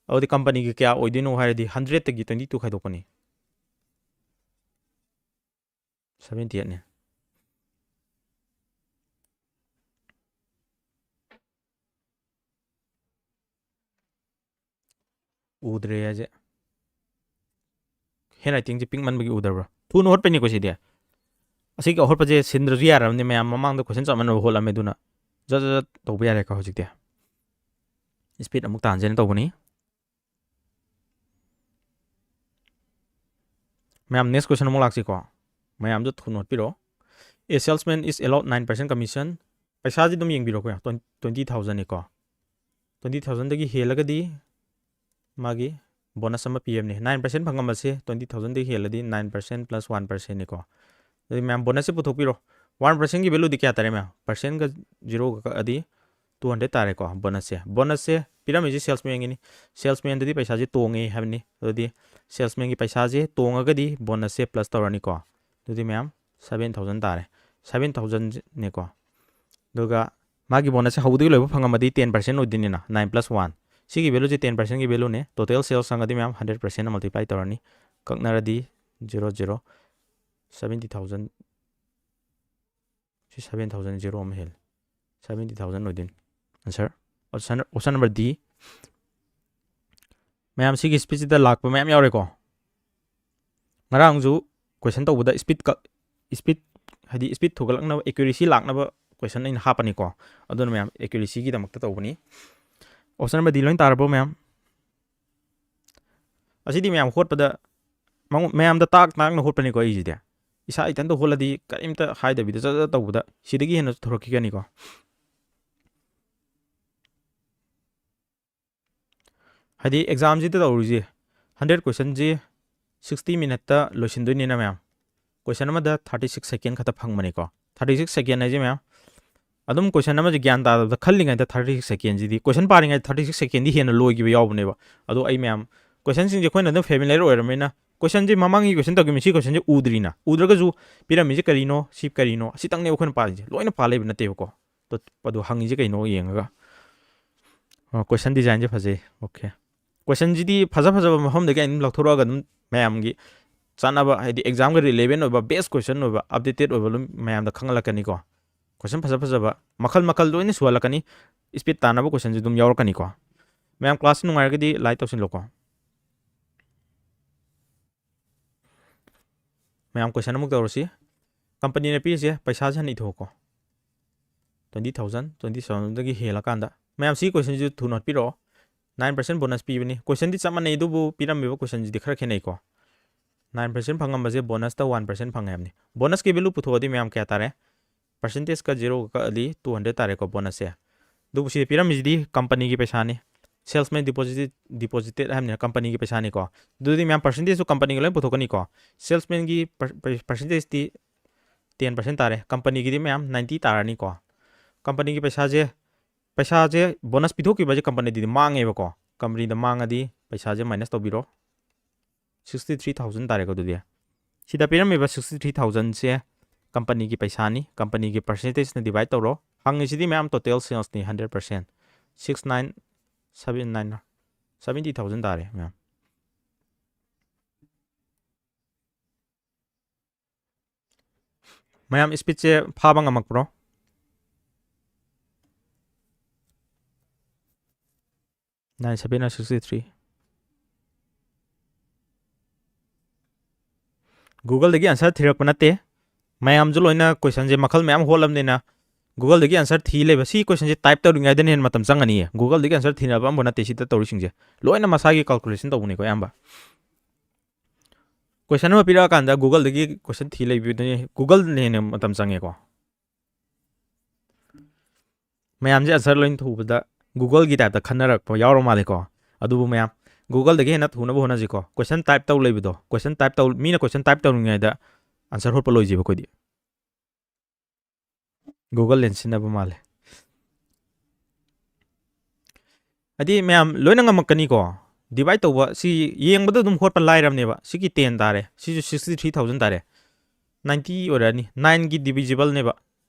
ꯑꯗꯨꯗꯤ companyꯒꯤ ꯀꯌꯥ ꯑꯣꯏꯗꯣꯏꯅꯣ ꯍꯥꯏꯔꯗꯤ hundredꯇꯒꯤ twenty two ꯈꯥꯏꯗꯣꯛꯄꯅꯤ꯫ Seventy eightꯅꯦ꯫ ꯎꯗ꯭ꯔꯦ ꯍꯥꯏꯁꯦ꯫ Handwritingꯁꯦ ꯄꯤꯛꯃꯟꯕꯒꯤ ꯎꯗꯕ꯭ꯔꯥ? ꯊꯨꯅ ꯍꯣꯠꯄꯩꯅꯤꯀꯣ ꯁꯤꯗꯤ꯫ ꯑꯁꯤꯒꯤ ꯑꯍꯣꯠꯄꯁꯦ ꯁꯤꯟꯗ꯭ꯔꯁꯨ ꯌꯥꯔꯕꯅꯤ ꯃꯌꯥꯝ꯫ ꯃꯃꯥꯡꯗ question ꯆꯞ ꯃꯥꯟꯅꯕ ꯍꯣꯠꯂꯝꯃꯦ, ꯑꯗꯨꯅ ꯖꯠ ꯖꯠ ꯖꯠ ꯇꯧꯕ ꯌꯥꯔꯦꯀꯣ ꯍꯧꯖꯤꯛꯇꯤ꯫ Speed ꯑꯃꯨꯛ ꯇꯥꯟꯁꯦꯅ ꯇꯧꯕꯅꯤ꯫ ꯃꯌꯥꯝ, next question ꯑꯃꯨꯛ ꯂꯥꯛꯁꯤꯀꯣ꯫ ꯃꯌꯥꯝꯁꯨ ꯊꯨꯅ ꯍꯣꯠꯄꯤꯔꯣ꯫ A salesman is allowed nine percent commission꯫ ꯄꯩꯁꯥꯁꯤ ꯑꯗꯨꯝ ꯌꯦꯡꯕꯤꯔꯣꯀꯣ, twenty thousandꯅꯤꯀꯣ꯫ Twenty thousandꯗꯒꯤ ꯍꯦꯜꯂꯒꯗꯤ ꯃꯥꯒꯤ bonus ꯑꯃ ꯄꯤꯔꯝꯅꯤ꯫ Nine percent ꯐꯪꯉꯝꯕꯁꯦ twenty thousandꯗꯒꯤ ꯍꯦꯜꯂꯗꯤ nine percent plus one percentꯅꯤꯀꯣ꯫ ꯑꯗꯨꯗꯤ ꯃꯌꯥꯝ bonusꯁꯦ ꯄꯨꯊꯣꯛꯄꯤꯔꯣ꯫ One percentꯀꯤ valueꯗꯤ ꯀꯌꯥ ꯇꯥꯔꯦ ꯃꯌꯥꯝ? Percentꯒ zeroꯒ ꯀꯛꯑꯗꯤ two hundred ꯇꯥꯔꯦꯀꯣ bonusꯁꯦ꯫ Bonusꯁꯦ ꯄꯤꯔꯝꯃꯤꯁꯦ salesmanꯒꯤꯅꯤ꯫ Salesmanꯗꯗꯤ ꯄꯩꯁꯥꯁꯦ ꯇꯣꯡꯉꯦ ꯍꯥꯏꯕꯅꯤ꯫ ꯑꯗꯨꯗꯤ salesmanꯒꯤ ꯄꯩꯁꯥꯁꯦ ꯇꯣꯡꯉꯒꯗꯤ bonusꯁꯦ plus ꯇꯧꯔꯅꯤꯀꯣ꯫ ꯑꯗꯨꯗꯤ ꯃꯌꯥꯝ seven thousand ꯇꯥꯔꯦ꯫ Seven thousandꯅꯦꯀꯣ꯫ ꯑꯗꯨꯒ ꯃꯥꯒꯤ bonusꯁꯦ ꯍꯧꯕꯗꯒꯤ ꯂꯣꯏꯕ ꯐꯪꯉꯝꯃꯗꯤ ten percent ꯑꯣꯏꯗꯣꯏꯅꯤꯅ, nine plus one꯫ ꯁꯤꯒꯤ valueꯁꯦ ten percentꯀꯤ valueꯅꯦ꯫ Total sales ꯆꯪꯉꯗꯤ ꯃꯌꯥꯝ hundred percentꯅ multiply ꯇꯧꯔꯅꯤ꯫ ꯀꯛꯅꯔꯗꯤ zero zero, seventy thousand, ꯁꯤ seven thousand zero ꯑꯃ ꯍꯦꯜꯂꯦ꯫ Seventy thousand ꯑꯣꯏꯗꯣꯏꯅꯤ answer꯫ Option, option number D꯫ ꯃꯌꯥꯝ ꯁꯤꯒꯤ speedꯁꯤꯗ ꯂꯥꯛꯄ ꯃꯌꯥꯝ ꯌꯥꯎꯔꯦꯀꯣ꯫ ꯉꯔꯥꯡꯁꯨ question ꯇꯧꯕꯗ speed ꯀꯛ-, speed, ꯍꯥꯏꯗꯤ speed ꯊꯨꯒꯠꯂꯛꯅꯕ, accuracy ꯂꯥꯛꯅꯕ question ꯑꯩꯅ ꯍꯥꯞꯄꯅꯤꯀꯣ꯫ ꯑꯗꯨꯅ ꯃꯌꯥꯝ accuracyꯒꯤꯗꯃꯛꯇ ꯇꯧꯕꯅꯤ꯫ Option number D ꯂꯣꯏ ꯇꯥꯔꯕꯣ ꯃꯌꯥꯝ? ꯑꯁꯤꯗꯤ ꯃꯌꯥꯝ ꯍꯣꯠꯄꯗ, ꯃꯉꯣ-, ꯃꯌꯥꯝꯗ ꯇꯥꯛ ꯇꯥꯛꯅ ꯍꯣꯠꯄꯅꯤꯀꯣ ꯑꯩꯁꯤꯗꯤ꯫ ꯏꯁꯥ ꯏꯊꯟꯇ ꯍꯣꯠꯂꯗꯤ ꯀꯔꯤꯝꯇ ꯍꯥꯏꯗꯕꯤꯗ ꯖꯠ ꯖꯠ ꯇꯧꯕꯗ ꯁꯤꯗꯒꯤ ꯍꯦꯟꯅ ꯊꯣꯔꯛꯈꯤꯒꯅꯤꯀꯣ꯫ ꯍꯥꯏꯗꯤ examꯁꯤꯗ ꯇꯧꯔꯤꯁꯦ hundred questionꯁꯤ sixty minuteꯇ ꯂꯣꯏꯁꯤꯟꯗꯣꯏꯅꯤꯅ ꯃꯌꯥꯝ, question ꯑꯃꯗ thirty six second ꯈꯛꯇ ꯐꯪꯕꯅꯤꯀꯣ꯫ Thirty six second ꯍꯥꯏꯁꯦ ꯃꯌꯥꯝ, ꯑꯗꯨꯝ question ꯑꯃꯁꯦ ꯒ꯭ꯌꯥꯟ ꯇꯥꯗꯕꯗ ꯈꯜꯂꯤꯉꯩꯗ thirty six secondꯁꯤꯗꯤ, question ꯄꯥꯔꯤꯉꯩꯗ thirty six secondꯗꯤ ꯍꯦꯟꯅ ꯂꯣꯏꯈꯤꯕ ꯌꯥꯎꯕꯅꯦꯕ꯫ ꯑꯗꯣ ꯑꯩ ꯃꯌꯥꯝ questionꯁꯤꯡꯁꯦ ꯑꯩꯈꯣꯏꯅ ꯑꯗꯨꯝ familiar ꯑꯣꯏꯔꯕꯅꯤꯅ, questionꯁꯦ ꯃꯃꯥꯡꯒꯤ question ꯇꯧꯈꯤꯕ, ꯁꯤ questionꯁꯦ ꯎꯗ꯭ꯔꯤꯅ, ꯎꯗ꯭ꯔꯒꯁꯨ ꯄꯤꯔꯝꯃꯤꯁꯦ ꯀꯔꯤꯅꯣ, ꯁꯤ ꯀꯔꯤꯅꯣ, ꯑꯁꯤꯇꯪꯅꯦꯕ ꯑꯩꯈꯣꯏꯅ ꯄꯥꯔꯤꯁꯦ, ꯂꯣꯏꯅ ꯄꯥ ꯂꯩꯕ ꯅꯠꯇꯦꯕꯀꯣ꯫ ꯑꯗꯣ, ꯑꯗꯣ ꯍꯪꯉꯤꯁꯦ ꯀꯩꯅꯣ ꯌꯦꯡꯉꯒ꯫ ꯑꯣ, question designꯁꯦ ꯐꯖꯩ꯫ Okay꯫ Questionꯁꯤꯗꯤ ꯐꯖ ꯐꯖꯕ ꯃꯐꯝꯗꯒꯤ ꯑꯗꯨꯝ ꯂꯧꯊꯣꯔꯛꯑꯒ ꯑꯗꯨꯝ ꯃꯌꯥꯝꯒꯤ ꯆꯥꯅꯕ, ꯍꯥꯏꯗꯤ examꯒ relevant ꯑꯣꯏꯕ, best question ꯑꯣꯏꯕ, updated ꯑꯣꯏꯕ ꯑꯗꯨꯝ ꯃꯌꯥꯝꯗ ꯈꯪꯍꯜꯂꯛꯀꯅꯤꯀꯣ꯫ Question ꯐꯖ ꯐꯖꯕ ꯃꯈꯜ ꯃꯈꯜ ꯂꯣꯏꯅ ꯁꯨꯍꯜꯂꯛꯀꯅꯤ꯫ Speed ꯇꯥꯟꯅꯕ questionꯁꯨ ꯑꯗꯨꯝ ꯌꯥꯎꯔꯛꯀꯅꯤꯀꯣ꯫ ꯃꯌꯥꯝ class ꯅꯨꯡꯉꯥꯏꯔꯒꯗꯤ like ꯇꯧꯁꯤꯜꯂꯣꯀꯣ꯫ ꯃꯌꯥꯝ question ꯑꯃꯨꯛ ꯇꯧꯔꯁꯤ꯫ Companyꯅ ꯄꯤꯔꯤꯁꯦ ꯄꯩꯁꯥꯁꯦ ꯍꯥꯟꯅ ꯏꯊꯣꯛꯑꯣꯀꯣ꯫ Twenty thousand, twenty thousandꯗꯒꯤ ꯍꯦꯜꯂꯀꯥꯟꯗ꯫ ꯃꯌꯥꯝ ꯁꯤ questionꯁꯤꯁꯨ ꯊꯨꯅ ꯍꯣꯠꯄꯤꯔꯛꯑꯣ꯫ Nine percent bonus ꯄꯤꯕꯅꯤ꯫ Questionꯗꯤ ꯆꯞ ꯃꯥꯟꯅꯩ, ꯑꯗꯨꯕꯨ ꯄꯤꯔꯝꯃꯤꯕ questionꯁꯤꯗꯤ ꯈꯔ ꯈꯦꯠꯅꯩꯀꯣ꯫ Nine percent ꯐꯪꯉꯝꯕꯁꯦ bonusꯇ one percent ꯐꯪꯉꯦ ꯍꯥꯏꯕꯅꯤ꯫ Bonusꯀꯤ value ꯄꯨꯊꯣꯛꯑꯗꯤ ꯃꯌꯥꯝ ꯀꯌꯥ ꯇꯥꯔꯦ? Percentageꯀ zeroꯒ ꯀꯛꯑꯗꯤ two hundred ꯇꯥꯔꯦꯀꯣ bonusꯁꯦ꯫ ꯑꯗꯨꯕꯨ ꯁꯤꯗ ꯄꯤꯔꯝꯃꯤꯁꯤꯗꯤ ꯀꯝꯄꯅꯤꯒꯤ ꯄꯩꯁꯥꯅꯤ꯫ Salesman deposited, deposited ꯍꯥꯏꯕꯅꯤꯅ ꯀꯝꯄꯅꯤꯒꯤ ꯄꯩꯁꯥꯅꯤꯀꯣ꯫ ꯑꯗꯨꯗꯤ ꯃꯌꯥꯝ percentageꯁꯨ ꯀꯝꯄꯅꯤꯒꯤ ꯂꯣꯏ ꯄꯨꯊꯣꯛꯀꯅꯤꯀꯣ꯫ Salesmanꯒꯤ per-, per-, percentageꯇꯤ ten percent ꯇꯥꯔꯦ꯫ ꯀꯝꯄꯅꯤꯒꯤꯗꯤ ꯃꯌꯥꯝ ninety ꯇꯥꯔꯅꯤꯀꯣ꯫ ꯀꯝꯄꯅꯤꯒꯤ ꯄꯩꯁꯥꯁꯦ, ꯄꯩꯁꯥꯁꯦ bonus ꯄꯤꯊꯣꯛꯈꯤꯕꯁꯦ ꯀꯝꯄꯅꯤꯗꯗꯤ ꯃꯥꯡꯉꯦꯕꯀꯣ꯫ ꯀꯝꯄꯅꯤꯗ ꯃꯥꯡꯉꯗꯤ ꯄꯩꯁꯥꯁꯦ minus ꯇꯧꯕꯤꯔꯣ꯫ Sixty three thousand ꯇꯥꯔꯦꯀꯣ ꯑꯗꯨꯗꯤ꯫ ꯁꯤꯗ ꯄꯤꯔꯝꯃꯤꯕ sixty three thousandꯁꯦ ꯀꯝꯄꯅꯤꯒꯤ ꯄꯩꯁꯥꯅꯤ, ꯀꯝꯄꯅꯤꯒꯤ percentageꯅ divide ꯇꯧꯔꯣ꯫ ꯍꯪꯉꯤꯁꯤꯗꯤ ꯃꯌꯥꯝ total salesꯅꯤ, hundred percent꯫ Six nine seven nine, seventy thousand ꯇꯥꯔꯦ ꯃꯌꯥꯝ꯫ ꯃꯌꯥꯝ speedꯁꯦ ꯐꯥꯕ ꯉꯝꯃꯛꯄ꯭ꯔꯣ? Nine seven sixty three꯫ Googleꯗꯒꯤ answer ꯊꯤꯔꯛꯄ ꯅꯠꯇꯦ꯫ ꯃꯌꯥꯝꯁꯨ ꯂꯣꯏꯅ questionꯁꯦ ꯃꯈꯜ ꯃꯌꯥꯝ ꯍꯣꯠꯂꯕꯅꯤꯅ Googleꯗꯒꯤ answer ꯊꯤ ꯂꯩꯕ꯫ ꯁꯤ questionꯁꯦ type ꯇꯧꯔꯤꯉꯩꯗꯅ ꯍꯦꯟꯅ ꯃꯇꯝ ꯆꯪꯒꯅꯤꯌꯦ꯫ Googleꯗꯒꯤ answer ꯊꯤꯅꯕ ꯑꯃꯐꯥꯎ ꯅꯠꯇꯦ ꯁꯤꯗ ꯇꯧꯔꯤꯁꯤꯡꯁꯦ꯫ ꯂꯣꯏꯅ ꯃꯁꯥꯒꯤ calculation ꯇꯧꯕꯅꯤꯀꯣ ꯑꯌꯥꯝꯕ꯫ Question ꯑꯃ ꯄꯤꯔꯛꯑꯀꯥꯟꯗ Googleꯗꯒꯤ question ꯊꯤ ꯂꯩꯕꯗꯨꯅꯤ꯫ Googleꯅ ꯍꯦꯟꯅ ꯃꯇꯝ ꯆꯪꯉꯦꯀꯣ꯫ ꯃꯌꯥꯝꯁꯦ answer ꯂꯣꯏ ꯊꯨꯕꯗ Googleꯒꯤ typeꯇ ꯈꯟꯅꯔꯛꯄ ꯌꯥꯎꯔ ꯃꯥꯜꯂꯦꯀꯣ꯫ ꯑꯗꯨꯕꯨ ꯃꯌꯥꯝ Googleꯗꯒꯤ ꯍꯦꯟꯅ ꯊꯨꯅꯕ ꯍꯣꯠꯅꯁꯤꯀꯣ꯫ Question type ꯇꯧ ꯂꯩꯕꯗꯣ, question type ꯇꯧ, ꯃꯤꯅ question type ꯇꯧꯔꯤꯉꯩꯗ answer ꯍꯣꯠꯄ ꯂꯣꯏꯁꯦꯕ ꯑꯩꯈꯣꯏꯗꯤ꯫ Google ꯂꯦꯟꯁꯤꯟꯅꯕ ꯃꯥꯜꯂꯦ꯫ ꯍꯥꯏꯗꯤ ꯃꯌꯥꯝ ꯂꯣꯏꯅ ꯉꯝꯃꯛꯀꯅꯤꯀꯣ꯫ Divide ꯇꯧꯕ ꯁꯤ ꯌꯦꯡꯕꯗ ꯑꯗꯨꯝ ꯍꯣꯠꯄ ꯂꯥꯏꯔꯕꯅꯦꯕ꯫ ꯁꯤꯒꯤ ten ꯇꯥꯔꯦ, ꯁꯤꯁꯨ sixty three thousand ꯇꯥꯔꯦ꯫ Ninety ꯑꯣꯏꯔꯛꯑꯅꯤ꯫ Nineꯒꯤ divisible ꯅꯦꯕ꯫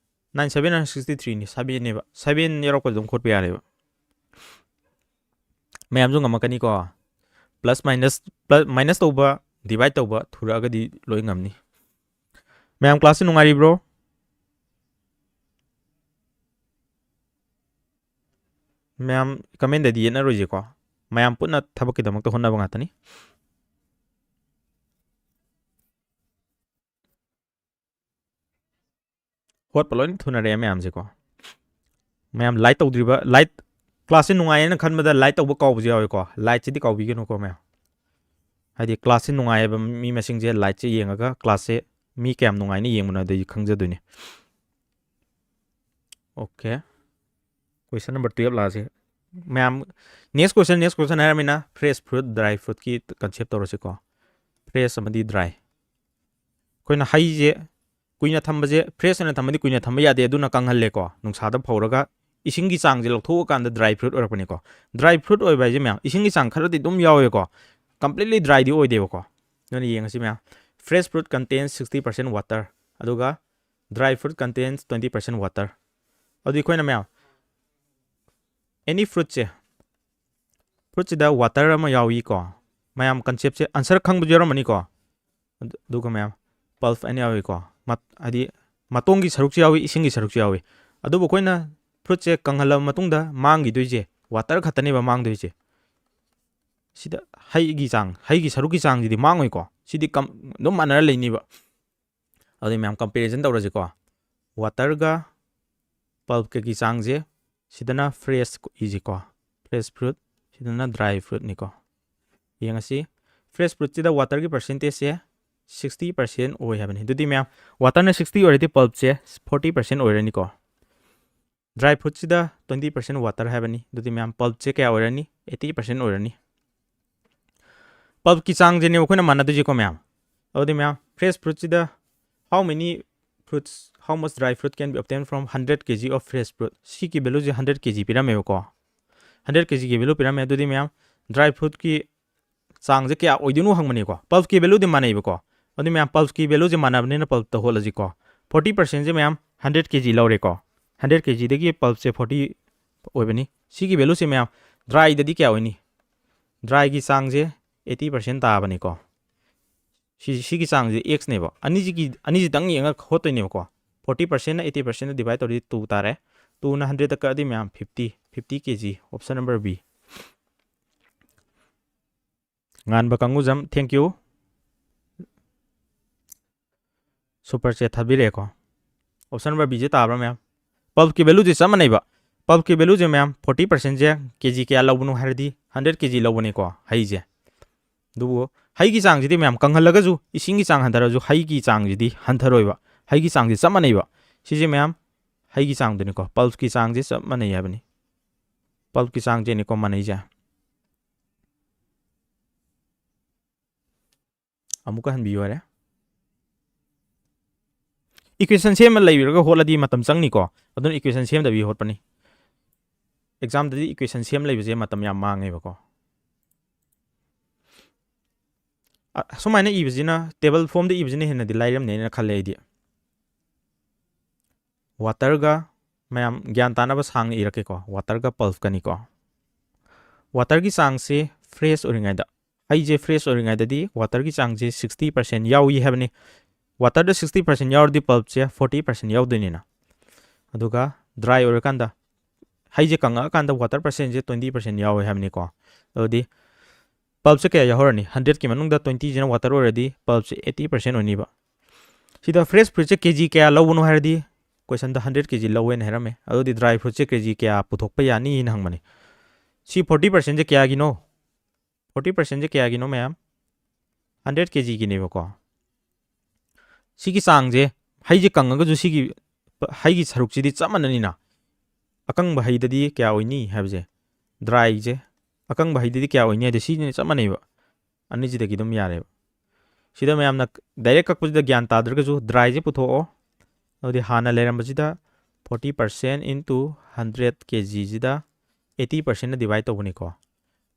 Nine seven sixty three ꯅꯤ, seven ꯅꯦꯕ꯫ Seven ꯌꯥꯎꯔꯛꯄꯗ ꯑꯗꯨꯝ ꯈꯣꯠꯄ ꯌꯥꯔꯦꯕ꯫ ꯃꯌꯥꯝꯁꯨ ꯉꯝꯃꯛꯀꯅꯤꯀꯣ꯫ Plus minus, plus, minus ꯇꯧꯕ, divide ꯇꯧꯕ ꯊꯨꯔꯛꯑꯒꯗꯤ ꯂꯣꯏ ꯉꯝꯅꯤ꯫ ꯃꯌꯥꯝ classꯁꯦ ꯅꯨꯡꯉꯥꯏꯔꯤꯕ꯭ꯔꯣ? ꯃꯌꯥꯝ commentꯗꯗꯤ ꯌꯦꯠꯅꯔꯣꯏꯁꯦꯀꯣ꯫ ꯃꯌꯥꯝ ꯄꯨꯟꯅ ꯊꯕꯛꯀꯤꯗꯃꯛꯇ ꯍꯣꯠꯅꯕ ꯉꯥꯛꯇꯅꯤ꯫ ꯍꯣꯠꯄ ꯂꯣꯏꯅ ꯊꯨꯅꯔꯛꯑꯦ ꯃꯌꯥꯝꯁꯦꯀꯣ꯫ ꯃꯌꯥꯝ like ꯇꯧꯗ꯭ꯔꯤꯕ, like, classꯁꯦ ꯅꯨꯡꯉꯥꯏꯌꯦꯅ ꯈꯟꯕꯗ like ꯇꯧꯕ ꯀꯥꯎꯕꯁꯨ ꯌꯥꯎꯋꯦꯀꯣ꯫ Likeꯁꯤꯗꯤ ꯀꯥꯎꯕꯤꯒꯅꯨꯀꯣ ꯃꯌꯥꯝ꯫ ꯍꯥꯏꯗꯤ classꯁꯦ ꯅꯨꯡꯉꯥꯏꯌꯦꯕ ꯃꯤ ꯃꯁꯤꯡꯁꯦ, likeꯁꯦ ꯌꯦꯡꯉꯒ classꯁꯦ ꯃꯤ ꯀꯌꯥꯝ ꯅꯨꯡꯉꯥꯏꯅ ꯌꯦꯡꯕꯅꯣ ꯑꯗꯨꯗꯤ ꯈꯪꯖꯗꯣꯏꯅꯦ꯫ Okay꯫ Question number twelve ꯂꯥꯛꯑꯁꯤ꯫ ꯃꯌꯥꯝ, next question, next question ꯍꯥꯏꯔꯃꯤꯅ fresh fruit, dry fruitꯀꯤ concept ꯇꯧꯔꯁꯤꯀꯣ꯫ Fresh ꯑꯃꯗꯤ dry꯫ ꯑꯩꯈꯣꯏꯅ ꯍꯩꯁꯦ ꯀꯨꯏꯅ ꯊꯝꯕꯁꯦ, fresh ꯑꯣꯏꯅ ꯊꯝꯕꯗꯤ ꯀꯨꯏꯅ ꯊꯝꯕ ꯌꯥꯗꯦ, ꯑꯗꯨꯅ ꯀꯪꯍꯜꯂꯦꯀꯣ, ꯅꯨꯡꯁꯥꯗ ꯐꯧꯔꯒ ꯏꯁꯤꯡꯒꯤ ꯆꯥꯡꯁꯦ ꯂꯧꯊꯣꯛꯑꯀꯥꯟꯗ dry fruit ꯑꯣꯏꯔꯛꯄꯅꯤꯀꯣ꯫ Dry fruit ꯑꯣꯏꯕ ꯍꯥꯏꯁꯦ ꯃꯌꯥꯝ, ꯏꯁꯤꯡꯒꯤ ꯆꯥꯡ ꯈꯔꯗꯤ ꯑꯗꯨꯝ ꯌꯥꯎꯋꯦꯀꯣ, completely dryꯗꯤ ꯑꯣꯏꯗꯦꯕꯀꯣ꯫ ꯑꯗꯨꯅ ꯌꯦꯡꯉꯁꯤ ꯃꯌꯥꯝ, fresh fruit contains sixty percent water, ꯑꯗꯨꯒ dry fruit contains twenty percent water꯫ ꯑꯗꯨꯗꯤ ꯑꯩꯈꯣꯏꯅ ꯃꯌꯥꯝ, any fruitꯁꯦ, fruitꯁꯤꯗ water ꯑꯃ ꯌꯥꯎꯏꯀꯣ꯫ ꯃꯌꯥꯝ, conceptꯁꯦ, answer ꯈꯪꯕꯁꯨ ꯌꯥꯎꯔꯝꯃꯅꯤꯀꯣ꯫ ꯑꯗꯨ-, ꯑꯗꯨꯒ ꯃꯌꯥꯝ, pulp ꯑꯅꯤ ꯌꯥꯎꯏꯀꯣ꯫ ꯃꯠ-, ꯍꯥꯏꯗꯤ ꯃꯇꯣꯡꯒꯤ ꯁꯔꯨꯛꯁꯨ ꯌꯥꯎꯏ, ꯏꯁꯤꯡꯒꯤ ꯁꯔꯨꯛꯁꯨ ꯌꯥꯎꯏ꯫ ꯑꯗꯨꯕꯨ ꯑꯩꯈꯣꯏꯅ fruitꯁꯦ ꯀꯪꯍꯜꯂꯕ ꯃꯇꯨꯡꯗ ꯃꯥꯡꯈꯤꯗꯣꯏꯁꯦ water ꯈꯛꯇꯅꯦꯕ ꯃꯥꯡꯗꯣꯏꯁꯦ꯫ ꯁꯤꯗ ꯍꯩꯒꯤ ꯆꯥꯡ, ꯍꯩꯒꯤ ꯁꯔꯨꯛꯀꯤ ꯆꯥꯡꯁꯤꯗꯤ ꯃꯥꯡꯉꯣꯏꯀꯣ꯫ ꯁꯤꯗꯤ ꯀꯝ-, ꯑꯗꯨꯝ ꯃꯥꯟꯅꯔ ꯂꯩꯅꯤꯕ꯫ ꯑꯗꯨꯗꯤ ꯃꯌꯥꯝ, comparison ꯇꯧꯔꯁꯤꯀꯣ꯫ Waterꯒ pulpꯀꯒꯤ ꯆꯥꯡꯁꯦ, ꯁꯤꯗꯅ fresh ꯏꯁꯤꯀꯣ, fresh fruit, ꯁꯤꯗꯅ dry fruitꯅꯤꯀꯣ꯫ ꯌꯦꯡꯉꯁꯤ, fresh fruitꯁꯤꯗ waterꯒꯤ percentageꯁꯦ sixty percent ꯑꯣꯏ ꯍꯥꯏꯕꯅꯤ꯫ ꯑꯗꯨꯗꯤ ꯃꯌꯥꯝ, waterꯅ sixty ꯑꯣꯏꯔꯗꯤ pulpꯁꯦ forty percent ꯑꯣꯏꯔꯅꯤꯀꯣ꯫ Dry fruitꯁꯤꯗ twenty percent water ꯍꯥꯏꯕꯅꯤ꯫ ꯑꯗꯨꯗꯤ ꯃꯌꯥꯝ, pulpꯁꯦ ꯀꯌꯥ ꯑꯣꯏꯔꯅꯤ? Eighty percent ꯑꯣꯏꯔꯅꯤ꯫ Pulpꯀꯤ ꯆꯥꯡꯁꯤꯅꯦꯕ ꯑꯩꯈꯣꯏꯅ ꯃꯥꯟꯅꯗꯣꯏꯁꯦꯀꯣ ꯃꯌꯥꯝ꯫ ꯑꯗꯨꯗꯤ ꯃꯌꯥꯝ, fresh fruitꯁꯤꯗ how many fruits, how much dry fruit can be obtained from hundred K G of fresh fruit? ꯁꯤꯒꯤ valueꯁꯦ hundred K G ꯄꯤꯔꯝꯃꯦꯕꯀꯣ꯫ Hundred K Gꯒꯤ value ꯄꯤꯔꯝꯃꯦ꯫ ꯑꯗꯨꯗꯤ ꯃꯌꯥꯝ, dry fruitꯀꯤ ꯆꯥꯡꯁꯦ ꯀꯌꯥ ꯑꯣꯏꯗꯣꯏꯅꯣ ꯍꯪꯕꯅꯤꯀꯣ꯫ Pulpꯀꯤ valueꯗꯤ ꯃꯥꯟꯅꯩꯕꯀꯣ꯫ ꯑꯗꯨꯗꯤ ꯃꯌꯥꯝ, pulpꯀꯤ valueꯁꯦ ꯃꯥꯟꯅꯕꯅꯤꯅ pulpꯇ ꯍꯣꯠꯂꯁꯤꯀꯣ꯫ Forty percentꯁꯦ ꯃꯌꯥꯝ, hundred K G ꯂꯧꯔꯦꯀꯣ꯫ Hundred K Gꯗꯒꯤ pulpꯁꯦ forty ꯑꯣꯏꯕꯅꯤ꯫ ꯁꯤꯒꯤ valueꯁꯦ ꯃꯌꯥꯝ, dryꯗꯗꯤ ꯀꯌꯥ ꯑꯣꯏꯅꯤ? Dryꯒꯤ ꯆꯥꯡꯁꯦ eighty percent ꯇꯥꯕꯅꯤꯀꯣ꯫ ꯁꯤ, ꯁꯤꯒꯤ ꯆꯥꯡꯁꯦ Xꯅꯦꯕ꯫ ꯑꯅꯤꯁꯤꯒꯤ, ꯑꯅꯤꯁꯤꯗꯪ ꯌꯦꯡꯉꯒ ꯍꯣꯠꯇꯣꯏꯅꯦꯕꯀꯣ꯫ Forty percentꯅ eighty percentꯅ divide ꯇꯧꯔꯗꯤ two ꯇꯥꯔꯦ꯫ Twoꯅ hundredꯇ ꯀꯛꯑꯗꯤ ꯃꯌꯥꯝ, fifty, fifty K G, option number B꯫ ꯉꯥꯟꯕ ꯀꯥꯡꯉꯨꯖꯝ, thank you꯫ Super chat ꯊꯥꯕꯤꯔꯛꯑꯦꯀꯣ꯫ Option number Bꯁꯦ ꯇꯥꯕ꯭ꯔꯥ ꯃꯌꯥꯝ? Pulpꯀꯤ valueꯁꯦ ꯆꯞ ꯃꯥꯟꯅꯩꯕ꯫ Pulpꯀꯤ valueꯁꯦ ꯃꯌꯥꯝ, forty percentꯁꯦ K G ꯀꯌꯥ ꯂꯧꯕꯅꯣ ꯍꯥꯏꯔꯗꯤ, hundred K G ꯂꯧꯕꯅꯤꯀꯣ, ꯍꯩꯁꯦ꯫ ꯑꯗꯨꯕꯨ ꯍꯩꯒꯤ ꯆꯥꯡꯁꯤꯗꯤ ꯃꯌꯥꯝ, ꯀꯪꯍꯜꯂꯒꯁꯨ, ꯏꯁꯤꯡꯒꯤ ꯆꯥꯡ ꯍꯟꯊꯔꯁꯨ, ꯍꯩꯒꯤ ꯆꯥꯡꯁꯤꯗꯤ ꯍꯟꯊꯔꯣꯏꯕ꯫ ꯍꯩꯒꯤ ꯆꯥꯡꯁꯤ ꯆꯞ ꯃꯥꯟꯅꯩꯕ꯫ ꯁꯤꯁꯦ ꯃꯌꯥꯝ, ꯍꯩꯒꯤ ꯆꯥꯡꯗꯨꯅꯤꯀꯣ, ꯄꯜꯞꯀꯤ ꯆꯥꯡꯁꯦ ꯆꯞ ꯃꯥꯟꯅꯩ ꯍꯥꯏꯕꯅꯤ꯫ ꯄꯜꯞꯀꯤ ꯆꯥꯡꯁꯦꯅꯤꯀꯣ ꯃꯥꯟꯅꯩꯁꯦ꯫ ꯑꯃꯨꯛꯀ ꯍꯟꯕꯤꯌꯨ ꯍꯥꯏꯔꯦ꯫ ꯏꯀ꯭ꯋꯦꯁꯟ ꯁꯦꯝꯃ ꯂꯩꯔꯒ ꯍꯣꯠꯂꯗꯤ ꯃꯇꯝ ꯆꯪꯅꯤꯀꯣ, ꯑꯗꯨꯅ ꯏꯀ꯭ꯋꯦꯁꯟ ꯁꯦꯝꯗꯕꯤ ꯍꯣꯠꯄꯅꯤ꯫ ꯑꯦꯛꯖꯥꯝꯗꯗꯤ ꯏꯀ꯭ꯋꯦꯁꯟ ꯁꯦꯝ ꯂꯩꯕꯁꯦ ꯃꯇꯝ ꯌꯥꯝ ꯃꯥꯡꯉꯦꯕꯀꯣ꯫ ꯑ, ꯁꯨꯃꯥꯏꯅ ꯏꯕꯁꯤꯅ, ꯇꯦꯕꯜ ꯐꯣꯝꯗ ꯏꯕꯁꯤꯅ ꯍꯦꯟꯅꯗꯤ ꯂꯥꯏꯔꯝꯅꯦꯅ ꯈꯜꯂꯦ ꯑꯩꯗꯤ꯫ ꯋꯥꯇꯔꯒ, ꯃꯌꯥꯝ ꯒ꯭ꯌꯥꯟ ꯇꯥꯅꯕ ꯁꯥꯡꯅ ꯏꯔꯛꯀꯦꯀꯣ, ꯋꯥꯇꯔꯒ ꯄꯜꯞꯀꯅꯤꯀꯣ꯫ ꯋꯥꯇꯔꯒꯤ ꯆꯥꯡꯁꯦ ꯐ꯭ꯔꯦꯁ ꯑꯣꯏꯔꯤꯉꯩꯗ, ꯍꯩꯁꯦ ꯐ꯭ꯔꯦꯁ ꯑꯣꯏꯔꯤꯉꯩꯗꯗꯤ ꯋꯥꯇꯔꯒꯤ ꯆꯥꯡꯁꯦ ꯁꯤꯛꯁꯇꯤ ꯄꯥꯔꯁꯦꯟ ꯌꯥꯎꯏ ꯍꯥꯏꯕꯅꯤ꯫ ꯋꯥꯇꯔꯗ ꯁꯤꯛꯁꯇꯤ ꯄꯥꯔꯁꯦꯟ ꯌꯥꯎꯔꯗꯤ ꯄꯜꯞꯁꯦ ꯐꯣꯔꯇꯤ ꯄꯥꯔꯁꯦꯟ ꯌꯥꯎꯗꯣꯏꯅꯤꯅ꯫ ꯑꯗꯨꯒ ꯗ꯭ꯔꯥꯏ ꯑꯣꯏꯔꯀꯥꯟꯗ, ꯍꯩꯁꯦ ꯀꯪꯉꯛꯑꯀꯥꯟꯗ ꯋꯥꯇꯔ ꯄꯥꯔꯁꯦꯟꯁꯦ ꯇ꯭ꯋꯦꯟꯇꯤ ꯄꯥꯔꯁꯦꯟ ꯌꯥꯎꯋꯦ ꯍꯥꯏꯕꯅꯤꯀꯣ꯫ ꯑꯗꯨꯗꯤ ꯄꯜꯞꯁꯦ ꯀꯌꯥ ꯌꯥꯎꯍꯧꯔꯅꯤ? ꯍꯟꯗ꯭ꯔꯦꯠꯀꯤ ꯃꯅꯨꯡꯗ ꯇ꯭ꯋꯦꯟꯇꯤꯁꯤꯅ ꯋꯥꯇꯔ ꯑꯣꯏꯔꯗꯤ ꯄꯜꯞꯁꯦ ꯑꯩꯠꯇꯤ ꯄꯥꯔꯁꯦꯟ ꯑꯣꯏꯅꯤꯕ꯫ ꯁꯤꯗ ꯐ꯭ꯔꯦꯁ ꯐ꯭ꯔꯨꯏꯠꯁꯦ ꯀꯦ ꯖꯤ ꯀꯌꯥ ꯂꯧꯕꯅꯣ ꯍꯥꯏꯔꯗꯤ, ꯀꯣꯏꯁꯟꯗ ꯍꯟꯗ꯭ꯔꯦꯠ ꯀꯦ ꯖꯤ ꯂꯧꯋꯦꯅ ꯍꯥꯏꯔꯝꯃꯦ꯫ ꯑꯗꯨꯗꯤ ꯗ꯭ꯔꯥꯏ ꯐ꯭ꯔꯨꯏꯠꯁꯦ ꯀꯦ ꯖꯤ ꯀꯌꯥ ꯄꯨꯊꯣꯛꯄ ꯌꯥꯅꯤꯅ ꯍꯪꯕꯅꯤ꯫ ꯁꯤ ꯐꯣꯔꯇꯤ ꯄꯥꯔꯁꯦꯟꯁꯦ ꯀꯌꯥꯒꯤꯅꯣ? ꯐꯣꯔꯇꯤ ꯄꯥꯔꯁꯦꯟꯁꯦ ꯀꯌꯥꯒꯤꯅꯣ ꯃꯌꯥꯝ? ꯍꯟꯗ꯭ꯔꯦꯠ ꯀꯦ ꯖꯤꯒꯤꯅꯦꯕꯀꯣ꯫ ꯁꯤꯒꯤ ꯆꯥꯡꯁꯦ, ꯍꯩꯁꯦ ꯀꯪꯉꯒꯁꯨ ꯁꯤꯒꯤ ꯄ-, ꯍꯩꯒꯤ ꯁꯔꯨꯛꯁꯤꯗꯤ ꯆꯞ ꯃꯥꯟꯅꯅꯤꯅ꯫ ꯑꯀꯪꯕ ꯍꯩꯗꯗꯤ ꯀꯌꯥ ꯑꯣꯏꯅꯤ ꯍꯥꯏꯕꯁꯦ, ꯗ꯭ꯔꯥꯏꯁꯦ, ꯑꯀꯪꯕ ꯍꯩꯗꯗꯤ ꯀꯌꯥ ꯑꯣꯏꯅꯤ ꯍꯥꯏꯗꯤ ꯁꯤꯅ ꯆꯞ ꯃꯥꯟꯅꯩꯕ꯫ ꯑꯅꯤꯁꯤꯗꯒꯤ ꯑꯗꯨꯝ ꯌꯥꯔꯦꯕ꯫ ꯁꯤꯗ ꯃꯌꯥꯝꯅ ꯗꯥꯏꯔꯦꯛ ꯀꯛꯄꯁꯤꯗ ꯒ꯭ꯌꯥꯟ ꯇꯥꯗ꯭ꯔꯒꯁꯨ ꯗ꯭ꯔꯥꯏꯁꯦ ꯄꯨꯊꯣꯛꯑꯣ꯫ ꯑꯗꯨꯗꯤ ꯍꯥꯟꯅ ꯂꯩꯔꯝꯕꯁꯤꯗ ꯐꯣꯔꯇꯤ ꯄꯥꯔꯁꯦꯟ ꯏꯟꯇꯨ ꯍꯟꯗ꯭ꯔꯦꯠ ꯀꯦ ꯖꯤꯁꯤꯗ ꯑꯩꯠꯇꯤ ꯄꯥꯔꯁꯦꯟꯅ ꯗꯤꯚꯥꯏꯠ ꯇꯧꯕꯅꯤꯀꯣ꯫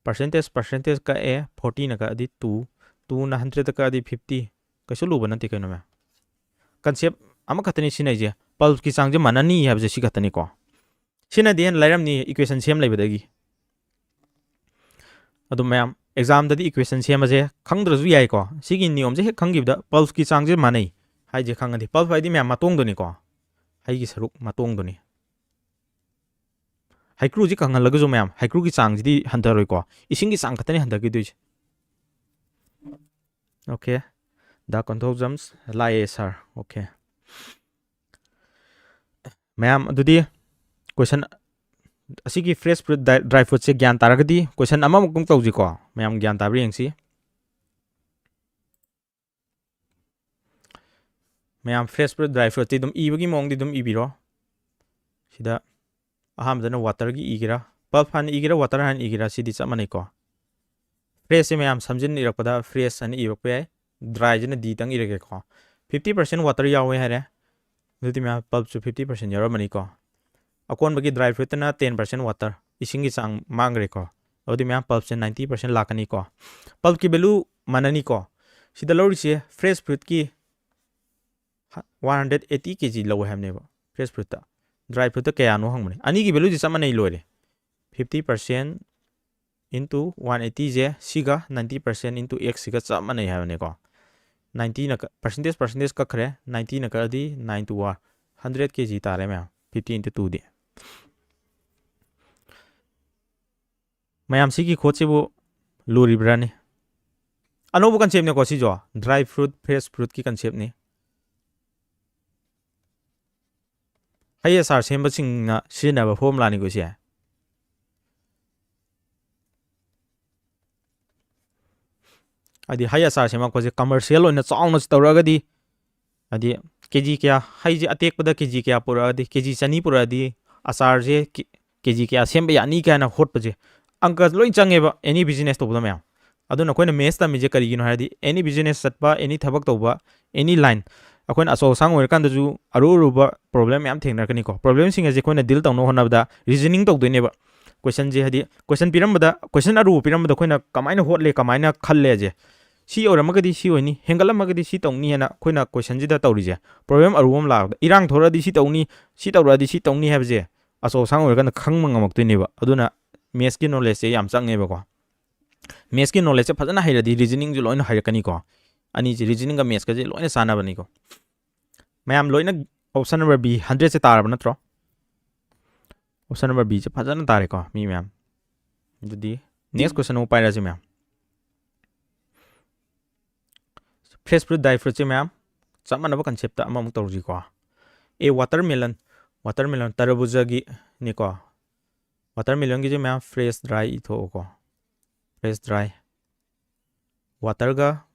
ꯄꯥꯔꯁꯦꯟꯇꯦꯖ, ꯄꯥꯔꯁꯦꯟꯇꯦꯖ ꯀꯛꯑꯦ, ꯐꯣꯔꯇꯤꯅ ꯀꯛꯑꯗꯤ ꯇꯨ, ꯇꯨꯅ ꯍꯟꯗ꯭ꯔꯦꯠꯇ ꯀꯛꯑꯗꯤ ꯐꯤꯐꯇꯤ꯫ ꯀꯩꯁꯨ ꯂꯨꯕ ꯅꯠꯇꯦ ꯀꯩꯅꯣ ꯃꯌꯥꯝ꯫ ꯀꯟꯁꯦꯞ ꯑꯃꯈꯛꯇꯅꯤ ꯁꯤꯖꯤꯟꯅꯩꯁꯦ, ꯄꯜꯞꯀꯤ ꯆꯥꯡꯁꯦ ꯃꯥꯟꯅꯅꯤ ꯍꯥꯏꯕꯁꯦ ꯁꯤ ꯈꯛꯇꯅꯤꯀꯣ꯫ ꯁꯤꯅꯗꯤ ꯍꯦꯟꯅ ꯂꯥꯏꯔꯝꯅꯤ ꯏꯀ꯭ꯋꯦꯁꯟ ꯁꯦꯝ ꯂꯩꯕꯗꯒꯤ꯫ ꯑꯗꯨ ꯃꯌꯥꯝ, ꯑꯦꯛꯖꯥꯝꯗꯗꯤ ꯏꯀ꯭ꯋꯦꯁꯟ ꯁꯦꯝꯕꯁꯦ ꯈꯪꯗ꯭ꯔꯁꯨ ꯌꯥꯏꯀꯣ꯫ ꯁꯤꯒꯤ ꯅꯤꯌꯣꯝꯁꯦ ꯍꯦꯛ ꯈꯪꯈꯤꯕꯗ ꯄꯜꯞꯀꯤ ꯆꯥꯡꯁꯦ ꯃꯥꯟꯅꯩ ꯍꯥꯏꯁꯦ ꯈꯪꯉꯗꯤ, ꯄꯜꯞ ꯍꯥꯏꯗꯤ ꯃꯌꯥꯝ ꯃꯇꯣꯡꯗꯨꯅꯤꯀꯣ, ꯍꯩꯒꯤ ꯁꯔꯨꯛ ꯃꯇꯣꯡꯗꯨꯅꯤ꯫ ꯍꯩꯀ꯭ꯔꯨꯁꯤ ꯀꯪꯍꯜꯂꯒꯁꯨ ꯃꯌꯥꯝ, ꯍꯩꯀ꯭ꯔꯨꯒꯤ ꯆꯥꯡꯁꯤꯗꯤ ꯍꯟꯊꯔꯣꯏꯀꯣ, ꯏꯁꯤꯡꯒꯤ ꯆꯥꯡ ꯈꯛꯇꯅꯤ ꯍꯟꯊꯈꯤꯗꯣꯏꯁꯦ꯫ ꯑꯣꯀꯦ, ꯗ ꯀꯟꯊꯣꯛꯖꯝꯁ ꯂꯥꯛꯑꯦ ꯁꯥꯔ꯫ ꯑꯣꯀꯦ ꯃꯌꯥꯝ, ꯑꯗꯨꯗꯤ ꯀꯣꯏꯁꯟ ꯑꯁꯤꯒꯤ ꯐ꯭ꯔꯦꯁ ꯐ꯭ꯔꯨꯏꯠ, ꯗ꯭ꯔꯥꯏ ꯐ꯭ꯔꯨꯏꯠꯁꯦ ꯒ꯭ꯌꯥꯟ ꯇꯥꯔꯒꯗꯤ ꯀꯣꯏꯁꯟ ꯑꯃꯃꯨꯛꯇꯪ ꯇꯧꯁꯤꯀꯣ꯫ ꯃꯌꯥꯝ ꯒ꯭ꯌꯥꯟ ꯇꯥꯕ꯭ꯔꯥ ꯌꯦꯡꯁꯤ꯫ ꯃꯌꯥꯝ ꯐ꯭ꯔꯦꯁ ꯐ꯭ꯔꯨꯏꯠ, ꯗ꯭ꯔꯥꯏ ꯐ꯭ꯔꯨꯏꯠꯇꯤ ꯑꯗꯨꯝ ꯏꯕꯒꯤ ꯃꯑꯣꯡꯗꯤ ꯑꯗꯨꯝ ꯏꯕꯤꯔꯣ꯫ ꯁꯤꯗ ꯑꯍꯥꯟꯕꯗꯅ ꯋꯥꯇꯔꯒꯤ ꯏꯒꯦꯔꯥ, ꯄꯜꯞ ꯍꯥꯟꯅ ꯏꯒꯦꯔꯥ, ꯋꯥꯇꯔ ꯍꯥꯟꯅ ꯏꯒꯦꯔꯥ, ꯁꯤꯗꯤ ꯆꯞ ꯃꯥꯟꯅꯩꯀꯣ꯫ ꯐ꯭ꯔꯦꯁꯁꯦ ꯃꯌꯥꯝ ꯁꯝꯖꯤꯟ ꯏꯔꯛꯄꯗ ꯐ꯭ꯔꯦꯁ ꯍꯥꯏꯅ ꯏꯔꯛꯄ ꯌꯥꯏ, ꯗ꯭ꯔꯥꯏꯁꯤꯅ ꯗꯤꯇꯪ ꯏꯔꯒꯦꯀꯣ꯫ ꯐꯤꯐꯇꯤ ꯄꯥꯔꯁꯦꯟ ꯋꯥꯇꯔ ꯌꯥꯎꯋꯦ ꯍꯥꯏꯔꯦ, ꯑꯗꯨꯗꯤ ꯃꯌꯥꯝ ꯄꯜꯞꯁꯨ ꯐꯤꯐꯇꯤ ꯄꯥꯔꯁꯦꯟ ꯌꯥꯎꯔꯝꯃꯅꯤꯀꯣ꯫ ꯑꯀꯣꯟꯕꯒꯤ ꯗ꯭ꯔꯥꯏ ꯐ꯭ꯔꯨꯏꯠꯇꯅ ꯇꯦꯟ ꯄꯥꯔꯁꯦꯟ ꯋꯥꯇꯔ, ꯏꯁꯤꯡꯒꯤ ꯆꯥꯡ ꯃꯥꯡꯈ꯭ꯔꯦꯀꯣ꯫ ꯑꯗꯨꯗꯤ ꯃꯌꯥꯝ ꯄꯜꯞꯁꯦ ꯅꯥꯏꯟꯇꯤ ꯄꯥꯔꯁꯦꯟ ꯂꯥꯛꯀꯅꯤꯀꯣ꯫ ꯄꯜꯞꯀꯤ ꯚꯦꯂꯨ ꯃꯥꯟꯅꯅꯤꯀꯣ꯫ ꯁꯤꯗ ꯂꯧꯔꯤꯁꯦ ꯐ꯭ꯔꯦꯁ ꯐ꯭ꯔꯨꯏꯠꯀꯤ one hundred eighty K G ꯂꯧꯋꯦ ꯍꯥꯏꯕꯅꯦꯕ ꯐ꯭ꯔꯦꯁ ꯐ꯭ꯔꯨꯏꯠꯇ꯫ ꯗ꯭ꯔꯥꯏ ꯐ꯭ꯔꯨꯏꯠꯇ ꯀꯌꯥꯅꯣ ꯍꯪꯕꯅꯦ꯫ ꯑꯅꯤꯒꯤ ꯚꯦꯂꯨꯁꯦ ꯆꯞ ꯃꯥꯟꯅꯩ, ꯂꯣꯏꯔꯦ꯫ ꯐꯤꯐꯇꯤ ꯄꯥꯔꯁꯦꯟ ꯏꯟꯇꯨ ꯋꯥꯟ ꯑꯩꯠꯇꯤꯁꯦ ꯁꯤꯒ ꯅꯥꯏꯟꯇꯤ ꯄꯥꯔꯁꯦꯟ ꯏꯟꯇꯨ ꯑꯦꯛꯁꯁꯤꯒ ꯆꯞ ꯃꯥꯟꯅꯩ ꯍꯥꯏꯕꯅꯦꯀꯣ꯫ ꯅꯥꯏꯟꯇꯤꯅ ꯀ-, percentage, percentage ꯀꯛꯈ꯭ꯔꯦ, ꯅꯥꯏꯟꯇꯤꯅ ꯀꯛꯑꯗꯤ nine two R hundred ꯀꯦ ꯖꯤ ꯇꯥꯔꯦ ꯃꯌꯥꯝ, ꯐꯤꯐꯇꯤ ꯏꯟꯇꯨ ꯇꯨꯗꯤ꯫ ꯃꯌꯥꯝ ꯁꯤꯒꯤ ꯈꯣꯠꯁꯤꯕꯨ ꯂꯨꯔꯤꯕ꯭ꯔꯥꯅꯤ? ꯑꯅꯧꯕ ꯀꯟꯁꯦꯞꯅꯦꯀꯣ ꯁꯤꯁꯨ, ꯗ꯭ꯔꯥꯏ ꯐ꯭ꯔꯨꯏꯠ, ꯐ꯭ꯔꯦꯁ ꯐ꯭ꯔꯨꯏꯠꯀꯤ ꯀꯟꯁꯦꯞꯅꯤ꯫ ꯍꯩ ꯑꯆꯥꯔ ꯁꯦꯝꯕꯁꯤꯡꯅ ꯁꯤꯖꯤꯟꯅꯕ ꯐꯣꯔꯃꯨꯂꯥꯅꯤꯀꯣ ꯁꯦ꯫ ꯍꯥꯏꯗꯤ ꯍꯩ ꯑꯆꯥꯔ ꯁꯦꯝꯃꯛꯄꯁꯦ ꯀꯃꯔꯁꯤꯌꯦꯜ ꯑꯣꯏꯅ ꯆꯥꯎꯅ ꯇꯧꯔꯛꯑꯒꯗꯤ, ꯍꯥꯏꯗꯤ ꯀꯦ ꯖꯤ ꯀꯌꯥ, ꯍꯩꯁꯦ ꯑꯇꯦꯛꯄꯗ ꯀꯦ ꯖꯤ ꯀꯌꯥ ꯄꯨꯔꯛꯑꯗꯤ, ꯀꯦ ꯖꯤ ꯆꯅꯤ ꯄꯨꯔꯛꯑꯗꯤ ꯑꯆꯥꯔꯁꯦ ꯀꯦ-, ꯀꯦ ꯖꯤ ꯀꯌꯥ ꯁꯦꯝꯕ ꯌꯥꯅꯤ ꯀꯥꯏꯅ ꯍꯣꯠꯄꯁꯦ, ꯑꯪꯀ ꯂꯣꯏ ꯆꯪꯉꯦꯕ ꯑꯦꯅꯤ ꯕꯤꯖꯤꯅꯦꯁ ꯇꯧꯕꯗ ꯃꯌꯥꯝ꯫ ꯑꯗꯨꯅ ꯑꯩꯈꯣꯏꯅ ꯃꯦꯠꯁ ꯇꯝꯃꯤꯁꯦ ꯀꯔꯤꯒꯤꯅꯣ ꯍꯥꯏꯔꯗꯤ, ꯑꯦꯅꯤ ꯕꯤꯖꯤꯅꯦꯁ ꯆꯠꯄ, ꯑꯦꯅꯤ ꯊꯕꯛ ꯇꯧꯕ, ꯑꯦꯅꯤ ꯂꯥꯏꯟ, ꯑꯩꯈꯣꯏꯅ ꯑꯆꯧ ꯑꯁꯥꯡ ꯑꯣꯏꯔꯀꯥꯟꯗꯁꯨ ꯑꯔꯨ ꯑꯔꯨꯕ ꯄ꯭ꯔꯣꯕ꯭ꯂꯦꯝ ꯃꯌꯥꯝ ꯊꯦꯡꯅꯔꯛꯀꯅꯤꯀꯣ꯫ ꯄ꯭ꯔꯣꯕ꯭ꯂꯦꯝꯁꯤꯡ ꯑꯁꯦ ꯑꯩꯈꯣꯏꯅ ꯗꯤꯜ ꯇꯧꯅꯕ ꯍꯣꯠꯅꯕꯗ ꯔꯤꯖꯅꯤꯡ ꯇꯧꯗꯣꯏꯅꯦꯕ꯫ ꯀꯣꯏꯁꯟꯁꯦ, ꯍꯥꯏꯗꯤ ꯀꯣꯏꯁꯟ ꯄꯤꯔꯝꯕꯗ, ꯀꯣꯏꯁꯟ ꯑꯔꯨꯕ ꯄꯤꯔꯝꯕꯗ ꯑꯩꯈꯣꯏꯅ ꯀꯃꯥꯏꯅ ꯍꯣꯠꯂꯦ, ꯀꯃꯥꯏꯅ ꯈꯜꯂꯦꯁꯦ, ꯁꯤ ꯑꯣꯏꯔꯝꯃꯒꯗꯤ ꯁꯤ ꯑꯣꯏꯅꯤ, ꯍꯦꯟꯒꯠꯂꯝꯃꯒꯗꯤ ꯁꯤ ꯇꯧꯅꯤ ꯍꯥꯏꯅ ꯑꯩꯈꯣꯏꯅ ꯀꯣꯏꯁꯟꯁꯤꯗ ꯇꯧꯔꯤꯁꯦ꯫ ꯄ꯭ꯔꯣꯕ꯭ꯂꯦꯝ ꯑꯔꯨꯕ ꯑꯃ ꯂꯥꯛꯄꯗ, ꯏꯔꯥꯡ ꯊꯣꯔꯛꯑꯗꯤ ꯁꯤ ꯇꯧꯅꯤ, ꯁꯤ ꯇꯧꯔꯛꯑꯗꯤ ꯁꯤ ꯇꯧꯅꯤ ꯍꯥꯏꯕꯁꯦ ꯑꯆꯧ ꯑꯁꯥꯡ ꯑꯣꯏꯔꯀꯥꯟꯗ ꯈꯪꯕ ꯉꯝꯃꯛꯇꯣꯏꯅꯦꯕ꯫ ꯑꯗꯨꯅ ꯃꯦꯠꯁꯀꯤ ꯅꯣꯂꯦꯖꯁꯦ ꯌꯥꯝ ꯆꯪꯉꯦꯕꯀꯣ꯫ ꯃꯦꯠꯁꯀꯤ ꯅꯣꯂꯦꯖꯁꯦ ꯐꯖꯅ ꯍꯩꯔꯗꯤ ꯔꯤꯖꯅꯤꯡꯁꯨ ꯂꯣꯏꯅ ꯍꯩꯔꯛꯀꯅꯤꯀꯣ꯫ ꯑꯅꯤꯁꯦ, ꯔꯤꯖꯅꯤꯡꯒ ꯃꯦꯠꯁꯀꯁꯦ ꯂꯣꯏꯅ ꯆꯥꯟꯅꯕꯅꯤꯀꯣ꯫ ꯃꯌꯥꯝ ꯂꯣꯏꯅ ꯑꯣꯞꯁꯟ ꯅꯝꯕꯔ ꯕꯤ ꯍꯟꯗ꯭ꯔꯦꯠꯁꯦ ꯇꯥꯔꯕ ꯅꯠꯇ꯭ꯔꯣ? ꯑꯣꯞꯁꯟ ꯅꯝꯕꯔ ꯕꯤꯁꯦ ꯐꯖꯅ ꯇꯥꯔꯦꯀꯣ ꯃꯤ ꯃꯌꯥꯝ꯫ ꯑꯗꯨꯗꯤ ꯅꯦꯛꯁ ꯀꯣꯏꯁꯟ ꯑꯃꯨꯛ ꯄꯥꯏꯔꯁꯤ ꯃꯌꯥꯝ꯫ ꯐ꯭ꯔꯦꯁ ꯐ꯭ꯔꯨꯏꯠ, ꯗ꯭ꯔꯥꯏ ꯐ꯭ꯔꯨꯏꯠꯁꯦ ꯃꯌꯥꯝ ꯆꯞ ꯃꯥꯟꯅꯕ ꯀꯟꯁꯦꯞꯇ ꯑꯃꯃꯨꯛ ꯇꯧꯁꯤꯀꯣ꯫ ꯑꯦ, ꯋꯥꯇꯔꯃꯦꯂꯟ, ꯋꯥꯇꯔꯃꯦꯂꯟ, ꯇꯔꯕꯨꯖꯒꯤꯅꯤꯀꯣ꯫ ꯋꯥꯇꯔꯃꯦꯂꯟꯒꯤꯁꯦ ꯃꯌꯥꯝ ꯐ꯭ꯔꯦꯁ, ꯗ꯭ꯔꯥꯏ ꯏꯊꯣꯛꯑꯣꯀꯣ꯫ Fresh, dry. ꯋꯥꯇꯔꯒ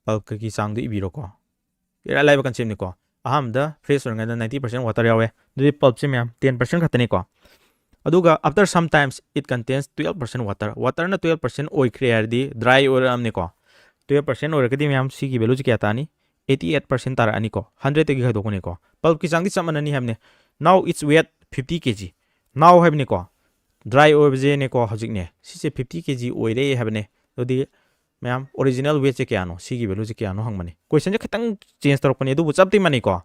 ꯄꯜꯞꯀꯒꯤ ꯆꯥꯡꯗꯣ ꯏꯕꯤꯔꯣꯀꯣ꯫ ꯏꯔꯥꯏ ꯂꯥꯏꯕ ꯀꯟꯁꯦꯞꯅꯤꯀꯣ꯫ ꯑꯍꯥꯟꯕꯗ fresh ꯑꯣꯏꯔꯤꯉꯩꯗ ninety percent water ꯌꯥꯎꯋꯦ, ꯑꯗꯨꯗꯤ pulpꯁꯦ ꯃꯌꯥꯝ ten percent ꯈꯛꯇꯅꯤꯀꯣ꯫ ꯑꯗꯨꯒ after some times it contains twelve percent water, waterꯅ twelve percent ꯑꯣꯏꯈ꯭ꯔꯦ ꯍꯥꯏꯔꯗꯤ dry ꯑꯣꯏꯔꯛꯑꯕꯅꯤꯀꯣ꯫ Twelve percent ꯑꯣꯏꯔꯒꯗꯤ ꯃꯌꯥꯝ ꯁꯤꯒꯤ valueꯁꯦ ꯀꯌꯥ ꯇꯥꯅꯤ? Eighty eight percent ꯇꯥꯔꯛꯑꯅꯤꯀꯣ, hundredꯇꯒꯤ ꯈꯥꯏꯗꯣꯛꯄꯅꯤꯀꯣ꯫ Pulpꯀꯤ ꯆꯥꯡꯗꯤ ꯆꯞ ꯃꯥꯟꯅꯅꯤ ꯍꯥꯏꯕꯅꯤ꯫ Now it's weight fifty K G, now ꯍꯥꯏꯕꯅꯤꯀꯣ, dry ꯑꯣꯏꯕꯁꯦꯅꯦꯀꯣ ꯍꯧꯖꯤꯛꯅꯦ, ꯁꯤꯁꯦ fifty K G ꯑꯣꯏꯔꯦ ꯍꯥꯏꯕꯅꯦ꯫ ꯑꯗꯨꯗꯤ ꯃꯌꯥꯝ original weightꯁꯦ ꯀꯌꯥꯅꯣ, ꯁꯤꯒꯤ valueꯁꯦ ꯀꯌꯥꯅꯣ ꯍꯪꯕꯅꯤ꯫ Questionꯁꯦ ꯈꯤꯇꯪ change ꯇꯧꯔꯛꯄꯅꯤ, ꯑꯗꯨꯕꯨ ꯆꯞꯇꯤ ꯃꯥꯟꯅꯩꯀꯣ꯫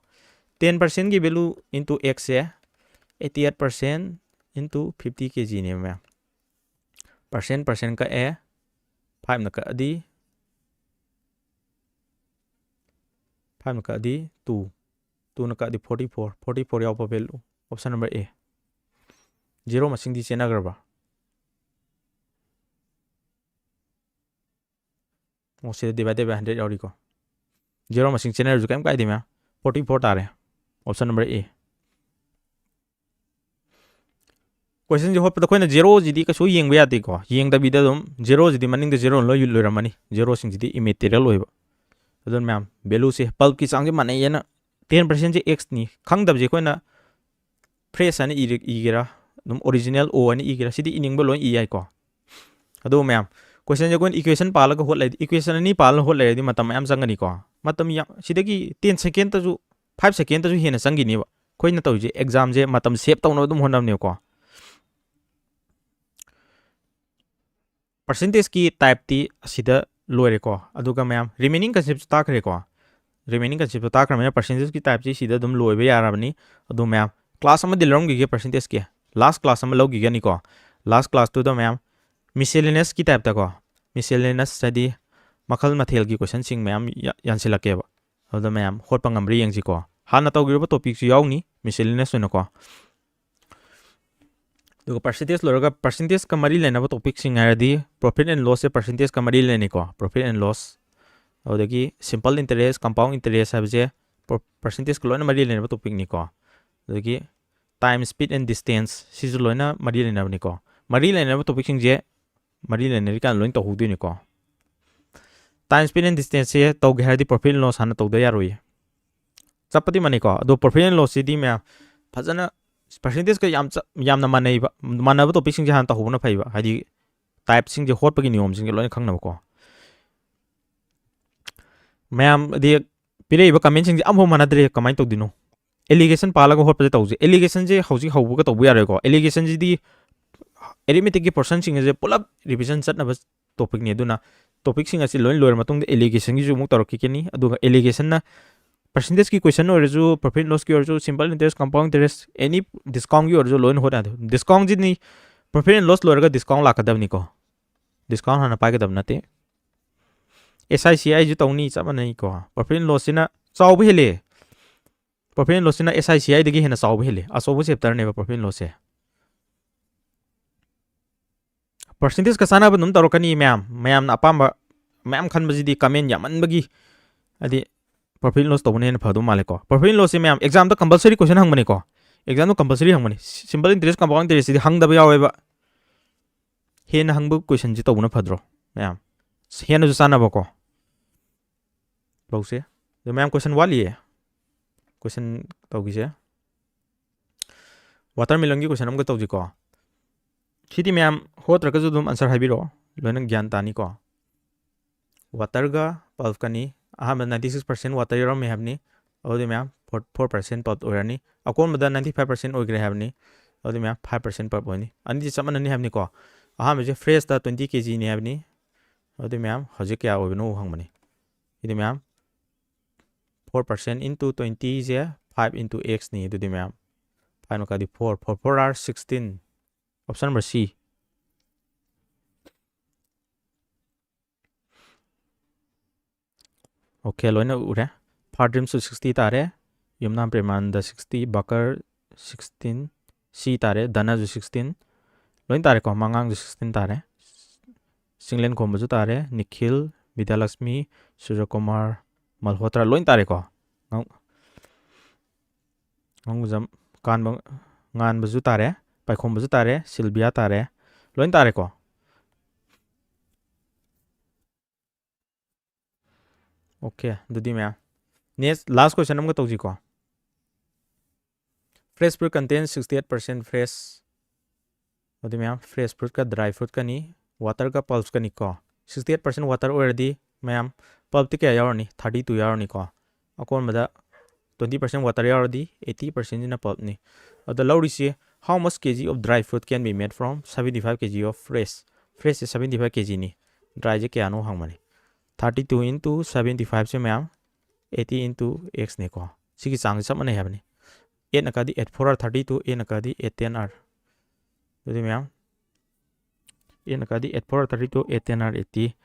Ten percentꯀꯤ value into xꯁꯦ eighty eight percent into fifty K Gꯅꯦꯕ ꯃꯌꯥꯝ꯫ Percent percent ꯀꯛꯑꯦ, fiveꯅ ꯀꯛꯑꯗꯤ, fiveꯅ ꯀꯛꯑꯗꯤ two, twoꯅ ꯀꯛꯑꯗꯤ forty four, forty four ꯌꯥꯎꯕ value, option number A꯫ Zero ꯃꯁꯤꯡꯗꯤ ꯆꯦꯟꯅꯈ꯭ꯔꯕ? ꯑꯣ, ꯁꯤꯗ divided by hundred ꯌꯥꯎꯔꯤꯀꯣ꯫ Zero ꯃꯁꯤꯡ ꯆꯦꯟꯅꯔꯁꯨ ꯀꯩꯝ ꯀꯥꯏꯗꯦ ꯃꯌꯥꯝ꯫ Forty four ꯇꯥꯔꯦ, option number A꯫ Questionꯁꯦ ꯍꯣꯠꯄꯗ ꯑꯩꯈꯣꯏꯅ zeroꯁꯤꯗꯤ ꯀꯩꯁꯨ ꯌꯦꯡꯕ ꯌꯥꯗꯦꯀꯣ꯫ ꯌꯦꯡꯗꯕꯤꯗ ꯑꯗꯨꯝ zeroꯁꯤꯗꯤ ꯃꯅꯤꯡꯗ zero ꯂꯣꯏ ꯂꯣꯏꯔꯝꯃꯅꯤ꯫ Zeroꯁꯤꯡꯁꯤꯗꯤ immaterial ꯑꯣꯏꯕ꯫ ꯑꯗꯨꯅ ꯃꯌꯥꯝ valueꯁꯦ pulpꯀꯤ ꯆꯥꯡꯁꯦ ꯃꯥꯟꯅꯩꯌꯦꯅ ten percentꯁꯦ xꯅꯤ ꯈꯪꯗꯕꯁꯦ ꯑꯩꯈꯣꯏꯅ fresh ꯍꯥꯏꯅ ꯏꯔ-, ꯏꯒꯦꯔꯥ, ꯑꯗꯨꯝ original O ꯍꯥꯏꯅ ꯏꯒꯦꯔꯥ, ꯁꯤꯗꯤ ꯏꯅꯤꯡꯕ ꯂꯣꯏ ꯏ ꯌꯥꯏꯀꯣ꯫ ꯑꯗꯨ ꯃꯌꯥꯝ, questionꯁꯦ ꯑꯩꯈꯣꯏꯅ equation ꯄꯥꯜꯂꯒ ꯍꯣꯠ ꯂꯩꯔꯗꯤ, equation ꯑꯅꯤ ꯄꯥꯜꯂꯒ ꯍꯣꯠ ꯂꯩꯔꯗꯤ ꯃꯇꯝ ꯃꯌꯥꯝ ꯆꯪꯒꯅꯤꯀꯣ꯫ ꯃꯇꯝ ꯌꯥꯝ, ꯁꯤꯗꯒꯤ ten secondꯇꯁꯨ, five secondꯇꯁꯨ ꯍꯦꯟꯅ ꯆꯪꯈꯤꯅꯦꯕ꯫ ꯑꯩꯈꯣꯏꯅ ꯇꯧꯔꯤꯁꯦ examꯁꯦ ꯃꯇꯝ save ꯇꯧꯅꯕ ꯑꯗꯨꯝ ꯍꯣꯠꯅꯕꯅꯦꯕꯀꯣ꯫ Percentageꯀꯤ typeꯇꯤ ꯑꯁꯤꯗ ꯂꯣꯏꯔꯦꯀꯣ꯫ ꯑꯗꯨꯒ ꯃꯌꯥꯝ, remaining conceptꯁꯨ ꯇꯥꯛꯈ꯭ꯔꯦꯀꯣ꯫ Remaining conceptꯇꯣ ꯇꯥꯛꯈ꯭ꯔꯕꯅꯤꯅ percentageꯀꯤ typeꯁꯤ ꯁꯤꯗ ꯑꯗꯨꯝ ꯂꯣꯏꯕ ꯌꯥꯔꯕꯅꯤ꯫ ꯑꯗꯨ ꯃꯌꯥꯝ, class ꯑꯃꯗꯤ ꯂꯧꯔꯝꯈꯤꯒꯦ percentageꯀꯤ, last class ꯑꯃ ꯂꯧꯈꯤꯒꯅꯤꯀꯣ꯫ Last classꯇꯨꯗ ꯃꯌꯥꯝ, miscellaneousꯀꯤ typeꯇꯀꯣ, miscellaneous ꯍꯥꯏꯗꯤ ꯃꯈꯜ ꯃꯊꯦꯜꯒꯤ questionꯁꯤꯡ ꯃꯌꯥꯝ ꯌꯥ-, ꯌꯥꯟꯁꯤꯜꯂꯛꯀꯦꯕ꯫ ꯑꯗꯨꯗ ꯃꯌꯥꯝ ꯍꯣꯠꯄ ꯉꯝꯕ꯭ꯔꯥ ꯌꯦꯡꯁꯤꯀꯣ꯫ ꯍꯥꯟꯅ ꯇꯧꯈꯤꯕ topicꯁꯨ ꯌꯥꯎꯅꯤ, miscellaneous ꯑꯣꯏꯅꯀꯣ꯫ ꯑꯗꯨꯒ percentage ꯂꯣꯏꯔꯒ percentageꯀ ꯃꯔꯤ ꯂꯩꯅꯕ topicꯁꯤꯡ ꯍꯥꯏꯔꯗꯤ profit and lossꯁꯦ percentageꯀ ꯃꯔꯤ ꯂꯩꯅꯩꯀꯣ, profit and loss꯫ ꯑꯗꯨꯗꯒꯤ simple interest, compound interest ꯍꯥꯏꯕꯁꯦ per-, percentageꯀ ꯂꯣꯏꯅ ꯃꯔꯤ ꯂꯩꯅꯕ topicꯅꯤꯀꯣ꯫ ꯑꯗꯒꯤ time, speed and distance ꯁꯤꯁꯨ ꯂꯣꯏꯅ ꯃꯔꯤ ꯂꯩꯅꯕꯅꯤꯀꯣ꯫ ꯃꯔꯤ ꯂꯩꯅꯕ topicꯁꯤꯡꯁꯦ ꯃꯔꯤ ꯂꯩꯅꯔꯤꯀꯥꯟꯗ ꯂꯣꯏꯅ ꯇꯧꯍꯧꯗꯣꯏꯅꯤꯀꯣ꯫ Time, speed and distanceꯁꯦ ꯇꯧꯒꯦ ꯍꯥꯏꯔꯗꯤ profit and loss ꯍꯥꯟꯅ ꯇꯧꯗ ꯌꯥꯔꯣꯏꯌꯦ꯫ ꯆꯞꯄꯗꯤ ꯃꯥꯟꯅꯩꯀꯣ, ꯑꯗꯣ profit and loss ꯁꯤꯗꯤ ꯃꯌꯥꯝ ꯐꯖꯅ percentage ꯀ ꯌꯥꯝ ꯆꯞ-, ꯌꯥꯝꯅ ꯃꯥꯟꯅꯩꯕ꯫ ꯃꯥꯟꯅꯕ topic ꯁꯤꯡꯁꯦ ꯍꯥꯟꯅ ꯇꯧꯍꯧꯕꯅ ꯐꯩꯕ, ꯍꯥꯏꯗꯤ type ꯁꯤꯡꯁꯦ ꯍꯣꯠꯄꯒꯤ ꯅꯤꯌꯣꯝꯁꯤꯡꯁꯦ ꯂꯣꯏꯅ ꯈꯪꯅꯕꯀꯣ꯫ ꯃꯌꯥꯝ ꯑꯗꯤ ꯄꯤꯔꯛꯏꯕ comment ꯁꯤꯡꯁꯦ ꯑꯃꯐꯥꯎ ꯃꯥꯟꯅꯗ꯭ꯔꯦ, ꯀꯃꯥꯏꯅ ꯇꯧꯗꯣꯏꯅꯣ? Allegation ꯄꯥꯜꯂꯒ ꯍꯣꯠꯄꯁꯦ ꯇꯧꯁꯦ꯫ Allegation ꯁꯦ ꯍꯧꯖꯤꯛ ꯍꯧꯕꯒ ꯇꯧꯕ ꯌꯥꯔꯣꯏꯀꯣ꯫ Allegation ꯁꯤꯗꯤ arithmetic ꯀꯤ portion ꯁꯤꯡ ꯑꯁꯦ ꯄꯨꯂꯞ revision ꯆꯠꯅꯕ topic ꯅꯤ꯫ ꯑꯗꯨꯅ topic ꯁꯤꯡ ꯑꯁꯤ ꯂꯣꯏ ꯂꯣꯏꯔ ꯃꯇꯨꯡꯗ allegation ꯒꯤꯁꯨ ꯑꯃꯨꯛ ꯇꯧꯔꯛꯈꯤꯒꯅꯤ꯫ ꯑꯗꯨꯒ allegation ꯅ percentage ꯀꯤ question ꯑꯣꯏꯔꯁꯨ, profit loss ꯀꯤ ꯑꯣꯏꯔꯁꯨ, simple interest, compound interest, any discount ꯒꯤ ꯑꯣꯏꯔꯁꯨ ꯂꯣꯏꯅ ꯍꯣꯠꯅꯗꯣꯏ꯫ Discount CD profit and loss ꯂꯣꯏꯔꯒ discount ꯂꯥꯛꯀꯗꯕꯅꯤꯀꯣ꯫ Discount ꯍꯥꯟꯅ ꯄꯥꯏꯒꯗꯕ ꯅꯠꯇꯦ꯫ S I C I ꯁꯨ ꯇꯧꯅꯤ, ꯆꯞ ꯃꯥꯟꯅꯩꯀꯣ꯫ Profit and loss ꯁꯤꯅ ꯆꯥꯎꯕ ꯍꯦꯜꯂꯦ꯫ Profit and loss ꯁꯤꯅ S I C I ꯗꯒꯤ ꯍꯦꯟꯅ ꯆꯥꯎꯕ ꯍꯦꯜꯂꯦ꯫ ꯑꯆꯧꯕ chapter ꯅꯦꯕ profit and loss say. Percentage ꯀ ꯆꯥꯟꯅꯕ ꯑꯗꯨꯝ ꯇꯧꯔꯛꯀꯅꯤ ꯃꯌꯥꯝ꯫ ꯃꯌꯥꯝꯅ ꯑꯄꯥꯝꯕ ꯃꯌꯥꯝ ꯈꯟꯕꯁꯤꯗꯤ comment ꯌꯥꯝꯃꯟꯕꯒꯤ, ꯍꯥꯏꯗꯤ profit and loss ꯇꯧꯕꯅ ꯍꯦꯟꯅ ꯐꯗꯧ ꯃꯥꯜꯂꯦꯀꯣ꯫ Profit and loss ꯁꯦ ꯃꯌꯥꯝ exam ꯗ compulsory question ꯍꯪꯕꯅꯤꯀꯣ꯫ Exam ꯗ compulsory ꯍꯪꯕꯅꯤ꯫ Simple interest, compound interest ꯁꯤꯗꯤ ꯍꯪꯗꯕ ꯌꯥꯎꯋꯦꯕ꯫ ꯍꯦꯟꯅ ꯍꯪꯕ question ꯁꯤ ꯇꯧꯕꯅ ꯐꯗ꯭ꯔꯣ ꯃꯌꯥꯝ? ꯍꯦꯟꯅꯁꯨ ꯆꯥꯟꯅꯕꯀꯣ꯫ ꯇꯧꯁꯦ꯫ ꯑꯗꯣ ꯃꯌꯥꯝ question ꯋꯥꯠꯂꯤꯌꯦ꯫ Question ꯇꯧꯈꯤꯁꯦ꯫ Watermelon ꯒꯤ question ꯑꯃꯒ ꯇꯧꯁꯤꯀꯣ꯫ ꯁꯤꯗꯤ ꯃꯌꯥꯝ ꯍꯣꯠꯇ꯭ꯔꯒꯁꯨ ꯑꯗꯨꯝ answer ꯍꯥꯏꯕꯤꯔꯛꯑꯣ꯫ ꯂꯣꯏꯅ ꯒ꯭ꯌꯥꯟ ꯇꯥꯅꯤꯀꯣ꯫ Water ꯒ pulp ꯀꯅꯤ꯫ ꯑꯍꯥꯟꯕ ninety six percent water ꯌꯥꯎꯔꯝꯃꯦ ꯍꯥꯏꯕꯅꯤ꯫ ꯑꯗꯨꯗꯤ ꯃꯌꯥꯝ four, four percent pulp ꯑꯣꯏꯔꯅꯤ꯫ ꯑꯀꯣꯟꯕꯗ ninety five percent ꯑꯣꯏꯈ꯭ꯔꯦ ꯍꯥꯏꯕꯅꯤ꯫ ꯑꯗꯨꯗꯤ ꯃꯌꯥꯝ five percent pulp ꯑꯣꯏꯅꯤ꯫ ꯑꯅꯤꯁꯤ ꯆꯞ ꯃꯥꯟꯅꯅꯤ ꯍꯥꯏꯕꯅꯤꯀꯣ꯫ ꯑꯍꯥꯟꯕꯁꯦ fresh ꯇ twenty K G ꯅꯤ ꯍꯥꯏꯕꯅꯤ꯫ ꯑꯗꯨꯗꯤ ꯃꯌꯥꯝ ꯍꯧꯖꯤꯛ ꯀꯌꯥ ꯑꯣꯏꯕꯅꯣ ꯍꯪꯕꯅꯤ꯫ ꯑꯗꯨꯗꯤ ꯃꯌꯥꯝ four percent into twenty ꯁꯦ five into X ꯅꯤ꯫ ꯑꯗꯨꯗꯤ ꯃꯌꯥꯝ five ꯅ ꯀꯥꯗꯤ four, four four are sixteen꯫ Option number C꯫ Okay, ꯂꯣꯏꯅ ꯎꯔꯦ꯫ Ferdinand ꯁꯨ sixty ꯇꯥꯔꯦ, ꯌꯨꯝꯅꯥꯝ ꯄ꯭ꯔꯦꯃꯥꯅꯟꯗ sixty, ꯕꯀꯔ sixteen, C ꯇꯥꯔꯦ, ꯙꯅꯁꯨ sixteen, ꯂꯣꯏ ꯇꯥꯔꯦꯀꯣ, ꯃꯉꯥꯡꯁꯨ sixteen ꯇꯥꯔꯦ, ꯆꯤꯡꯂꯦꯟꯈꯣꯝꯕꯁꯨ ꯇꯥꯔꯦ, ꯅꯤꯈꯤꯜ, ꯕꯤꯗ꯭ꯌꯥꯂꯛꯁꯃꯤ, ꯁꯨꯔꯖꯀꯨꯃꯥꯔ ꯃꯜꯍꯣꯇ꯭ꯔꯥ ꯂꯣꯏ ꯇꯥꯔꯦꯀꯣ꯫ ꯉꯥꯡ-, ꯉꯥꯡꯕꯖꯝ, ꯀꯥꯟꯕ, ꯉꯥꯟꯕꯁꯨ ꯇꯥꯔꯦ, ꯄꯥꯏꯈꯣꯝꯕꯁꯨ ꯇꯥꯔꯦ, ꯁꯤꯜꯕꯤꯌꯥ ꯇꯥꯔꯦ, ꯂꯣꯏ ꯇꯥꯔꯦꯀꯣ꯫ Okay, ꯑꯗꯨꯗꯤ ꯃꯌꯥꯝ Next, last question ꯑꯃꯒ ꯇꯧꯁꯤꯀꯣ꯫ Fresh fruit contains sixty eight percent fresh, ꯑꯗꯨꯗꯤ ꯃꯌꯥꯝ fresh fruitꯀ dry fruitꯀꯅꯤ, waterꯒ pulpꯀꯅꯤꯀꯣ꯫ Sixty eight percent water ꯑꯣꯏꯔꯗꯤ ꯃꯌꯥꯝ pulpꯇꯤ ꯀꯌꯥ ꯌꯥꯎꯔꯅꯤ? Thirty two ꯌꯥꯎꯔꯅꯤꯀꯣ꯫ ꯑꯀꯣꯟꯕꯗ twenty percent water ꯌꯥꯎꯔꯗꯤ eighty percentꯁꯤꯅ pulpꯅꯤ꯫ ꯑꯗ ꯂꯧꯔꯤꯁꯤ, how much kg of dry fruit can be made from seventy five kg of fresh? Freshꯁꯦ seventy five kgꯅꯤ, dryꯁꯦ ꯀꯌꯥꯅꯣ ꯍꯪꯕꯅꯤ꯫ Thirty two into seventy fiveꯁꯦ ꯃꯌꯥꯝ eighty into xꯅꯤꯀꯣ꯫ ꯁꯤꯒꯤ ꯆꯥꯡꯁꯦ ꯆꯞ ꯃꯥꯟꯅꯩ ꯍꯥꯏꯕꯅꯤ꯫ Eightꯅ ꯀꯛꯑꯗꯤ eight four are thirty two, eightꯅ ꯀꯛꯑꯗꯤ eight ten are, ꯑꯗꯨꯗꯤ ꯃꯌꯥꯝ, eightꯅ ꯀꯛꯑꯗꯤ eight four are thirty two, eight ten are eighty,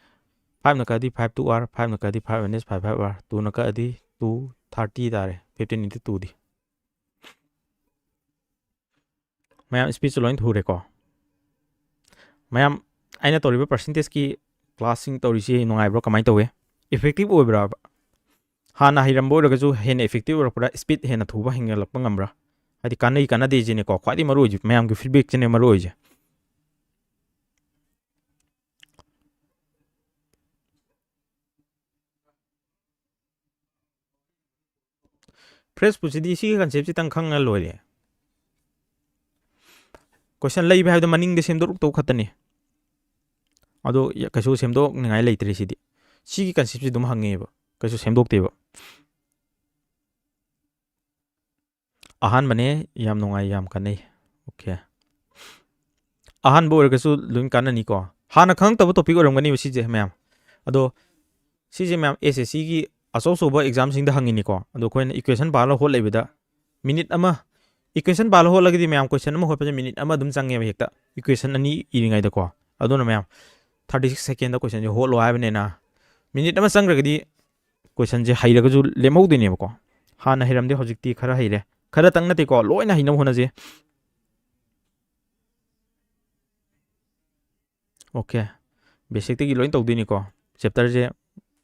fiveꯅ ꯀꯛꯑꯗꯤ five two are, fiveꯅ ꯀꯛꯑꯗꯤ five minus five five are, twoꯅ ꯀꯛꯑꯗꯤ two thirty ꯇꯥꯔꯦ, fifteen into twoꯗꯤ꯫ ꯃꯌꯥꯝ, speechꯁꯨ ꯂꯣꯏ ꯊꯨꯔꯦꯀꯣ꯫ ꯃꯌꯥꯝ, ꯑꯩꯅ ꯇꯧꯔꯤꯕ percentageꯀꯤ classꯁꯤꯡ ꯇꯧꯔꯤꯁꯤ ꯅꯨꯡꯉꯥꯏꯕ꯭ꯔꯣ? ꯀꯃꯥꯏꯅ ꯇꯧꯋꯦ? Effective ꯑꯣꯏꯕ꯭ꯔꯥꯕ? ꯍꯥꯟꯅ ꯍꯩꯔꯝꯕ ꯑꯣꯏꯔꯒꯁꯨ ꯍꯦꯟꯅ effective ꯑꯣꯏꯔꯛꯄ꯭ꯔꯥ? Speed ꯍꯦꯟꯅ ꯊꯨꯕ ꯍꯦꯟꯒꯠꯂꯛꯄ ꯉꯝꯕ꯭ꯔꯥ? ꯍꯥꯏꯗꯤ ꯀꯥꯟꯅꯩ ꯀꯥꯟꯅꯗꯦ ꯁꯤꯅꯦꯀꯣ ꯈ꯭ꯋꯥꯏꯗꯒꯤ ꯃꯔꯨ ꯑꯣꯏꯁꯦ, ꯃꯌꯥꯝꯒꯤ feedbackꯁꯤꯅꯦ ꯃꯔꯨ ꯑꯣꯏꯁꯦ꯫ Fresh fruitꯁꯤꯗꯤ ꯁꯤꯒꯤ conceptꯁꯤꯇꯪ ꯈꯪꯉ ꯂꯣꯏꯔꯦ꯫ Question ꯂꯩꯕ ꯍꯥꯏꯕꯗꯣ ꯃꯅꯤꯡꯗ ꯁꯦꯝꯗꯣꯔꯛꯇꯧ ꯈꯛꯇꯅꯤ꯫ ꯑꯗꯣ ꯌ-, ꯀꯩꯁꯨ ꯁꯦꯝꯗꯣꯛꯅꯤꯡꯉꯥꯏ ꯂꯩꯇ꯭ꯔꯦ ꯁꯤꯗꯤ꯫ ꯁꯤꯒꯤ conceptꯁꯤ ꯑꯗꯨꯝ ꯍꯪꯉꯦꯕ, ꯀꯩꯁꯨ ꯁꯦꯝꯗꯣꯛꯇꯦꯕ꯫ ꯑꯍꯥꯟꯕꯅꯦ, ꯌꯥꯝ ꯅꯨꯡꯉꯥꯏ, ꯌꯥꯝ ꯀꯥꯟꯅꯩ꯫ Okay꯫ ꯑꯍꯥꯟꯕ ꯑꯣꯏꯔꯒꯁꯨ ꯂꯣꯏ ꯀꯥꯟꯅꯅꯤꯀꯣ꯫ ꯍꯥꯟꯅ ꯈꯪꯉꯛꯇꯕ topic ꯑꯣꯏꯔꯝꯒꯅꯤꯕ ꯁꯤꯁꯦ ꯃꯌꯥꯝ꯫ ꯑꯗꯣ ꯁꯤꯁꯦ ꯃꯌꯥꯝ SSCꯒꯤ ꯑꯆꯧ ꯑꯆꯧꯕ examꯁꯤꯡꯗ ꯍꯪꯉꯤꯅꯤꯀꯣ꯫ ꯑꯗꯣ ꯑꯩꯈꯣꯏꯅ equation ꯄꯥꯔꯒ ꯍꯣꯠ ꯂꯩꯕꯗ minute ꯑꯃ, equation ꯄꯥꯔꯒ ꯍꯣꯠꯂꯒꯗꯤ ꯃꯌꯥꯝ question ꯑꯃ ꯍꯣꯠꯄꯁꯦ minute ꯑꯃ ꯑꯗꯨꯝ ꯆꯪꯉꯦꯕ ꯍꯦꯛꯇ, equation ꯑꯅꯤ ꯏꯔꯤꯉꯩꯗꯀꯣ꯫ ꯑꯗꯨꯅ ꯃꯌꯥꯝ, thirty six secondꯗ questionꯁꯦ ꯍꯣꯠꯂꯣ ꯍꯥꯏꯕꯅꯤꯅ, minute ꯑꯃ ꯆꯪꯈ꯭ꯔꯒꯗꯤ questionꯁꯦ ꯍꯩꯔꯒꯁꯨ ꯂꯦꯝꯍꯧꯗꯣꯏꯅꯦꯕꯀꯣ꯫ ꯍꯥꯟꯅ ꯍꯩꯔꯝꯗꯦ, ꯍꯧꯖꯤꯛꯇꯤ ꯈꯔ ꯍꯩꯔꯦ꯫ ꯈꯔꯇꯪ ꯅꯠꯇꯦꯀꯣ, ꯂꯣꯏꯅ ꯍꯩꯅꯕ ꯍꯣꯠꯅꯁꯤ꯫ Okay꯫ Basicꯇꯒꯤ ꯂꯣꯏ ꯇꯧꯗꯣꯏꯅꯤꯀꯣ꯫ Chapterꯁꯦ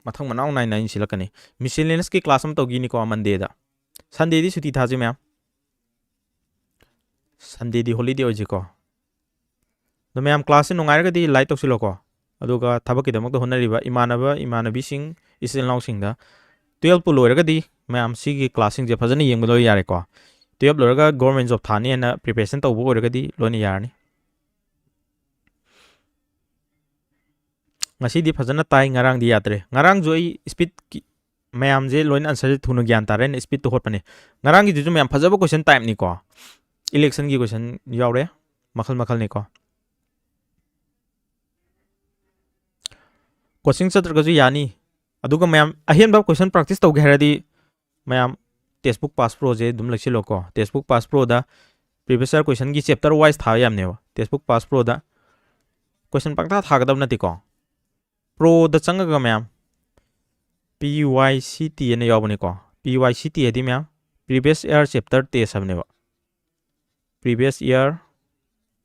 ꯃꯊꯪ ꯃꯅꯥꯎ ꯅꯥꯏꯅ ꯑꯩꯅ ꯁꯤꯜꯂꯛꯀꯅꯤ꯫ Miscellaneousꯀꯤ class ꯑꯃ ꯇꯧꯈꯤꯅꯤꯀꯣ Mondayꯗ꯫ Sundayꯗꯤ ꯁꯨꯇꯤ ꯊꯥꯁꯤ ꯃꯌꯥꯝ꯫ Sundayꯗꯤ holiday ꯑꯣꯏꯁꯤꯀꯣ꯫ ꯑꯗꯣ ꯃꯌꯥꯝ classꯁꯦ ꯅꯨꯡꯉꯥꯏꯔꯒꯗꯤ like ꯇꯧꯁꯤꯜꯂꯣꯀꯣ꯫ ꯑꯗꯨꯒ ꯊꯕꯛꯀꯤꯗꯃꯛꯇ ꯍꯣꯠꯅꯔꯤꯕ ꯏꯃꯥꯟꯅꯕ, ꯏꯃꯥꯟꯅꯕꯤꯁꯤꯡ, ꯏꯆꯤꯜ ꯏꯅꯥꯎꯁꯤꯡꯗ ꯇꯨꯌꯦꯜꯞꯄꯨ ꯂꯣꯏꯔꯒꯗꯤ ꯃꯌꯥꯝ ꯁꯤꯒꯤ ꯀ꯭ꯂꯥꯁꯁꯤꯡꯁꯦ ꯐꯖꯅ ꯌꯦꯡꯕ ꯂꯣꯏ ꯌꯥꯔꯦꯀꯣ꯫ ꯇꯨꯌꯦꯜꯞ ꯂꯣꯏꯔꯒ ꯒꯣꯔꯃꯦꯟ ꯖꯣꯕ ꯊꯥꯅꯤ ꯍꯥꯏꯅ ꯄ꯭ꯔꯤꯄꯦꯔꯦꯁꯟ ꯇꯧꯕ ꯑꯣꯏꯔꯒꯗꯤ ꯂꯣꯏꯅ ꯌꯥꯔꯅꯤ꯫ ꯉꯁꯤꯗꯤ ꯐꯖꯅ ꯇꯥꯏ, ꯉꯔꯥꯡꯗꯤ ꯌꯥꯗ꯭ꯔꯦ꯫ ꯉꯔꯥꯡꯁꯨ ꯑꯩ ꯁ꯭ꯄꯤꯠꯀꯤ ꯃꯌꯥꯝꯁꯦ ꯂꯣꯏꯅ ꯑꯟꯁꯔꯁꯦ ꯊꯨꯅ ꯒ꯭ꯌꯥꯟ ꯇꯥꯔꯦꯅ ꯁ꯭ꯄꯤꯠꯇ ꯍꯣꯠꯄꯅꯦ꯫ ꯉꯔꯥꯡꯒꯤꯗꯨꯁꯨ ꯃꯌꯥꯝ ꯐꯖꯕ ꯀꯣꯏꯁꯟ ꯇꯥꯏꯞꯅꯤꯀꯣ, ꯏꯂꯦꯛꯁꯟꯒꯤ ꯀꯣꯏꯁꯟ ꯌꯥꯎꯔꯦ, ꯃꯈꯜ ꯃꯈꯜꯅꯤꯀꯣ꯫ ꯀꯣꯆꯤꯡ ꯆꯠꯇ꯭ꯔꯒꯁꯨ ꯌꯥꯅꯤ꯫ ꯑꯗꯨꯒ ꯃꯌꯥꯝ ꯑꯍꯦꯟꯕ ꯀꯣꯏꯁꯟ ꯄ꯭ꯔꯥꯛꯇꯤꯁ ꯇꯧꯒꯦ ꯍꯥꯏꯔꯗꯤ ꯃꯌꯥꯝ ꯇꯦꯛꯁꯕꯨꯛ ꯄꯥꯁ ꯄ꯭ꯔꯣꯁꯦ ꯑꯗꯨꯝ ꯂꯩꯁꯤꯜꯂꯣꯀꯣ꯫ Textbook pass ꯄ꯭ꯔꯣꯗ previous year ꯀꯣꯏꯁꯟꯒꯤ chapter wise ꯊꯥꯕ ꯌꯥꯝꯅꯦꯕ꯫ ꯇꯦꯛꯁꯕꯨꯛ ꯄꯥꯁ ꯄ꯭ꯔꯣꯗ ꯀꯣꯏꯁꯟ ꯄꯪꯊꯥ ꯊꯥꯒꯗꯕ ꯅꯠꯇꯦꯀꯣ꯫ ꯄ꯭ꯔꯣꯗ ꯆꯪꯉꯒ ꯃꯌꯥꯝ ꯄꯤ ꯋꯥꯏ ꯁꯤ ꯇꯤ ꯑꯅ ꯌꯥꯎꯕꯅꯤꯀꯣ꯫ ꯄꯤ ꯋꯥꯏ ꯁꯤ ꯇꯤ ꯍꯥꯏꯗꯤ ꯃꯌꯥꯝ ꯄ꯭ꯔꯤꯚꯤꯌꯁ ꯌꯔ ꯆꯦꯞꯇꯔ ꯇꯦꯁ ꯍꯥꯏꯕꯅꯦꯕ꯫ ꯄ꯭ꯔꯤꯚꯤꯌꯁ ꯌꯔ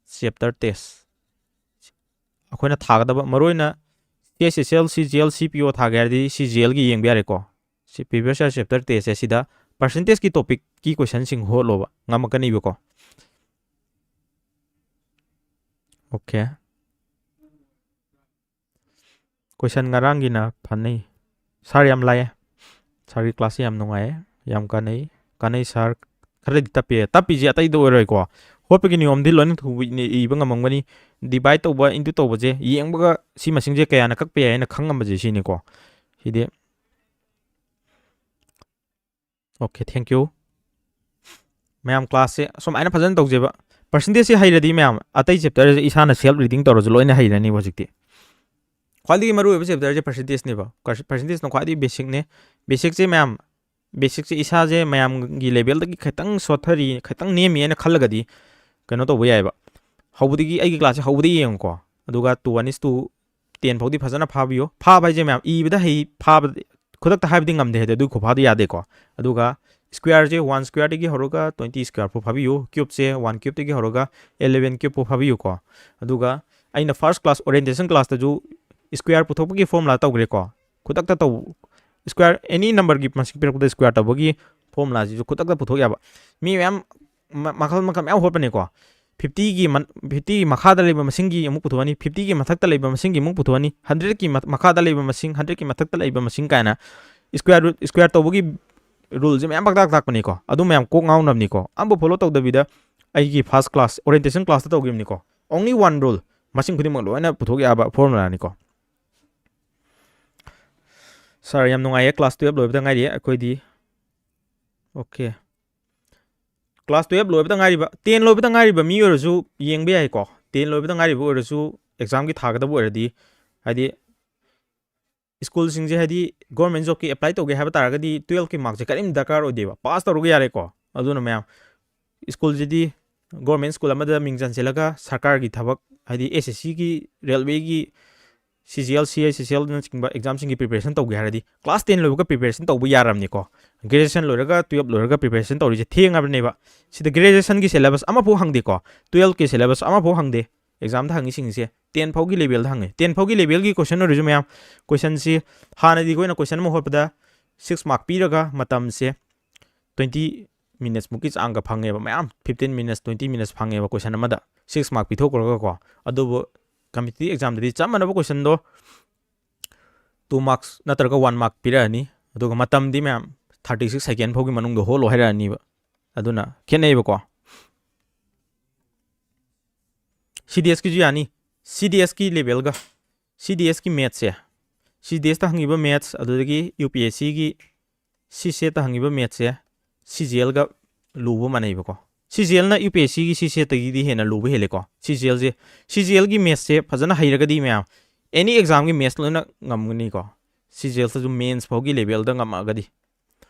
ꯆꯦꯞꯇꯔ ꯇꯦꯁ ꯑꯩꯈꯣꯏꯅ ꯊꯥꯒꯗꯕ, ꯃꯔꯨꯑꯣꯏꯅ ꯁꯤ ꯑꯦꯁ ꯑꯦꯁ ꯑꯦꯜ, ꯁꯤ ꯖꯤ ꯑꯦꯜ, ꯁꯤ ꯄꯤ ꯑꯣ ꯊꯥꯒꯦ ꯍꯥꯏꯔꯗꯤ ꯁꯤ ꯖꯤ ꯑꯦꯜꯒꯤ ꯌꯦꯡꯕ ꯌꯥꯔꯦꯀꯣ꯫ ꯁꯤ ꯄ꯭ꯔꯤꯚꯤꯌꯁ ꯌꯔ ꯆꯦꯞꯇꯔ ꯇꯦꯁꯁꯦ ꯁꯤꯗ ꯄꯥꯔꯁꯦꯟꯇꯦꯖꯀꯤ ꯇꯣꯄꯤꯛꯀꯤ ꯀꯣꯏꯁꯟꯁꯤꯡ ꯍꯣꯠꯂꯣꯕ, ꯉꯝꯃꯛꯀꯅꯤꯕꯀꯣ꯫ ꯑꯣꯀꯦ꯫ ꯀꯣꯏꯁꯟ ꯉꯔꯥꯡꯒꯤꯅ ꯐꯅꯤ꯫ ꯁꯥꯔ ꯌꯥꯝ ꯂꯥꯏꯌꯦ꯫ ꯁꯥꯔꯒꯤ ꯀ꯭ꯂꯥꯁꯁꯦ ꯌꯥꯝ ꯅꯨꯡꯉꯥꯏꯌꯦ, ꯌꯥꯝ ꯀꯥꯟꯅꯩ꯫ ꯀꯥꯟꯅꯩ ꯁꯥꯔ꯫ ꯈꯔꯗꯤ ꯇꯞꯄꯦ꯫ ꯇꯞꯄꯤꯁꯦ ꯑꯇꯩꯗ ꯑꯣꯏꯔꯣꯏꯀꯣ꯫ ꯍꯣꯠꯄꯒꯤ ꯅꯤꯌꯣꯝꯗꯤ ꯂꯣꯏꯅ ꯊꯨꯕ ꯏꯕ ꯉꯝꯃꯝꯒꯅꯤ꯫ ꯗꯤꯚꯥꯏꯠ ꯇꯧꯕ, ꯏꯟꯇꯨ ꯇꯧꯕꯁꯦ ꯌꯦꯡꯕꯒ ꯁꯤ ꯃꯁꯤꯡꯁꯦ ꯀꯌꯥꯅ ꯀꯛꯄ ꯌꯥꯏ ꯍꯥꯏꯅ ꯈꯪꯉꯝꯕꯁꯦ ꯁꯤꯅꯤꯀꯣ꯫ ꯁꯤꯗꯤ ꯑꯣꯀꯦ, thank you꯫ ꯃꯌꯥꯝ ꯀ꯭ꯂꯥꯁꯁꯦ ꯁꯨꯃꯥꯏꯅ ꯐꯖꯅ ꯇꯧꯖꯦꯕ꯫ ꯄꯥꯔꯁꯦꯟꯇꯦꯖꯁꯦ ꯍꯩꯔꯗꯤ ꯃꯌꯥꯝ ꯑꯇꯩ ꯆꯦꯞꯇꯔꯁꯦ ꯏꯁꯥꯅ ꯁꯦꯜꯐ ꯔꯤꯗꯤꯡ ꯇꯧꯔꯁꯨ ꯂꯣꯏꯅ ꯍꯩꯔꯅꯤꯕ ꯍꯧꯖꯤꯛꯇꯤ꯫ ꯈ꯭ꯋꯥꯏꯗꯒꯤ ꯃꯔꯨꯑꯣꯏꯕ ꯆꯦꯞꯇꯔꯁꯦ ꯄꯥꯔꯁꯦꯟꯇꯦꯖꯅꯦꯕ꯫ ꯄꯥꯔꯁꯦꯟꯇꯦꯖꯅ ꯈ꯭ꯋꯥꯏꯗꯒꯤ ꯕꯦꯁꯤꯛꯅꯦ꯫ ꯕꯦꯁꯤꯛꯁꯦ ꯃꯌꯥꯝ, ꯕꯦꯁꯤꯛꯁꯦ ꯏꯁꯥꯁꯦ ꯃꯌꯥꯝꯒꯤ ꯂꯦꯚꯦꯜꯗꯒꯤ ꯈꯤꯇꯪ ꯁꯣꯠꯊꯔꯤ, ꯈꯤꯇꯪ ꯅꯦꯝꯃꯤ ꯍꯥꯏꯅ ꯈꯜꯂꯒꯗꯤ ꯀꯩꯅꯣ ꯇꯧꯕ ꯌꯥꯏꯑꯕ꯫ ꯍꯧꯕꯗꯒꯤ, ꯑꯩꯒꯤ ꯀ꯭ꯂꯥꯁꯁꯦ ꯍꯧꯕꯗꯒꯤ ꯌꯦꯡꯉꯨꯀꯣ꯫ ꯑꯗꯨꯒ two one is to ten ꯐꯥꯎꯗꯤ ꯐꯖꯅ ꯐꯥꯕꯤꯌꯨ꯫ ꯐꯥꯕ ꯍꯥꯏꯁꯦ ꯃꯌꯥꯝ ꯏꯕꯗ ꯍꯩ, ꯐꯥꯕ ꯈꯨꯗꯛꯇ ꯍꯥꯏꯕꯗꯤ ꯉꯝꯗꯦ, ꯍꯥꯏꯗꯤ ꯑꯗꯨꯒꯤ ꯈꯨꯐꯥꯗꯨ ꯌꯥꯗꯦꯀꯣ꯫ ꯑꯗꯨꯒ ꯁ꯭ꯀ꯭ꯋꯦꯔꯁꯦ one squareꯗꯒꯤ ꯍꯧꯔꯒ twenty square ꯐꯥꯎ ꯐꯥꯕꯤꯌꯨ꯫ ꯀ꯭ꯌꯨꯕꯁꯦ one cubeꯗꯒꯤ ꯍꯧꯔꯒ eleven cube ꯐꯥꯎ ꯐꯥꯕꯤꯌꯨꯀꯣ꯫ ꯑꯗꯨꯒ ꯑꯩꯅ first class orientation classꯇꯁꯨ ꯁ꯭ꯀ꯭ꯋꯦꯔ ꯄꯨꯊꯣꯛꯄꯒꯤ ꯐꯣꯔꯃꯨꯂꯥ ꯇꯧꯈ꯭ꯔꯦꯀꯣ꯫ ꯈꯨꯗꯛꯇ ꯇꯧ, ꯁ꯭ꯀ꯭ꯋꯦꯔ, any numberꯒꯤ ꯃꯁꯤꯡ ꯄꯤꯔꯛꯄꯗ ꯁ꯭ꯀ꯭ꯋꯦꯔ ꯇꯧꯕꯒꯤ ꯐꯣꯔꯃꯨꯂꯥꯁꯤꯁꯨ ꯈꯨꯗꯛꯇ ꯄꯨꯊꯣꯛ ꯌꯥꯕ꯫ ꯃꯤ ꯃꯌꯥꯝ ꯃ-, ꯃꯈꯜ ꯃꯈꯜ ꯃꯌꯥꯝ ꯍꯣꯠꯄꯅꯦꯀꯣ꯫ fiftyꯒꯤ ꯃ-, fiftyꯒꯤ ꯃꯈꯥꯗ ꯂꯩꯕ ꯃꯁꯤꯡꯒꯤ ꯑꯃꯨꯛ ꯄꯨꯊꯣꯛꯑꯅꯤ, fiftyꯒꯤ ꯃꯊꯛꯇ ꯂꯩꯕ ꯃꯁꯤꯡꯒꯤ ꯑꯃꯨꯛ ꯄꯨꯊꯣꯛꯑꯅꯤ, hundredꯀꯤ ꯃ-, ꯃꯈꯥꯗ ꯂꯩꯕ ꯃꯁꯤꯡ, hundredꯀꯤ ꯃꯊꯛꯇ ꯂꯩꯕ ꯃꯁꯤꯡ ꯀꯥꯏꯅ square root, square ꯇꯧꯕꯒꯤ ruleꯁꯦ ꯃꯌꯥꯝ ꯄꯥꯛꯇꯥꯛ ꯇꯥꯛꯄꯅꯤꯀꯣ꯫ ꯑꯗꯨ ꯃꯌꯥꯝ ꯀꯣꯛ ꯉꯥꯎꯅꯕꯅꯤꯀꯣ꯫ ꯑꯝꯕꯨ follow ꯇꯧꯗꯕꯤꯗ ꯑꯩꯒꯤ first class orientation classꯇ ꯇꯧꯈꯤꯕꯅꯤꯀꯣ꯫ Only one rule, ꯃꯁꯤꯡ ꯈꯨꯗꯤꯡꯃꯛ ꯂꯣꯏꯅ ꯄꯨꯊꯣꯛ ꯌꯥꯕ formulaꯅꯤꯀꯣ꯫ Sir, ꯌꯥꯝ ꯅꯨꯡꯉꯥꯏꯌꯦ, class twelve ꯂꯣꯏꯕꯗ ꯉꯥꯏꯔꯤ ꯑꯩꯈꯣꯏꯗꯤ꯫ Okay, class twelve ꯂꯣꯏꯕꯗ ꯉꯥꯏꯔꯤꯕ, ten ꯂꯣꯏꯕꯗ ꯉꯥꯏꯔꯤꯕ ꯃꯤ ꯑꯣꯏꯔꯁꯨ ꯌꯦꯡꯕ ꯌꯥꯏꯀꯣ꯫ Ten ꯂꯣꯏꯕꯗ ꯉꯥꯏꯔꯤꯕ ꯑꯣꯏꯔꯁꯨ examꯒꯤ ꯊꯥꯒꯗꯕ ꯑꯣꯏꯔꯗꯤ, ꯍꯥꯏꯗꯤ schoolꯁꯤꯡꯁꯦ ꯍꯥꯏꯗꯤ government jobꯀꯤ apply ꯇꯧꯒꯦ ꯍꯥꯏꯕ ꯇꯥꯔꯒꯗꯤ twelveꯀꯤ markꯁꯦ ꯀꯔꯤꯝ ꯗꯔꯀꯥꯔ ꯑꯣꯏꯗꯦꯕ, pass ꯇꯧꯔꯒ ꯌꯥꯔꯦꯀꯣ꯫ ꯑꯗꯨꯅ ꯃꯌꯥꯝ, schoolꯁꯤꯗꯤ government school ꯑꯃꯗ ꯃꯤꯡ ꯆꯟꯁꯤꯜꯂꯒ ꯁꯔꯀꯥꯔꯒꯤ ꯊꯕꯛ, ꯍꯥꯏꯗꯤ SSCꯒꯤ, railwayꯒꯤ, CGL, CICCLꯅꯆꯤꯡꯕ examꯁꯤꯡꯒꯤ preparation ꯇꯧꯒꯦ ꯍꯥꯏꯔꯗꯤ class ten ꯂꯣꯏꯕꯒ preparation ꯇꯧꯕ ꯌꯥꯔꯕꯅꯤꯀꯣ꯫ Graduation ꯂꯣꯏꯔꯒ twelve ꯂꯣꯏꯔꯒ preparation ꯇꯧꯔꯤꯁꯦ ꯊꯦꯡꯉꯕꯅꯦꯕ꯫ ꯁꯤꯗ graduationꯒꯤ syllabus ꯑꯃꯐꯥꯎ ꯍꯪꯗꯦꯀꯣ, twelveꯀꯤ syllabus ꯑꯃꯐꯥꯎ ꯍꯪꯗꯦ꯫ Examꯗ ꯍꯪꯉꯤꯁꯤꯡꯁꯦ ten ꯐꯥꯎꯒꯤ levelꯗ ꯍꯪꯉꯦ꯫ Ten ꯐꯥꯎꯒꯤ levelꯒꯤ question ꯑꯣꯏꯔꯁꯨ ꯃꯌꯥꯝ, questionꯁꯤ ꯍꯥꯟꯅꯗꯤ ꯑꯩꯈꯣꯏꯅ question ꯑꯃ ꯍꯣꯠꯄꯗ six mark ꯄꯤꯔꯒ ꯃꯇꯝꯁꯦ twenty minutes ꯃꯨꯛꯀꯤ ꯆꯥꯡꯒ ꯐꯪꯉꯦꯕ, ꯃꯌꯥꯝ fifteen minutes, twenty minutes ꯐꯪꯉꯦꯕ question ꯑꯃꯗ six mark ꯄꯤꯊꯣꯛꯈ꯭ꯔꯒꯀꯣ꯫ ꯑꯗꯨꯕꯨ competitive examꯗꯗꯤ ꯆꯞ ꯃꯥꯟꯅꯕ questionꯗꯣ two marks ꯅꯠꯇ꯭ꯔꯒ one mark ꯄꯤꯔꯛꯑꯅꯤ, ꯑꯗꯨꯒ ꯃꯇꯝꯗꯤ ꯃꯌꯥꯝ thirty six second ꯐꯥꯎꯒꯤ ꯃꯅꯨꯡꯗ ꯍꯣꯠꯂꯣ ꯍꯥꯏꯔꯛꯑꯅꯤꯕ꯫ ꯑꯗꯨꯅ ꯈꯦꯠꯅꯩꯕꯀꯣ꯫ CDSꯀꯤꯁꯨ ꯌꯥꯅꯤ꯫ CDSꯀꯤ levelꯒ, CDSꯀꯤ mathsꯁꯦ, CDSꯇ ꯍꯪꯉꯤꯕ maths, ꯑꯗꯨꯗꯒꯤ UPSCꯒꯤ CSATꯇ ꯍꯪꯉꯤꯕ mathsꯁꯦ CGLꯒ ꯂꯨꯕ ꯃꯥꯟꯅꯩꯕꯀꯣ꯫ CGLꯅ UPSCꯒꯤ CSATꯇꯒꯤꯗꯤ ꯍꯦꯟꯅ ꯂꯨꯕ ꯍꯦꯜꯂꯦꯀꯣ꯫ CGLꯁꯦ, CGLꯒꯤ mathsꯁꯦ ꯐꯖꯅ ꯍꯩꯔꯒꯗꯤ ꯃꯌꯥꯝ any examꯒꯤ maths ꯂꯣꯏꯅ ꯉꯝꯒꯅꯤꯀꯣ꯫ CGLꯗꯁꯨ mains ꯐꯥꯎꯒꯤ levelꯗ ꯉꯝꯃꯛꯑꯒꯗꯤ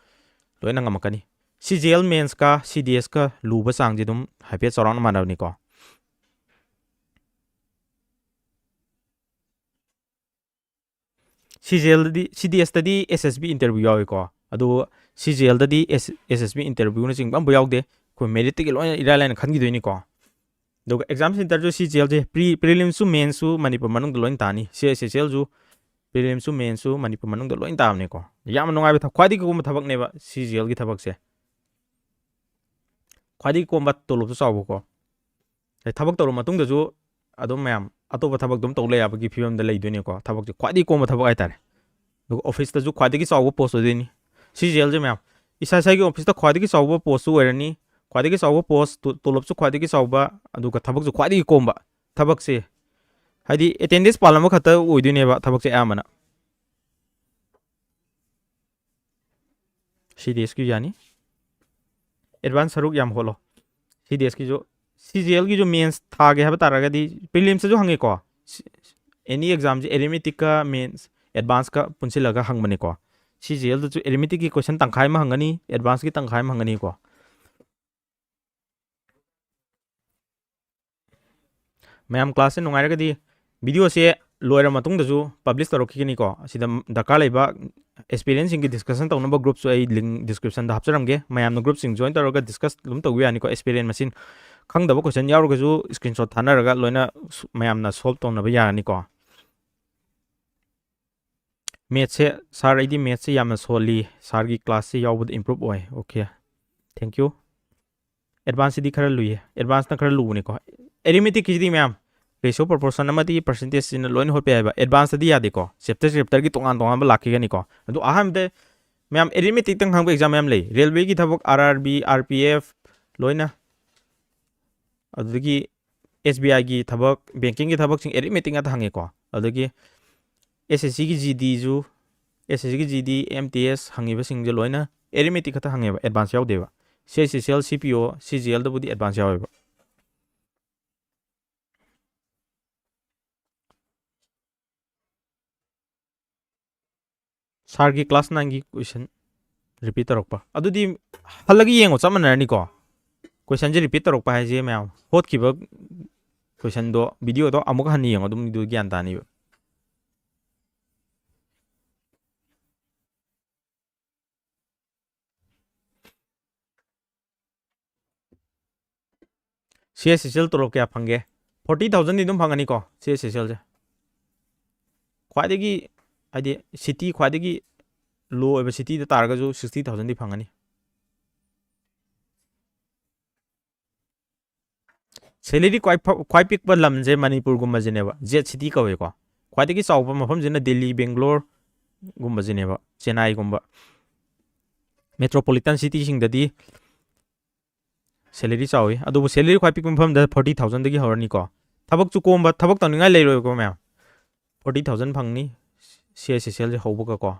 ꯂꯣꯏꯅ ꯉꯝꯃꯛꯀꯅꯤ꯫ CGL mainsꯀ CDSꯀ ꯂꯨꯕ ꯆꯥꯡꯁꯦ ꯑꯗꯨꯝ ꯍꯥꯏꯐꯦꯠ ꯆꯥꯎꯔꯥꯛꯅ ꯃꯥꯟꯅꯕꯅꯤꯀꯣ꯫ CGLꯗꯗꯤ, CDSꯇꯗꯤ SSB interview ꯌꯥꯎꯏꯀꯣ, ꯑꯗꯨ CGLꯗꯗꯤ S-, SSB interviewꯅꯆꯤꯡꯕ ꯑꯃꯐꯥꯎ ꯌꯥꯎꯗꯦ꯫ ꯑꯩꯈꯣꯏ meritꯇꯒꯤ ꯂꯣꯏꯅ ꯏꯔꯥꯏ ꯂꯥꯏꯅ ꯈꯟꯈꯤꯗꯣꯏꯅꯤꯀꯣ꯫ ꯑꯗꯨꯒ exam centerꯁꯨ CGLꯁꯦ pre-, prelimsꯁꯨ mainsꯁꯨ ꯃꯅꯤꯄꯨꯔ ꯃꯅꯨꯡꯗ ꯂꯣꯏꯅ ꯇꯥꯅꯤ꯫ CSSLꯁꯨ prelimsꯁꯨ mainsꯁꯨ ꯃꯅꯤꯄꯨꯔ ꯃꯅꯨꯡꯗ ꯂꯣꯏꯅ ꯇꯥꯕꯅꯤꯀꯣ꯫ ꯌꯥꯝꯅ ꯅꯨꯡꯉꯥꯏꯕ ꯊꯕꯛ, ꯈ꯭ꯋꯥꯏꯗꯒꯤ ꯀꯣꯝꯕ ꯊꯕꯛꯅꯦꯕ CGLꯒꯤ ꯊꯕꯛꯁꯦ꯫ ꯈ꯭ꯋꯥꯏꯗꯒꯤ ꯀꯣꯝꯕ, ꯇꯣꯂꯣꯞꯁꯨ ꯆꯥꯎꯕꯀꯣ꯫ ꯑꯗꯩ ꯊꯕꯛ ꯇꯧꯔ ꯃꯇꯨꯡꯗꯁꯨ ꯑꯗꯨꯝ ꯃꯌꯥꯝ ꯑꯇꯣꯞꯄ ꯊꯕꯛ ꯑꯗꯨꯝ ꯇꯧ ꯂꯩ ꯌꯥꯕꯒꯤ ꯐꯤꯕꯝꯗ ꯂꯩꯗꯣꯏꯅꯦꯀꯣ꯫ ꯊꯕꯛꯁꯦ ꯈ꯭ꯋꯥꯏꯗꯒꯤ ꯀꯣꯝꯕ ꯊꯕꯛ ꯍꯥꯏꯇꯥꯔꯦ꯫ ꯑꯗꯨꯒ ꯑꯣꯐꯤꯁꯇꯁꯨ ꯈ꯭ꯋꯥꯏꯗꯒꯤ ꯆꯥꯎꯕ ꯄꯣꯁ ꯑꯣꯏꯗꯣꯏꯅꯤ꯫ ꯁꯤ ꯖꯤ ꯑꯦꯜꯁꯦ ꯃꯌꯥꯝ, ꯏꯁꯥ ꯏꯁꯥꯒꯤ ꯑꯣꯐꯤꯁꯇ ꯈ꯭ꯋꯥꯏꯗꯒꯤ ꯆꯥꯎꯕ ꯄꯣꯁꯁꯨ ꯑꯣꯏꯔꯅꯤ, ꯈ꯭ꯋꯥꯏꯗꯒꯤ ꯆꯥꯎꯕ ꯄꯣꯁ, ꯇꯣ-, ꯇꯣꯂꯣꯞꯁꯨ ꯈ꯭ꯋꯥꯏꯗꯒꯤ ꯆꯥꯎꯕ, ꯑꯗꯨꯒ ꯊꯕꯛꯁꯨ ꯈ꯭ꯋꯥꯏꯗꯒꯤ ꯀꯣꯝꯕ ꯊꯕꯛꯁꯦ, ꯍꯥꯏꯗꯤ ꯑꯦꯇꯦꯟꯗꯦꯟꯁ ꯄꯥꯜꯂꯝꯕ ꯈꯛꯇ ꯑꯣꯏꯗꯣꯏꯅꯦꯕ ꯊꯕꯛꯁꯦ ꯑꯌꯥꯝꯕꯅ꯫ ꯁꯤ ꯗꯤ ꯑꯦꯁꯀꯤ ꯌꯥꯅꯤ꯫ ꯑꯦꯗꯚꯥꯟꯁ ꯁꯔꯨꯛ ꯌꯥꯝ ꯍꯣꯠꯂꯣ꯫ ꯁꯤ ꯗꯤ ꯑꯦꯁꯀꯤꯁꯨ, ꯁꯤ ꯖꯤ ꯑꯦꯜꯒꯤꯁꯨ ꯃꯦꯟꯁ ꯊꯥꯒꯦ ꯍꯥꯏꯕ ꯇꯥꯔꯒꯗꯤ, ꯄ꯭ꯔꯤꯂꯤꯝꯁꯇꯁꯨ ꯍꯪꯉꯦꯀꯣ꯫ ꯑꯦꯅꯤ ꯑꯦꯛꯖꯥꯝꯁꯦ ꯑꯦꯔꯤꯃꯦꯇꯤꯛꯀ ꯃꯦꯟꯁ ꯑꯦꯗꯚꯥꯟꯁꯀ ꯄꯨꯟꯁꯤꯜꯂꯒ ꯍꯪꯕꯅꯦꯀꯣ꯫ ꯁꯤ ꯖꯤ ꯑꯦꯜꯗꯁꯨ ꯑꯦꯔꯤꯃꯦꯇꯤꯛꯀꯤ ꯀꯣꯏꯁꯟ ꯇꯪꯈꯥꯏ ꯑꯃ ꯍꯪꯒꯅꯤ, ꯑꯦꯗꯚꯥꯟꯁꯀꯤ ꯇꯪꯈꯥꯏ ꯑꯃ ꯍꯪꯒꯅꯤꯀꯣ꯫ ꯃꯌꯥꯝ ꯀ꯭ꯂꯥꯁꯁꯦ ꯅꯨꯡꯉꯥꯏꯔꯒꯗꯤ ꯚꯤꯗꯤꯑꯣꯁꯦ ꯂꯣꯏꯔ ꯃꯇꯨꯡꯗꯁꯨ ꯄꯕ꯭ꯂꯤꯁ ꯇꯧꯔꯛꯈꯤꯒꯅꯤꯀꯣ꯫ ꯑꯁꯤꯗ ꯗꯔꯀꯥꯔ ꯂꯩꯕ ꯑꯦꯛꯁꯄꯤꯔꯤꯌꯦꯟꯁꯁꯤꯡꯒꯤ ꯗꯤꯁꯀꯁꯟ ꯇꯧꯅꯕ ꯒ꯭ꯔꯨꯞꯁꯨ ꯑꯩ ꯂꯤꯡ ꯗꯤꯁꯀ꯭ꯔꯤꯞꯁꯟꯗ ꯍꯥꯞꯆꯔꯝꯒꯦ꯫ ꯃꯌꯥꯝꯅ ꯒ꯭ꯔꯨꯞꯁꯤꯡ ꯖꯣꯏꯟ ꯇꯧꯔꯒ ꯗꯤꯁꯀꯁ ꯑꯗꯨꯝ ꯇꯧꯕ ꯌꯥꯅꯤꯀꯣ꯫ ꯑꯦꯛꯁꯄꯤꯔꯤꯌꯦꯟꯁ ꯃꯁꯤꯡ, ꯈꯪꯗꯕ ꯀꯣꯏꯁꯟ ꯌꯥꯎꯔꯒꯁꯨ ꯁ꯭ꯀ꯭ꯔꯤꯟꯁꯣꯠ ꯊꯥꯅꯔꯒ ꯂꯣꯏꯅ ꯁ-, ꯃꯌꯥꯝꯅ ꯁꯣꯜꯕ ꯇꯧꯅꯕ ꯌꯥꯔꯅꯤꯀꯣ꯫ ꯃꯦꯠꯁꯁꯦ, "ꯁꯥꯔ, ꯑꯩꯗꯤ ꯃꯦꯠꯁꯁꯦ ꯌꯥꯝꯅ ꯁꯣꯜꯂꯤ, ꯁꯥꯔꯒꯤ ꯀ꯭ꯂꯥꯁꯁꯦ ꯌꯥꯎꯕꯗ ꯏꯝꯄ꯭ꯔꯨꯞ ꯑꯣꯏ"꯫ Okay, thank you. ꯑꯦꯗꯚꯥꯟꯁꯁꯤꯗꯤ ꯈꯔ ꯂꯨꯏꯌꯦ, ꯑꯦꯗꯚꯥꯟꯁꯅ ꯈꯔ ꯂꯨꯕꯅꯤꯀꯣ꯫ ꯑꯦꯔꯤꯃꯦꯇꯤꯛꯀꯤꯁꯤꯗꯤ ꯃꯌꯥꯝ ꯔꯦꯁꯤꯌꯣ ꯄ꯭ꯔꯣꯄꯣꯔꯁꯟ ꯑꯃꯗꯤ ꯄꯔꯁꯦꯟꯇꯦꯖꯁꯤꯅ ꯂꯣꯏꯅ ꯍꯣꯠꯄ ꯌꯥꯏꯕ꯫ ꯑꯦꯗꯚꯥꯟꯁꯇꯗꯤ ꯌꯥꯗꯦꯀꯣ, ꯆꯦꯞꯇꯔ ꯆꯦꯞꯇꯔꯒꯤ ꯇꯣꯉꯥꯟ ꯇꯣꯉꯥꯟꯕ ꯂꯥꯛꯈꯤꯒꯅꯤꯀꯣ꯫ ꯑꯗꯣ ꯑꯍꯥꯟꯕꯗ ꯃꯌꯥꯝ ꯑꯦꯔꯤꯃꯦꯇꯤꯛꯇꯪ ꯈꯪꯕ ꯑꯦꯛꯖꯥꯝ ꯃꯌꯥꯝ ꯂꯩ꯫ ꯔꯦꯜꯋꯦꯒꯤ ꯊꯕꯛ, R R B, R P F ꯂꯣꯏꯅ, ꯑꯗꯨꯗꯒꯤ ꯑꯦꯁ ꯕꯤ ꯑꯥꯏꯒꯤ ꯊꯕꯛ, ꯕꯦꯡꯀꯤꯡꯒꯤ ꯊꯕꯛꯁꯤꯡ ꯑꯦꯔꯤꯃꯦꯇꯤꯛ ꯉꯥꯛꯇ ꯍꯪꯉꯦꯀꯣ꯫ ꯑꯗꯨꯗꯒꯤ ꯑꯦꯁ ꯑꯦꯁ ꯁꯤꯒꯤ ꯖꯤ ꯗꯤꯁꯨ, ꯑꯦꯁ ꯑꯦꯁ ꯁꯤꯒꯤ ꯖꯤ ꯗꯤ, ꯑꯦꯝ ꯇꯤ ꯑꯦꯁ ꯍꯪꯉꯤꯕꯁꯤꯡꯁꯦ ꯂꯣꯏꯅ ꯑꯦꯔꯤꯃꯦꯇꯤꯛ ꯈꯛꯇ ꯍꯪꯉꯦꯕ, ꯑꯦꯗꯚꯥꯟꯁ ꯌꯥꯎꯗꯦꯕ꯫ ꯁꯤ ꯑꯩꯆ ꯁꯤ ꯁꯤ ꯑꯦꯜ, ꯁꯤ ꯄꯤ ꯑꯣ, ꯁꯤ ꯖꯤ ꯑꯦꯜꯗꯕꯨꯗꯤ ꯑꯦꯗꯚꯥꯟꯁ ꯌꯥꯎꯋꯦꯕ꯫ ꯁꯥꯔꯒꯤ ꯀ꯭ꯂꯥꯁ ꯅꯥꯏꯟꯒꯤ ꯀꯣꯏꯁꯟ ꯔꯤꯄꯤꯠ ꯇꯧꯔꯛꯄ꯫ ꯑꯗꯨꯗꯤ ꯍꯜꯂꯒ ꯌꯦꯡꯉꯣ, ꯆꯞ ꯃꯥꯟꯅꯔꯅꯤꯀꯣ꯫ ꯀꯣꯏꯁꯟꯁꯦ ꯔꯤꯄꯤꯠ ꯇꯧꯔꯛꯄ ꯍꯥꯏꯁꯦ ꯃꯌꯥꯝ ꯍꯣꯠꯈꯤꯕ ꯀꯣꯏꯁꯟꯗꯣ, ꯚꯤꯗꯤꯑꯣꯗꯣ ꯑꯃꯨꯛ ꯍꯟꯅ ꯌꯦꯡꯉꯣ, ꯑꯗꯨꯝ ꯑꯗꯨ ꯒ꯭ꯌꯥꯟ ꯇꯥꯅꯤꯕ꯫ ꯁꯤ ꯑꯩꯆ ꯁꯤ ꯁꯤ ꯑꯦꯜ ꯇꯣꯂꯣꯞ ꯀꯌꯥ ꯐꯪꯒꯦ? ꯐꯣꯔꯇꯤ ꯊꯥꯎꯖꯟꯗꯤ ꯑꯗꯨꯝ ꯐꯪꯒꯅꯤꯀꯣ, ꯁꯤ ꯑꯩꯆ ꯁꯤ ꯁꯤ ꯑꯦꯜꯁꯦ꯫ ꯈ꯭ꯋꯥꯏꯗꯒꯤ, ꯍꯥꯏꯗꯤ, ꯁꯤꯇꯤ ꯈ꯭ꯋꯥꯏꯗꯒꯤ ꯂꯣ ꯑꯣꯏꯕ ꯁꯤꯇꯤꯗ ꯇꯥꯔꯒꯁꯨ ꯁꯤꯛꯁꯇꯤ ꯊꯥꯎꯖꯟꯗꯤ ꯐꯪꯒꯅꯤ꯫ ꯁꯦꯂꯔꯤ ꯈ꯭ꯋꯥꯏ ꯐ-, ꯈ꯭ꯋꯥꯏ ꯄꯤꯛꯄ ꯂꯝꯁꯦ ꯃꯅꯤꯄꯨꯔꯒꯨꯝꯕꯁꯤꯅꯦꯕ, ꯖꯦꯠ ꯁꯤꯇꯤ ꯀꯧꯋꯦꯀꯣ꯫ ꯈ꯭ꯋꯥꯏꯗꯒꯤ ꯆꯥꯎꯕ ꯃꯐꯝꯁꯤꯅ ꯗꯤꯜꯂꯤ, ꯕꯦꯡꯒ꯭ꯂꯣꯔ, ꯒꯨꯝꯕꯁꯤꯅꯦꯕ, ꯆꯦꯟꯅꯥꯏꯒꯨꯝꯕ꯫ Metropolitan cityꯁꯤꯡꯗꯗꯤ salary ꯆꯥꯎꯋꯤ, ꯑꯗꯨꯕꯨ salary ꯈ꯭ꯋꯥꯏ ꯄꯤꯛꯄ ꯃꯐꯝꯗ forty thousandꯗꯒꯤ ꯍꯧꯔꯅꯤꯀꯣ꯫ ꯊꯕꯛꯁꯨ ꯀꯣꯝꯕ, ꯊꯕꯛ ꯇꯧꯅꯤꯡꯉꯥꯏ ꯂꯩꯔꯣꯏꯀꯣ ꯃꯌꯥꯝ꯫ Forty thousand ꯐꯪꯅꯤ, ꯁꯤ ꯑꯩꯆ ꯑꯦꯁ ꯑꯦꯜꯁꯦ ꯍꯧꯕꯒꯀꯣ꯫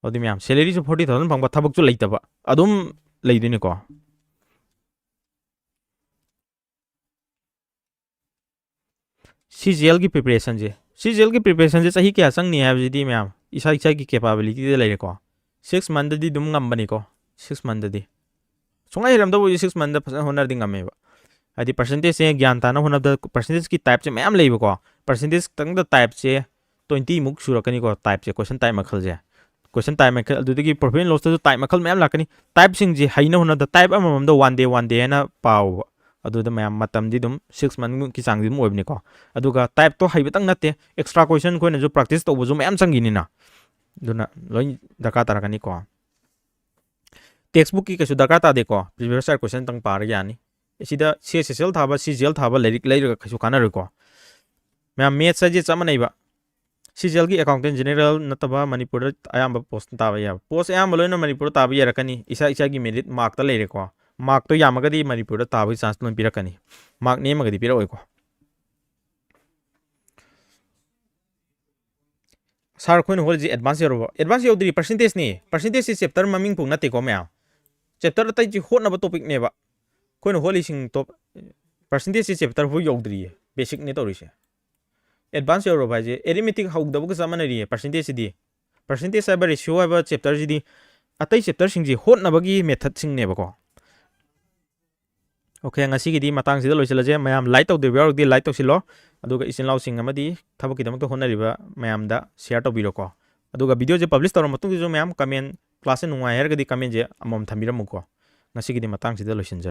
ꯑꯗꯨꯗꯤ ꯃꯌꯥꯝ salaryꯁꯨ forty thousand ꯐꯪꯕ, ꯊꯕꯛꯁꯨ ꯂꯩꯇꯕ, ꯑꯗꯨꯝ ꯂꯩꯗꯣꯏꯅꯤꯀꯣ꯫ ꯁꯤ ꯖꯤ ꯑꯦꯜꯒꯤ preparationꯁꯦ, ꯁꯤ ꯖꯤ ꯑꯦꯜꯒꯤ preparationꯁꯦ ꯆꯍꯤ ꯀꯌꯥ ꯆꯪꯅꯤ ꯍꯥꯏꯕꯁꯤꯗꯤ ꯃꯌꯥꯝ ꯏꯁꯥ ꯏꯁꯥꯒꯤ capabilityꯗ ꯂꯩꯔꯦꯀꯣ꯫ Six monthꯗꯗꯤ ꯑꯗꯨꯝ ꯉꯝꯕꯅꯤꯀꯣ, six monthꯗꯤ꯫ ꯁꯨꯡꯍꯩ ꯍꯩꯔꯝꯗꯕ ꯑꯣꯏꯔꯁꯨ six monthꯗ ꯐꯖꯅ ꯍꯣꯠꯅꯔꯗꯤ ꯉꯝꯃꯦꯕ꯫ ꯍꯥꯏꯗꯤ percentageꯁꯦ ꯒ꯭ꯌꯥꯟ ꯇꯥꯅ ꯍꯣꯠꯅꯕꯗ percentageꯀꯤ typeꯁꯦ ꯃꯌꯥꯝ ꯂꯩꯕꯀꯣ꯫ Percentage ꯈꯛꯇꯪꯗ typeꯁꯦ twentyꯃꯨꯛ ꯁꯨꯔꯛꯀꯅꯤꯀꯣ, typeꯁꯦ, question type ꯃꯈꯜꯁꯦ꯫ Question type ꯃꯈꯜ, ꯑꯗꯨꯗꯒꯤ profit and lossꯇꯁꯨ type ꯃꯈꯜ ꯃꯌꯥꯝ ꯂꯥꯛꯀꯅꯤ꯫ Typeꯁꯤꯡꯁꯦ ꯍꯩꯅ ꯍꯣꯠꯅꯕꯗ type ꯑꯃꯃꯝꯗ one day, one day ꯍꯥꯏꯅ ꯄꯥꯎꯕ꯫ ꯑꯗꯨꯗ ꯃꯌꯥꯝ ꯃꯇꯝꯗꯤ ꯑꯗꯨꯝ six monthꯀꯤ ꯆꯥꯡꯗꯤ ꯑꯗꯨꯝ ꯑꯣꯏꯕꯅꯤꯀꯣ꯫ ꯑꯗꯨꯒ typeꯇꯣ ꯍꯩꯕꯇꯪ ꯅꯠꯇꯦ, extra question ꯑꯩꯈꯣꯏꯅꯁꯨ practice ꯇꯧꯕꯁꯨ ꯃꯌꯥꯝ ꯆꯪꯈꯤꯅꯤꯅ꯫ ꯑꯗꯨꯅ ꯂꯣꯏ ꯗꯔꯀꯥꯔ ꯇꯥꯔꯛꯀꯅꯤꯀꯣ꯫ Textbookꯀꯤ ꯀꯩꯁꯨ ꯗꯔꯀꯥꯔ ꯇꯥꯗꯦꯀꯣ, previous year questionꯇꯪ ꯄꯥꯔꯒ ꯌꯥꯅꯤ꯫ ꯁꯤꯗ ꯁꯤ ꯑꯩꯆ ꯑꯦꯁ ꯑꯦꯜ ꯊꯥꯕ, ꯁꯤ ꯖꯤ ꯑꯦꯜ ꯊꯥꯕ ꯂꯥꯏꯔꯤꯛ ꯂꯩꯔꯒ ꯀꯩꯁꯨ ꯀꯥꯟꯅꯔꯣꯏꯀꯣ꯫ ꯃꯌꯥꯝ maths ꯍꯥꯏꯁꯦ ꯆꯞ ꯃꯥꯟꯅꯩꯕ꯫ ꯁꯤ ꯖꯤ ꯑꯦꯜꯒꯤ accountant general ꯅꯠꯇꯕ ꯃꯅꯤꯄꯨꯔꯗ ꯑꯌꯥꯝꯕ post ꯇꯥꯕ ꯌꯥꯕ꯫ Post ꯑꯌꯥꯝꯕ ꯂꯣꯏꯅ ꯃꯅꯤꯄꯨꯔꯗ ꯇꯥꯕ ꯌꯥꯔꯛꯀꯅꯤ꯫ ꯏꯁꯥ ꯏꯁꯥꯒꯤ merit markꯇ ꯂꯩꯔꯦꯀꯣ꯫ Markꯇꯣ ꯌꯥꯝꯃꯒꯗꯤ ꯃꯅꯤꯄꯨꯔꯗ ꯇꯥꯕꯒꯤ chance ꯂꯣꯏ ꯄꯤꯔꯛꯀꯅꯤ꯫ Mark ꯅꯦꯝꯃꯒꯗꯤ ꯄꯤꯔꯛꯑꯣꯏꯀꯣ꯫ Sir, ꯑꯩꯈꯣꯏꯅ ꯍꯣꯠꯂꯤꯁꯤ advance ꯌꯧꯔꯕꯣ? Advance ꯌꯧꯗ꯭ꯔꯤ, percentageꯅꯤ꯫ Percentageꯁꯤ chapter ꯃꯃꯤꯡ ꯄꯨꯡ ꯅꯠꯇꯦꯀꯣ ꯃꯌꯥꯝ꯫ Chapter ꯑꯇꯩꯁꯤ ꯍꯣꯠꯅꯕ topicꯅꯦꯕ꯫ ꯑꯩꯈꯣꯏꯅ ꯍꯣꯠꯂꯤꯁꯤꯡ top, percentageꯁꯤ chapter ꯐꯥꯎ ꯌꯧꯗ꯭ꯔꯤꯌꯦ, basicꯅꯦ ꯇꯧꯔꯤꯁꯦ꯫ Advance ꯌꯧꯔꯕ ꯍꯥꯏꯁꯦ arithmetic ꯍꯧꯗꯕꯒ ꯆꯞ ꯃꯥꯟꯅꯔꯤꯌꯦ, percentageꯁꯤꯗꯤ꯫ Percentage ꯍꯥꯏꯕ ratio ꯍꯥꯏꯕ chapterꯁꯤꯗꯤ ꯑꯇꯩ chapterꯁꯤꯡꯁꯤ ꯍꯣꯠꯅꯕꯒꯤ methodꯁꯤꯡꯅꯦꯕꯀꯣ꯫ Okay, ꯉꯁꯤꯒꯤꯗꯤ ꯃꯇꯥꯡꯁꯤꯗ ꯂꯣꯏꯁꯤꯜꯂꯁꯦ꯫ ꯃꯌꯥꯝ like ꯇꯧꯗ꯭ꯔꯤꯕ ꯌꯥꯎꯔꯒꯗꯤ like ꯇꯧꯁꯤꯜꯂꯣ, ꯑꯗꯨꯒ ꯏꯆꯤꯟ ꯏꯅꯥꯎꯁꯤꯡ ꯑꯃꯗꯤ ꯊꯕꯛꯀꯤꯗꯃꯛꯇ ꯍꯣꯠꯅꯔꯤꯕ ꯃꯌꯥꯝꯗ share ꯇꯧꯕꯤꯔꯣꯀꯣ꯫ ꯑꯗꯨꯒ videoꯁꯦ publish ꯇꯧꯔ ꯃꯇꯨꯡꯗꯁꯨ ꯃꯌꯥꯝ comment, classꯁꯦ ꯅꯨꯡꯉꯥꯏ ꯍꯥꯏꯔꯒꯗꯤ commentꯁꯦ ꯑꯃꯃꯝ ꯊꯝꯕꯤꯔꯝꯃꯨꯀꯣ꯫ ꯉꯁꯤꯒꯤꯗꯤ ꯃꯇꯥꯡꯁꯤꯗ ꯂꯣꯏꯁꯤꯟꯖꯔꯦ꯫